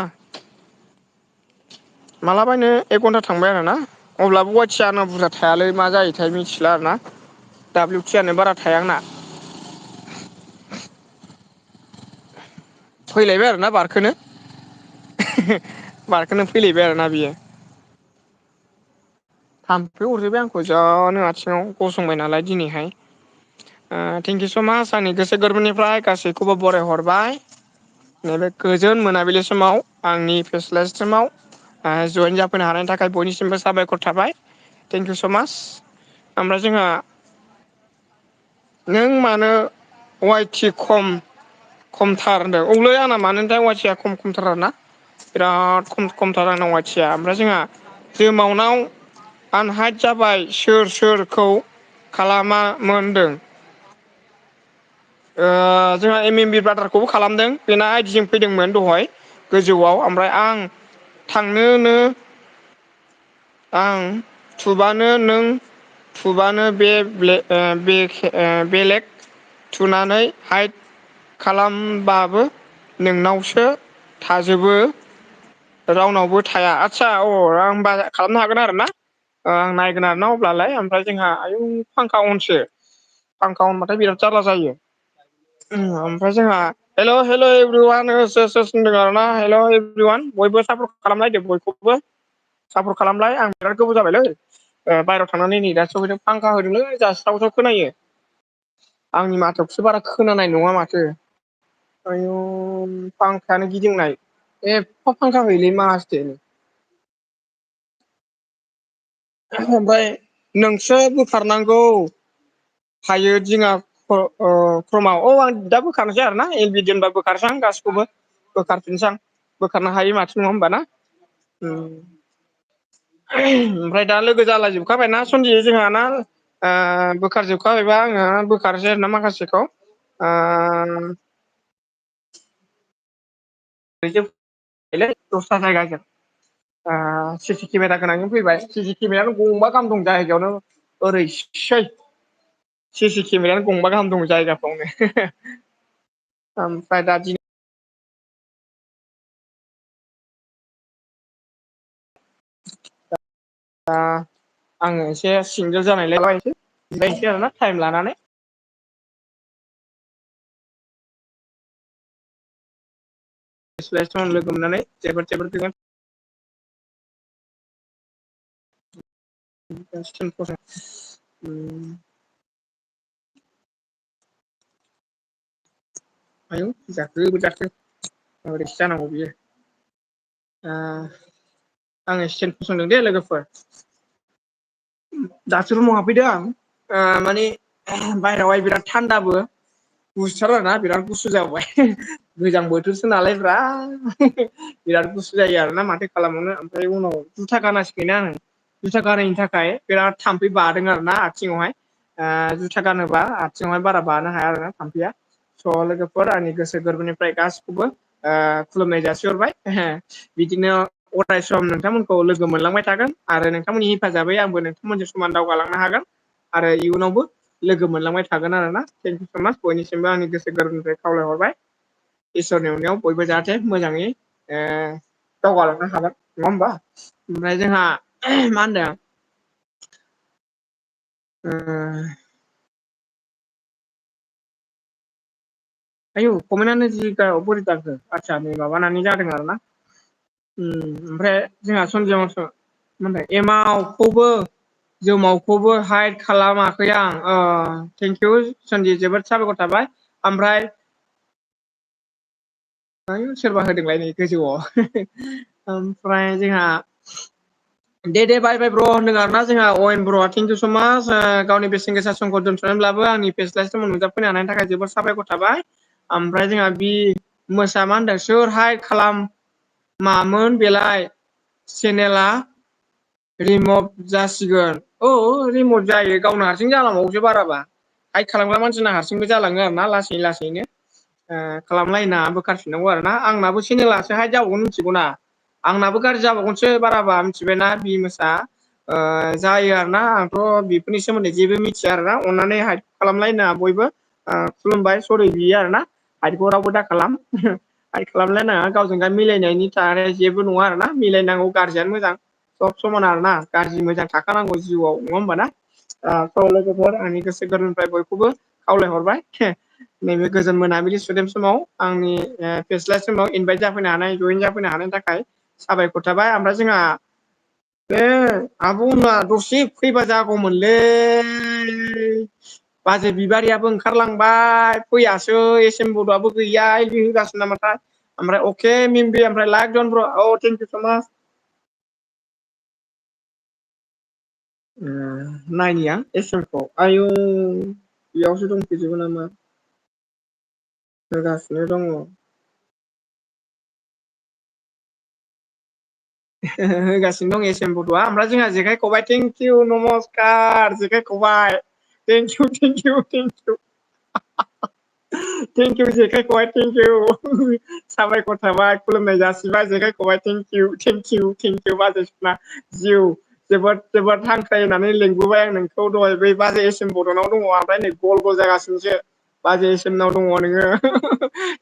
A: मालाबानो 1 घन्टा थांबाय आरोना अब्लाबो वाइटसिया आंना बुरजा थायालै मा जायोथाय मिथिला आरोना WTयानो बारा थाया आंना फैलायबाय आरोना बारखोनो बारखोनो फैलायबाय आरोना बियो थाम्फै अरजोब्बाय आंखौ जानो आथिङाव गसंबाय नालाय दिनैहाय थेंकिउ स' माच आंनि गोसो गोरबोनिफ्राय गासैखौबो बरायहरबाय नैबे गोजोन मोनाबिलि समाव आंनि फेस्ला स्ट्रिमाव जयेन जाफैनो हानायनि थाखाय बयनिसिमबो साबायखर थाबाय थेंकिउ स' माच ओमफ्राय जोंहा नों मानो वाइटि खमथार होनदों औलै आंना मानोथाय वाइथिया खमथार आरोना बिराद खमथार आंना वाइथिया ओमफ्राय जोंहा जोमावनाव आनहाइट जाबाय सोर सोरखौ खालामामोन होनदों जोंहा एम एम बि ब्रादारखौबो खालामदों बेना आइदिजों फैदोंमोन दहाय गोजौआव ओमफ्राय आं थांनोनो आं थुबानो नों थुबानो बेलेग थुनानै हाइद खालामबाबो नोंनावसो थाजोबो रावनावबो थाया आदसा आंबा खालामनो हागोन आरो ना आं नायगोन आरो ना अब्लालाय ओमफ्राय जोंहा आयौ फांखा अनसो फांखा अनबाथाय बिराद जारला जायो ओमफ्राय जोंहा हेल' एभ्रिवान होनदों आरोना हेल' एभ्रिवान बयबो सापर्ट खालामलायदो बयखौबो सापर्ट खालामलाय आं बिराद गोबाव जाबायलै बायहेरायाव थांनानै नै दा सफैदों फांखा होदोंलै जास्रावस्राव खोनायो आंनि माथोखौसो बारा खोनानाय नङा माथो आयु फांखायानो गिदिंनाय एफा फांखा होयोलै मासथिनि ओमफ्राय नोंसो बोखारनांगौ हायो दिङा क्रमाव आं दा बोखारनोसै आरोना एलबि दोनबा बोखारसै आं गासिखौबो बोखारफिनसै आं बोखारनो हायो माथो नङा होमबा ना ओमफ्राय दा लोगो जालायजोबखाबायना सनजि जोंहा ना बोखारजोबखाबायबा आङो बोखारसै आरोना माखासेखौ दस्रा जायगाजों सिसि केमेरा गोनांजों फैबाय सिसि केमेरायानो गंबा गाहाम दं जायगायावनो ओरैसै सिसि केमेरायानो गंबा गाहाम दं जायगाफ्रावनो ओमफ्राय दा दा आङो एसे सिंगोल जानायलाय बायसै जिरायनोसै आरोना टाइम लानानै लोगो मोननानै जोबोद गोजोन आयौ जाखो माबोरैसो जानांगौ बियो आङो स्टेन फसंदों दे लोगोफोर दासो रुमाव हाबफैदों आं माने बायहेरायावहाय बिराद थान्दाबो गुसुथार आरोना बिराद गुसु जाबोबाय गोजां बोथोरसो नालाय ब्रा बिराद गुसु जायो आरोना माथो खालामबावनो ओमफ्राय उनाव जुथा गानासैना आङो जुथा गानैनि थाखाय बिराद थाम्फै बादों आरोना आथिङावहाय जुथा गानोबा आथिङावहाय बारा बानो हाया आरोना थाम्फैया स' लोगोफोर आंनि गोसो गोरबोनिफ्राय गासिखौबो खुलुमनाय जासिहरबाय बिदिनो अराय सम नोंथांमोनखौ लोगो मोनलांबाय थागोन आरो नोंथांमोननि हेफाजाबै आंबो नोंथांमोनजों समान दावगालांनो हागोन आरो इयुनावबो लोगो मोनलांबाय थागोन आरोना थेंकिउ स माच बयनिसिमबो आंनि गोसो गोरबोनिफ्राय खावलायहरबाय इसोरनि अननायाव बयबो जाहाथे मोजाङै दावगालांनो हागोन नङा होमबा ओमफ्राय जोंहा मा होनदों आयौ कमेन्टआनो जि बोरै जाखो आदसा नै माबानानै जादों आरो ना ओमफ्राय जोंहा सनजय मा होनदों एमावखौबो जौमावखौबो हाइद खालामाखै आं थेंकिउ सनजि जोबोद साबायखर थाबाय ओमफ्राय आयौ सोरबा होदोंलाय नै गोजौआव ओमफ्राय जोंहा दे बाय ब्र' होनदों आरोना जोंहा अयन ब्र'आ थेंकिउ स माच गावनि बेसेन गोसा समखौ दोन्थ'नानैब्लाबो आंनि फेस्लास्टआव नुजाफैनो हानायनि थाखाय जोबोद साबायखर थाबाय ओमफ्राय जोंहा बि मोसा मा होनदों सोरहाय खालाम मामोन बेलाय चेनेला रिमभ जासिगोन औ रिमट जायो गावनो हारसिं जालांबावोसो बाराबा हाइद खालामग्रा मानसिना हारसिंबो जालाङो आरो ना लासै लासैनो खालामलायनाङा बोखारफिननांगौ आरो ना आंनाबो चेनेलासो हाइद जाबावगोन मिथिगौ ना आंनाबो गाज्रि जाबावगोनसो बाराबा मिथिबायना बि मोसा जायो आरोना आंथ' बेफोरनि सोमोन्दै जेबो मिथिया आरोना अननानै हाइद खालामलायनाङा बयबो खुलुमबाय सरि बियो आरोना हाइदखौ रावबो दा खालाम हाइद खालामलायनाङा गावजों गाव मिलायनायनि जेबो नङा आरोना मिलायनांगौ गाज्रियानो मोजां सब समान आरोना गाज्रि मोजां थाखानांगौ जिउआव नङा होमबा ना लोगोफोर आंनि गोसो गोरबोनिफ्राय बयखौबो खावलायहरबाय नैबे गोजोन मोनाबिलि सुदेम समाव आंनि फेस्ला समाव इनभाइट जाफैनो हानाय जयेन जाफैनो हानायनि थाखाय साबायखर थाबाय ओमफ्राय जोंहा बे आब'मोना दसे फैबा जागौमोनलै बाजै बिबारियाबो ओंखारलांबाय फैयासै एस एम बड'आबो गैया होगासिनो नामाथाय ओमफ्राय अके मिमि ओमफ्राय लाइक दन ब्र' औ थेंकिउ स' माच नायनि आं एस एम खौ आयौ बेयावसो दंफैजोबो नामा होगासिनो दङ होगासिनो दं एस एम बड'आ ओमफ्राय जोंहा जेखाइ खबाइ थेंकिउ नमस्कार जेखाइ खबाइ थेंकिउ थेंकिउ जेखाइ खबाइ थेंकिउ साबायखर थाबाय खुलुमनाय जासिबाय जेखाइ खबाइ थेंकिउ बाजै सना जिउ जोबोद हांख्रायनानै लिंबोबाय आं नोंखौ दहाय बै बाजै एस एम बड'नाव दङ ओमफ्राय नै गल गल जागासिनोसो बाजै एस एम नाव दङ नोङो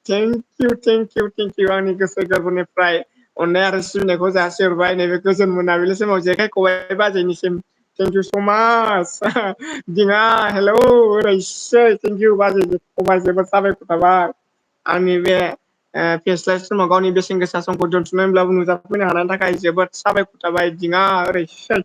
A: थेंकिउ आंनि गोसो गोरबोनिफ्राय अननाय आरो सिबिनायखौ जासिहरबाय नैबे गोजोन मोनाबिलि समाव जेखाइ खबाइ बाजैनिसिम थेंकिउ स' माच दिङा हेलौ ओरैसै थेंकिउ बाजै खबाइ जोबोद साबायखर थाबाय आंनि बे फेस्ला समाव गावनि बेसेन गोसा समखौ दोनथुमनानैब्लाबो नुजाफैनो हानायनि थाखाय जोबोद साबायखर थाबाय दिङा ओरैसै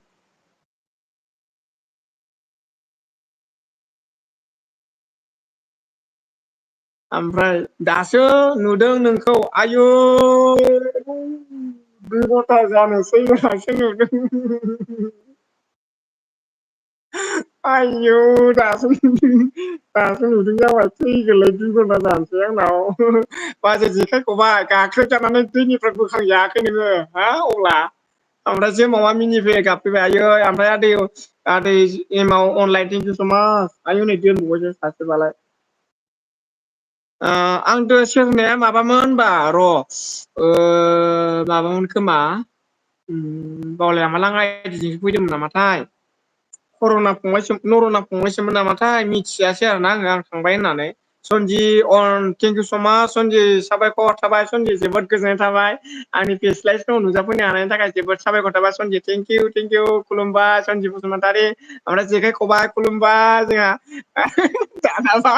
A: ओमफ्राय दासो नुदों नोंखौ आयु 2 घन्टा जानोसै दासो नुदों आयौ दासो नुदों जाबाय थैगोनलै 2 घन्टा जानोसै आंनाव बाजै जेखाइ खबाइ गाख्रेबजानानै दैनिफ्राय बोखांजायाखै नोङो हा अब्ला ओमफ्राय जोमावा मिनिफैबाय गाबफैबाय आयै ओमफ्राय आदै एमाव अनलाइन थेंकिउ स माच आयु नै दोनबावबायसो सासेबालाय आंथ' सोरनाया माबामोन होनबा र' माबामोन खोमा बावलायलांबायलां आइदिजोंसो फैदोंमोन नामाथाय नरना फंबायसोमोन नामाथाय मिथियासै आरोना आं थांबाय होननानै सनजि अन थेंकिउ स माच सनजि साबायखर थाबाय सनजि जोबोद गोजोननाय थाबाय आंनि फेस्लाय नुजाफैनो हानायनि थाखाय जोबोद साबायखर थाबाय सनजि थेंकिउ खुलुमबाय सनजि बसुमतारी ओमफ्राय जेखाइ खबाइ खुलुमबाय जोंहा दानाबा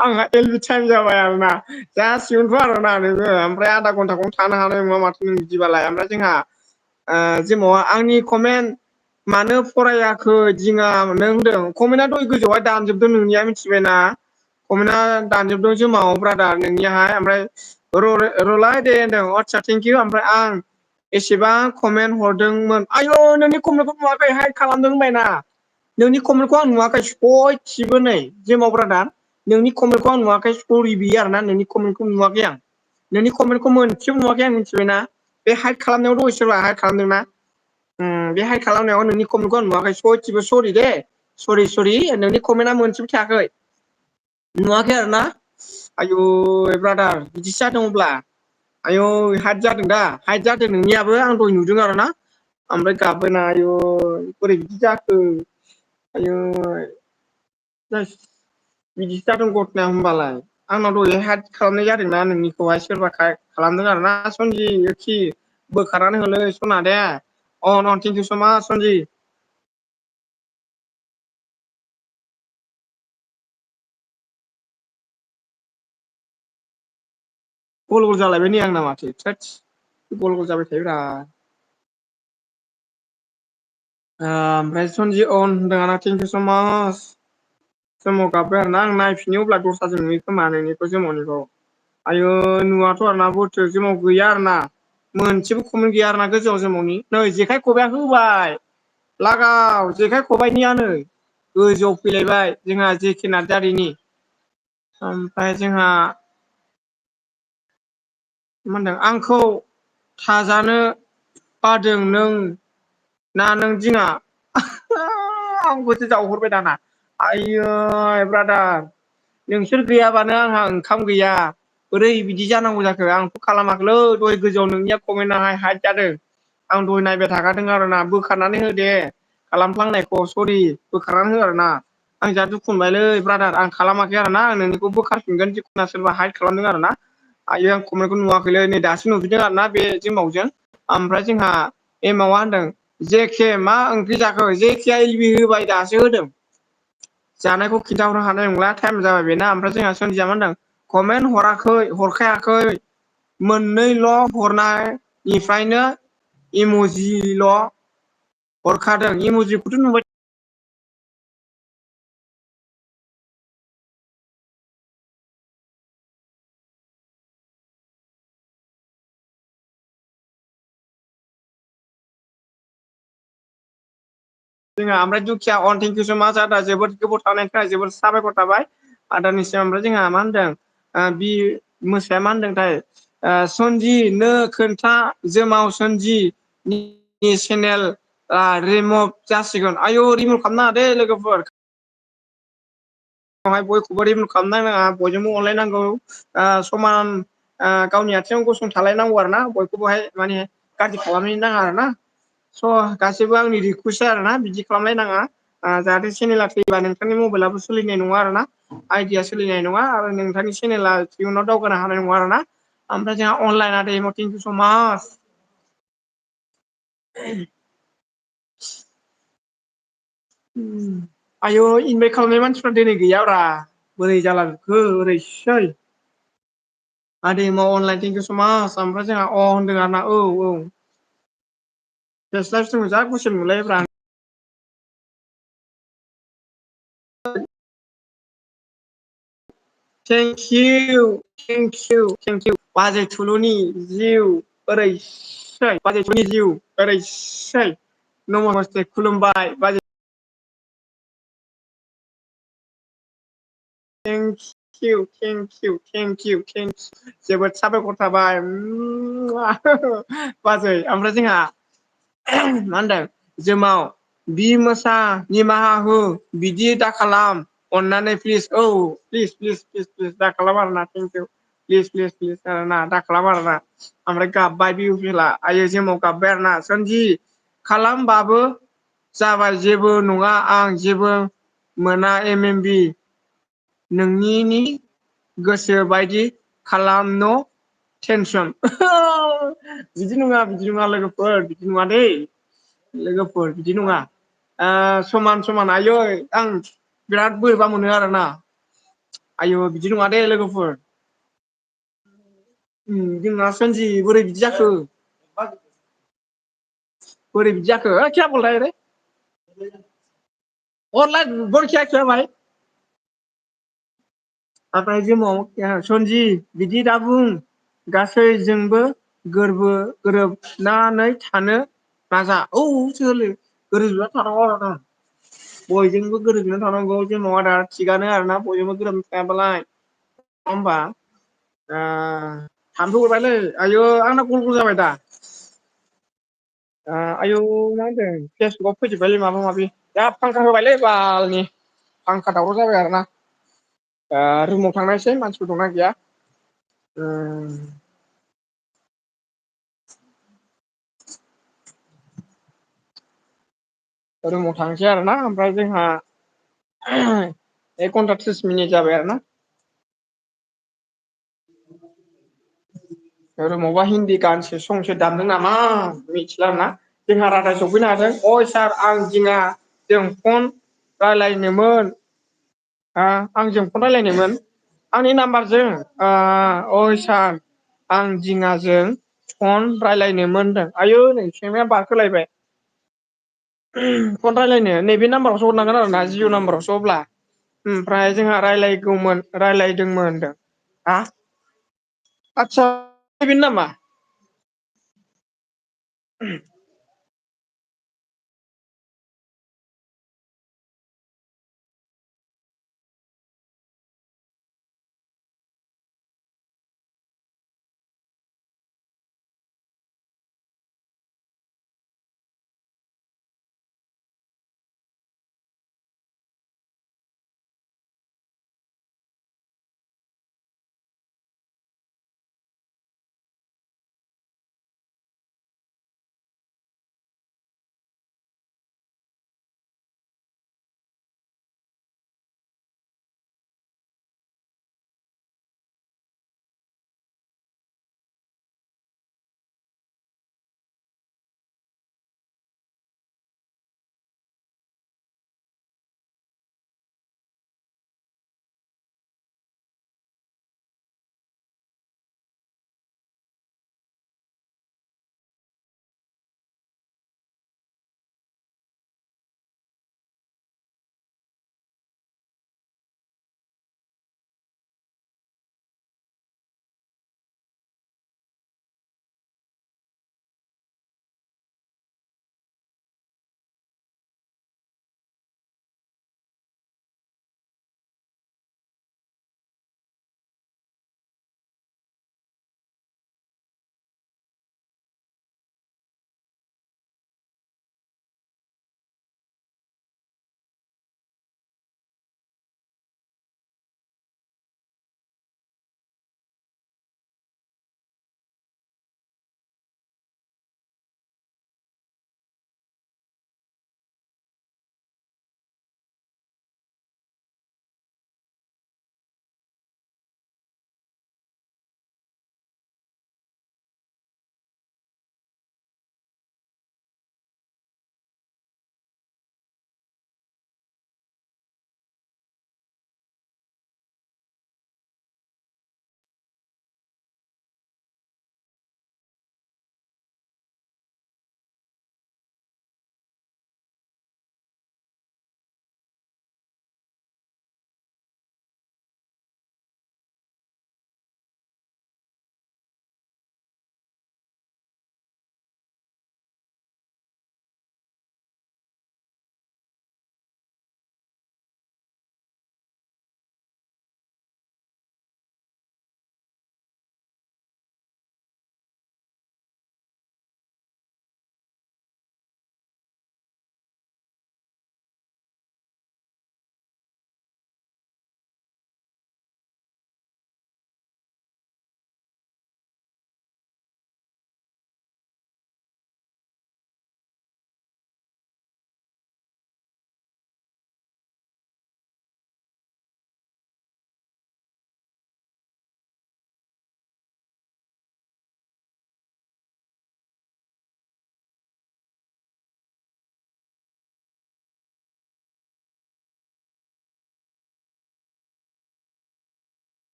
A: आंहा एलबि टाइम जाबाय आरोना जासिगोनथ' आरोना नोङो ओमफ्राय आधा घन्टाखौनो थानो हानाय नङा माथो नों बिदिबालाय ओमफ्राय जोंहा जेमावा आंनि कमेन्ट मानो फरायाखै दिङा नों होनदों कमेन्टआ दहाय गोजौआवहाय दानजोबदों नोंनिया मिथिबायना कमेन्टआ दानजोबदों जोमाव ब्रादार नोंनियाहाय ओमफ्राय रलाय दे होनदों आदसा थेंकिउ ओमफ्राय आं एसेबां कमेन्ट हरदोंमोन आयु नोंनि कमेन्टखौ नुवाखै हाइद खालामदों होनबायना नोंनि कमेन्टखौ आं नुवाखै सयथिबो नै जेमाव ब्रादार नोंनि कमेन्टखौ आं नुवाखै सरि बियो आरोना नोंनि कमेन्टखौ नुवाखै आं नोंनि कमेन्टखौ मोनसेबो नुवाखै आं मिथिबायना बे हाइद खालामनायाव दं सोरबा हाइद खालामदोंना बे हाइद खालामनायाव नोंनि कमेन्टखौ आं नुवाखै सयथिबो सरि दे सरि नोंनि कमेन्टआ मोनसेबो थायाखै नुवाखै आरो ना आयु ब्रादार बिदिसो जादों अब्ला आयौ हाइद जादों दा हाइद जादों नोंनियाबो आं दहाय नुदों आरो ना ओमफ्राय गाबबायना आयु बोरै बिदि जाखो आयु बिदिसो जादों घटनाया होमबालाय आंनाव दहाय हाइद खालामनाय जादोंना नोंनिखौहाय सोरबा खालामदों आरो ना सनजि बोखारनानै होलै सना दे अ थेंकिउ स माच सनजि गल गल जालायबाय नै आंना माथो थोदस गल गल जाबाय थायोब्रा ओमफ्राय सनजि अन होनदों आंना थेंकिउ स माच सोमाव गाबबाय आरोना आं नायफिनो अब्ला दस्राजों नुयो खोमा नोंनिखौ जोमावनिखौ आयु नुवाथ' आरोना बथु जोंनाव गैया आरोना मोनसेबो कमेन्ट गैया आरोना गोजौआव जोमावनि नै जेखाइ खबाइआ होबाय लागाव जेखाइ खबाइनिया नै गोजौआव फैलायबाय जोंहा जेके नार्जारिनि ओमफ्राय जोंहा मा होनदों आंखौ थाजानो बादों नों ना नों दिङा आंखौसो जावहरबाय दाना आयै ब्रादार नोंसोर गैयाबानो आंहा ओंखाम गैया बोरै बिदि जानांगौ जाखो आंथ' खालामाखैलै दहाय गोजौआव नोंनिया कमेन्टआहाय हाइद जादों आं दहाय नायबाय थाखादों आरोना बोखारनानै हो दे खालामफ्लांनायखौ सरि बोखारनानै हो आरोना आं जा दुखु मोनबायलै ब्रादार आं खालामाखै आरोना आं नोंनिखौ बोखारफिनगोन जिखुनु सोरबा हाइद खालामदों आरोना आयै आं कमेन्टखौ नुवाखैलै नै दासो नुफैदों आरोना बे जोमावजों ओमफ्राय जोंहा एमावा होनदों जेखे मा ओंख्रि जाखो जेखेया एलबि होबाय दासो होदों जानायखौ खिन्थाहरनो हानाय नंला टाइम जाबाय बेना ओमफ्राय जोंहा सोनजिया मा होनदों कमेन्ट हराखै हरखायाखै मोननैल' हरनायनिफ्रायनो इमजिल' हरखादों इमजिखौथ' नुबाय जोंहा ओमफ्राय दुखिया अन थेंकिउ स माच आदा जोबोद गोबाव थानायनि थाखाय जोबोद साबायखर थाबाय आदानिसिम ओमफ्राय जोंहा मा होनदों बि मोसाया मा होनदोंथाय सनजि नो खोन्था जोमाव सनजि नि चेनेल रिमुभ जासिगोन आयु रिमुभ खालामनो नाङा दे लोगोफोर हाय बयखौबो रिमुभ खालामनो नाङा बयजोंबो अनलायनांगौ समान गावनि आथिङाव गसंथालायनांगौ आरो ना बयखौबोहाय माने गाज्रि खालामनो नाङा आरो ना स' गासैबो आंनि रिकुइस्ट आरोना बिदि खालामलायनाङा जाहाथे चेनेला थैयोबा नोंथांनि मबाइलाबो सोलिनाय नङा आरो ना आइडिया सोलिनाय नङा आरो नोंथांनि चेनेला इयुनाव दावगानो हानाय नङा आरो ना ओमफ्राय जोंहा अनलाइन आरो थेंकिउ स माच आयु इनभाइट खालामनाय मानसिफ्रा दिनै गैयाब्रा बोरै जालाजोबखो ओरैसै आदै एमाव अनलाइन थेंकिउ स माच ओमफ्राय जोंहा अ होनदों आरोना औ फेस्ला जा गुसेब नुलायोब्रा thank you thank you thank you बाजै थुलुनि जिउ ओरैसै बाजै थुलुनि जिउ ओरैसै नमस्ते खुलुमबाय बाजै thank you thank you thank you thank U जोबोद साबायखर थाबाय बाजै ओमफ्राय जोंहा मा होनदों जोमाव बि मोसा निमाहा हो बिदि दा खालाम अननानै प्लिज औ प्लिज प्लिज प्लिज प्लिज दा खालाम आरोना thank you please please please आरोना दा खालाम आरोना ओमफ्राय गाबबाय बिहु फेला आयै जोमाव गाबबाय आरोना सोनजि खालामबाबो जाबाय जेबो नङा आं जेबो मोना एम एम बि नोंनिनि गोसो बायदि खालाम न' टेनसन बिदि नङा लोगोफोर बिदि नङा दै लोगोफोर बिदि नङा समान समान आयै आं बिराद बोरैबा मोनो आरोना आयु बिदि नङा दे लोगोफोर जोंना सोनजि बोरै बिदि जाखो बोरै बिदि जाखो क्या बोल रहा है रे भाई ओमफ्राय जोमाव सनजि बिदि दा बुं गासैजोंबो गोरोबनानै थानो नाजा औ सोलो गोरोबना थानांगौ आरोना बयजोंबो गोरोबनानै थानांगौ जोंमाव आदा थिगानो आरोना बयजोंबो गोरोबना थायाबालाय नङा होमबा थाम्फै अरबायलै आयु आंना गल गल जाबाय दा आयौ मा होनदों फेसबुकाव फैजोबबायलै माबा माबि दा फांखा होबायलै बालनि फांखा दावराव जाबाय आरोना रुमाव थांनायसै मानसिफोर दंना गैया रुमाव थांसै आरोना ओमफ्राय जोंहा 1 घन्टा 30 मिनिट जाबाय आरो ना रुमावबा हिन्दी गानसो संसो दामदों नामा मिथिला आरोना जोंहा रादाय सफैनो हादों अ सार आं दिङाजों फन रायलायनोमोन आंजों फन रायलायनोमोन आंनि नाम्बारजों अ सार आं दिङाजों फन रायलायनोमोन होनदों आयौ नै सैमाया बारखोलायबाय फन रायलायनो नैबे नाम्बारावसो हरनांगोन आरो ना जिअ' नाम्बारावसो अब्ला ओमफ्राय जोंहा रायलायदोंमोन होनदों आतसा बेनो नामा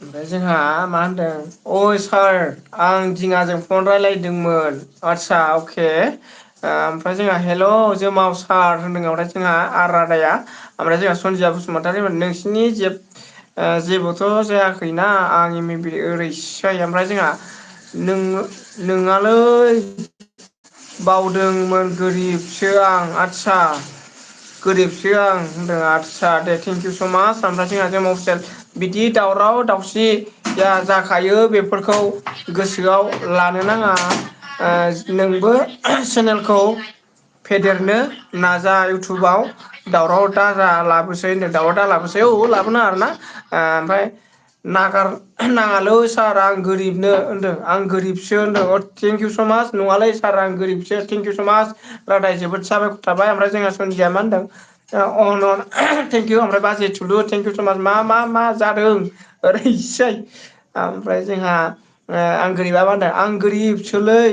A: ओमफ्राय जोंहा मा होनदों अ सार आं दिङाजों फन रायज्लायदोंमोन आदसा अके ओमफ्राय जोंहा हेल' जोमाव सार होनदों ओमफ्राय जोंहा आर आदाया ओमफ्राय जोंहा सनजिया बसुमतारी नोंसिनि जेबोथ' जायाखैना आं एम ए बि ओरैसै ओमफ्राय जोंहा नोंङालै बावदोंमोन गोरिबसो आं आदसा गोरिबसो आं होनदों आदसा दे थेंकिउ स' मास ओमफ्राय जोंहा जे मसेल बिदि दावराव दावसि जाखायो बेफोरखौ गोसोआव लानो नाङा नोंबो चेनेलखौ फेदेरनो नाजा इउटुबाव दावराव दा लाबोसै होनदों दावराव दा लाबोसै औ लाबोनो आरोना ओमफ्राय नाङालै सार आं गोरिबनो होनदों आं गोरिबसो होनदों थेंकिउ स' मास नङालै सार आं गोरिबसो थेंकिउ स' मास रादाय जोबोद साबायखर थाबाय ओमफ्राय जोंहा सनजिया मा होनदों थेंकिउ ओमफ्राय बाजै थुलु थेंकिउ स' माच मा जादों ओरैसै ओमफ्राय जोंहा आं गोरिबा मा होनदों आं गोरिबसोलै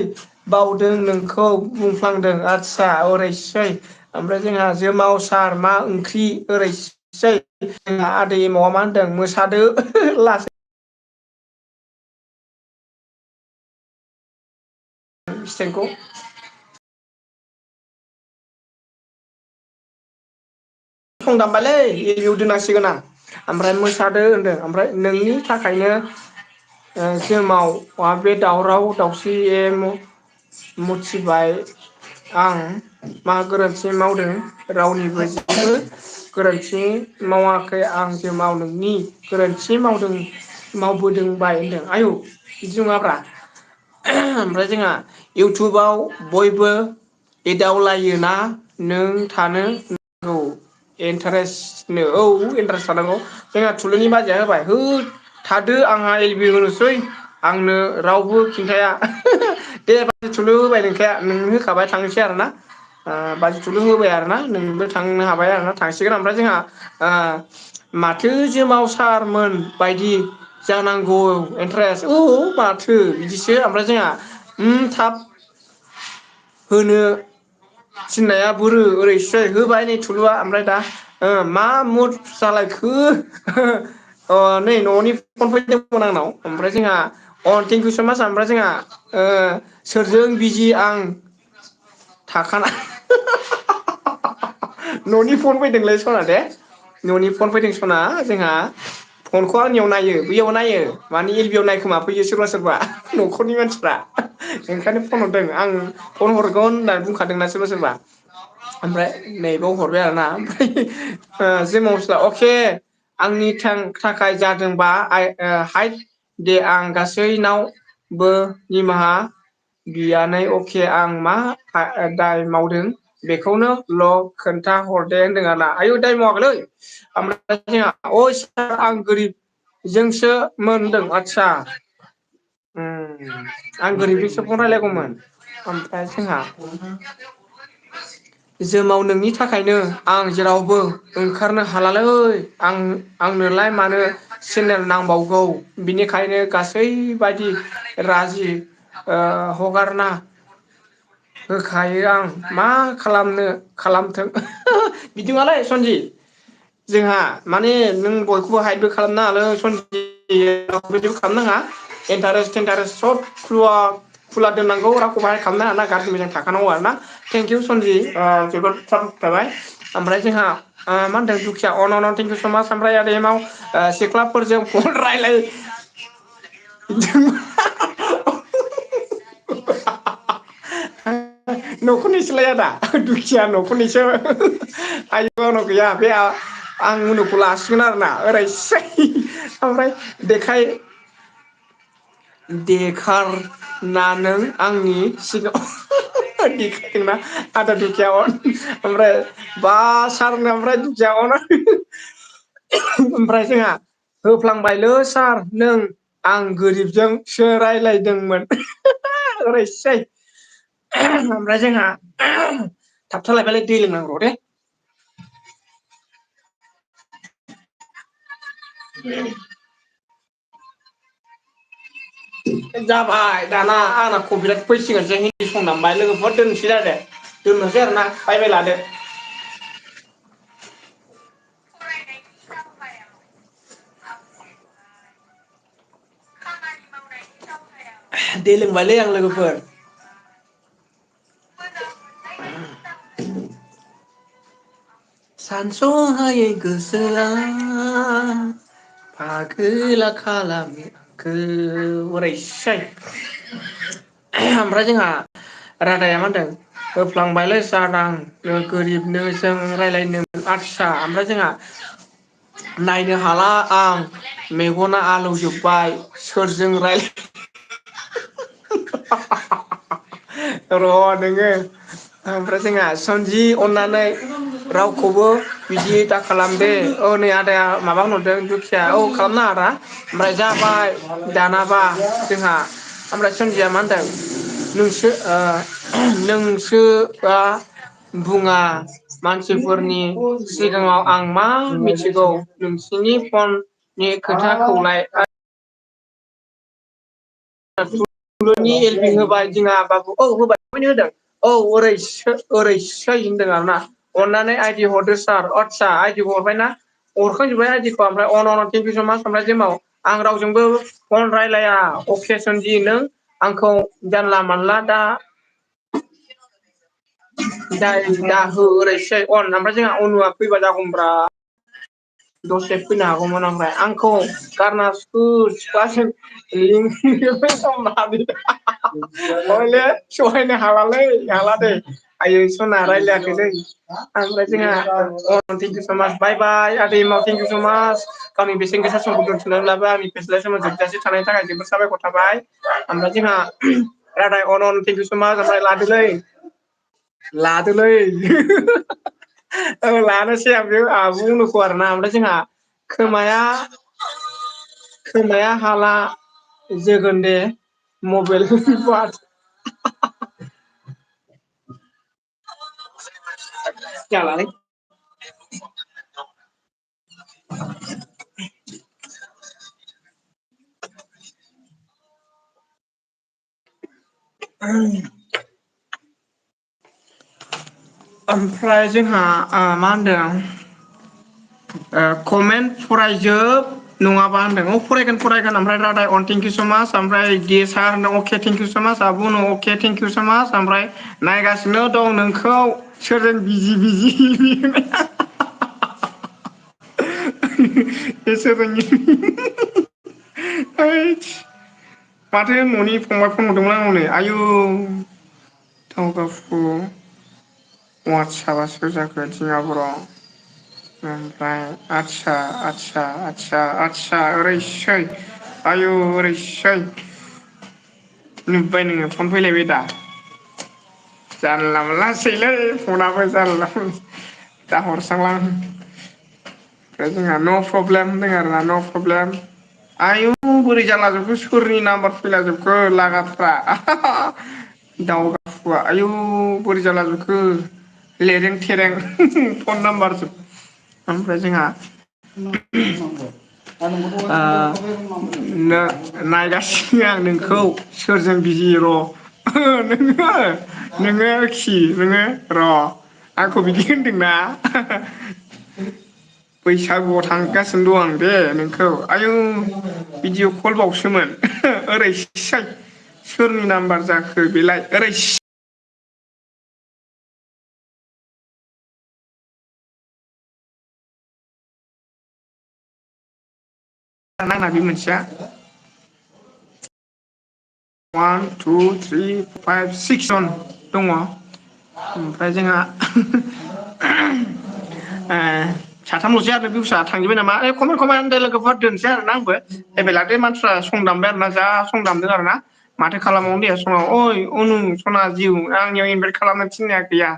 A: बावदों नोंखौ बुंफ्लांदों आदसा ओरैसै ओमफ्राय जोंहा जोमाव सार मा ओंख्रि ओरैसै जोंहा आदै एमावा मा होनदों मोसादो लासै स्टेन्डखौ सं दामबायलै रिभिउ दोनांसिगोन आं ओमफ्राय मोसादो होनदों ओमफ्राय नोंनि थाखायनो जोमाव बे दावराव दावसि मुथिबाय आं मा गोरोन्थि मावदों रावनिबो जेबो गोरोन्थि मावाखै आं जोमाव नोंनि गोरोन्थि मावबोदोंबाय होनदों आयौ बिदि नङाब्रा ओमफ्राय जोंहा इउटुबाव बयबो एदावलायोना नों थानो नांगौ इन्टारेस्टनो औ इन्टारेस्ट थानांगौ जोंहा थुलुंनि बाजैया होबाय होद थादो आंहा एलबि होनोसै आंनो रावबो खिन्थाया दे बाजै थुलु होबाय नोंखाया नों होखाबाय थांनोसै आरोना बाजै थुलु होबाय आरोना नोंबो थांनो हाबाय आरोना थांसिगोन ओमफ्राय जोंहा माथो जोमाव सारमोन बायदि जानांगौ इन्टारेस्ट औ माथो बिदिसो ओमफ्राय जोंहा थाब होनो थिननाया बुरो ओरैसै होबाय नै थुलुआ ओमफ्राय दा मा मुद जालायखो नै न'नि फन फैदोंमोन आंनाव ओमफ्राय जोंहा थेंकिउ स' माच ओमफ्राय जोंहा सोरजों बिजि आं थाखाना न'नि फन फैदोंलै सना दे न'नि फन फैदों सना जोंहा फनखौ आंनियाव नायो बैयाव नायो माने एल बि आव नायखोमा फैयो सोरबा सोरबा न'खरनि मानसिफ्रा ओंखायनो फन हरदों आं फन हरगोन होननानै बुंखादोंना सोरबा सोरबा ओमफ्राय नैबाव हरबाय आरोना ओमफ्राय जे मस्ला अके आंनि थाखाय जादोंबा हाइद दे आं गासैनावबो निमाहा बियानै अके आं मा दाय मावदों बेखौनो खोन्था हरदे होनदों आरोना आयु दाय मावाखैलै ओमफ्राय जोंहा सार आं गोरिबजोंसो मोनदों आदसा आं गोरिबजोंसो फन रायलायगौमोन ओमफ्राय जोंहा जोमाव नोंनि थाखायनो आं जेरावबो ओंखारनो हालालै आंनोलाय मानो चेनेल नांबावगौ बिनिखायनो गासैबायदि राजि हगारना होखायो आं मा खालामथों बिदि नङालै सनजि जोंहा माने नों बयखौबो हाइदबो खालामनो हालै सनजि बिदिबो खालामनाङा इन्टारेस्ट सब खुला दोननांगौ रावखौ बाहाय खालामनो हाना गाज्रि मोजां थाखानांगौ आरो ना थेंकिउ सनजि जोबोद साबायखर थाबाय ओमफ्राय जोंहा मा होनदों दुखिया अन थेंकिउ स' माच ओमफ्राय आदैमाव सिख्लाफोरजों फन रायलाय न'खरनिसोलाय आदा दुखिया न'खरनिसो आयु आंनाव गैया बे आं उमुखौ लासिगोन आरोना ओरैसै ओमफ्राय देखारना नों आंनि सिगाङाव देखायदोंना आदा दुखिया ओमफ्राय सारनो ओमफ्राय दुखिया ओमफ्राय जोंहा होफ्लांबायलै सार नों आं गोरिबजोंसो रायलायदोंमोन ओरैसै ओमफ्राय जोंहा थाबथालायबायलै दै लोंनांगौ दे जाबाय दाना आंना कपिराट फैसिगोनसो हिन्दी सं दामबाय लोगोफोर दोननोसै जादो दोननोसै आरोना बाय बाय लादो
C: दै लोंबायलै आं लोगोफोर। सानस'हायै गोसोआ फागोला खालामो आंखौ हरैसै। ओमफ्राय जोंहा रादाया मा होनदों होफ्लांबायलै जादां गोरिबनो जों रायज्लायनो आदसा ओमफ्राय जोंहा नायनो हाला आं मेगना आलौजोबबाय सोरजों रायलाय र' नोङो ओमफ्राय जोंहा सनजि अननानै रावखौबो बिदि दा खालामदे औ नै आदाया माबा होनहरदों दुखिया औ खालामनो नाङाना ओमफ्राय जाबाय दानाबा जोंहा ओमफ्राय सोनजिया मा होनदों नोंसोआ बुङा मानसिफोरनि सिगाङाव आं मा मिथिगौ नोंसिनि फननि खोथाखौलाय एलबि होबाय जोंहा बाबु औ होबाय होदों औ ओरैसै होनदों आरोना अननानै आइदि हरदो सार आदसा आइदिखौ हरबायना हरखांजोब्बाय आइदिखौ ओमफ्राय अन थेंकिउ स मास ओमफ्राय जेमाव आं रावजोंबो फन रायलाया अके सोनजि नों आंखौ जानला मानला दा दाहो ओरैसै अन ओमफ्राय जोंहा अनुआ फैबा जागौमोनब्रा दसे फैनो हागौमोन ओमफ्राय आंखौ गारना हयले सहायनो हालालै हाला दै आयै सना रायलायाखैलै ओमफ्राय जोंहा अ थेंकिउ स मास बाय बाय आदै थेंकिउ स मास गावनि बेसेन गोसा समखौ दोनथुमनानैब्लाबो आंनि फेस्लाय समाव जोबजासे थानायनि थाखाय जोबोद साबायखर थाबाय ओमफ्राय जोंहा रादाय अन थेंकिउ स मास ओमफ्राय लादोलै औ लानोसै आं बे आंहाबो बुंनोखौ आरोना ओमफ्राय जोंहा खोमाया हाला जोगोन दे मबाइल जालालै ओमफ्राय जोंहा मा होनदों कमेन्ट फरायजोब नङाबा होनदों फरायगोन ओमफ्राय रादाय अन थेंकिउ स मास ओमफ्राय दे सार होनदों अके थेंकिउ स मास आब' अके थेंकिउ स मास ओमफ्राय नायगासिनो दं नोंखौ सोरजों बिजि माथो न'नि फंबाय फन हरदोंमोन आंनाव नै आयु वाटसाबासो जाखो दिमाबर' ओमफ्राय आदसा ओरैसै आयु ओरैसै नुबाय नोङो फन फैलायबाय दा जानला मोनलासैलै फनाबो जानला दा हरसांला ओमफ्राय जोंहा न' प्रब्लेम होनदों आरोना न' प्रब्लेम आयु बोरै जालां जोबखो सोरनि नाम्बार फैला जोबखो लागाफ्रा दाउगाफुआ आयु बोरै जाला जोबखो लेरें थेरें फन नाम्बार जोब ओमफ्राय जोंहा नायगासिनो आं नोंखौ सोरजों बिजि र' नोङो र' आंखौ बिदि होनदोंना बैसागुआव थांगासिनो दं आं दे नोंखौ आयौ भिडिअ कल बावसोमोन ओरैसै सोरनि नाम्बार जाखो बेलाय ओरै नांना बे मोनसेया 1 2 3 5 6 जन दङ ओमफ्राय जोंहा साथामल'सै आरो बिवसा थांजोबबाय नामा खमाय लोगोफोर दोनसै आरोना आंबो लादो मानसिफ्रा सं दामबाय आरोना जा सं दामदों आरोना माथो खालामबावनो दे समाव ओइ अनु सना जिउ आंनियाव इनभाइट खालामनो थिननाया गैया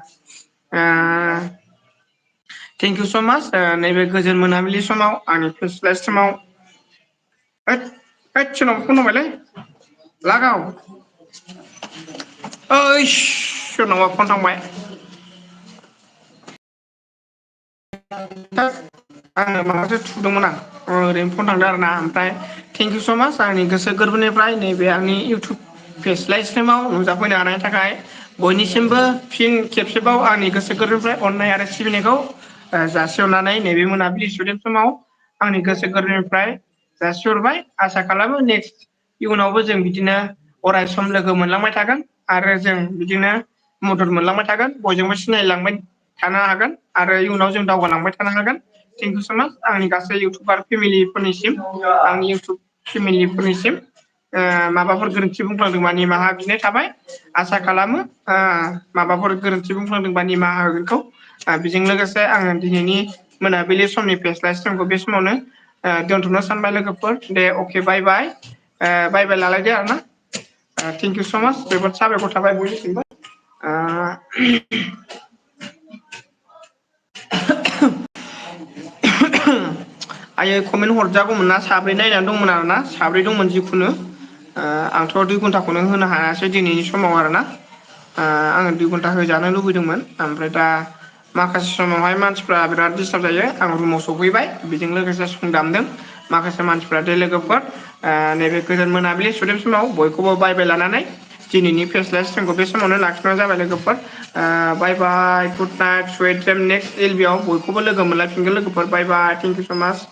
C: थेंकिउ स' माच नैबे गोजोन मोनाबिलि समाव आंनि फिस्लाय समाव सोरनावबा फन हरबायलै लागाव सोरनावबा फन थांबाय आङो माबासो थुदोंमोन आं ओरैनो फन थांदों आरोना ओमफ्राय थेंकिउ स' माच आंनि गोसो गोरबोनिफ्राय नैबे आंनि इउटुब फेस्लाय स्ट्रिमाव नुजाफैनो हानायनि थाखाय बयनिसिमबो फिन खेबसेबाव आंनि गोसो गोरबोनिफ्राय अननाय आरो सिबिनायखौ जासिहरनानै नैबे मोनाबिलि सुदेम समाव आंनि गोसो गोरबोनिफ्राय जासिहरबाय आसा खालामो नेक्स्ट इयुनावबो जों बिदिनो अराय सम लोगो मोनलांबाय थागोन आरो जों बिदिनो मदद मोनलांबाय थागोन बयजोंबो सिनायलांबाय थानो हागोन आरो इयुनाव जों दावगालांबाय थानो हागोन। थेंक इउ स' माच आंनि गासै इउटुबार फेमिलिफोरनिसिम आंनि इउटुब फेमिलिफोरनिसिम माबाफोर गोरोन्थि बुंफ्लांदोंबा निमाहा बिनाय थाबाय। आसा खालामो माबाफोर गोरोन्थि बुंफ्लांदोंबा निमाहा होगोनखौ। बेजों लोगोसे आङो दिनैनि मोनाबिलि समनि फेस्ला स्ट्रिमखौ बे समावनो दोनथ'नो सानबाय लोगोफोर दे अके बाय बाय बाय बाय लालायदो आरोना। थेंक इउ स' माच जोबोद साबायखर थाबाय बयनिसिमबो। आयै कमेन्ट हरजागौमोन ना साब्रै नायनानै दंमोन आरोना साब्रै दंमोन जिखुनु आंथ' 2 घन्टाखौनो होनो हायासै दिनैनि समाव आरोना। आङो 2 घन्टा होजानो लुबैदोंमोन ओमफ्राय दा माखासे समावहाय मानसिफ्रा बिराद दिस्टार्ब जायो आं रुमाव सफैबाय बेजों लोगोसे सं दामदों। माखासे मानसिफ्रा दै लोगोफोर नैबे गोजोन मोनाबिलि सुदेम समाव बयखौबो बायबाय लानानै दिनैनि फेस्ला स्ट्रिमखौ बे समावनो लाखिनाय जाबाय लोगोफोर। Bye bye good night sweet dream next LB आव बयखौबो लोगो मोनलायफिनगोन लोगोफोर bye bye thank you so' माच।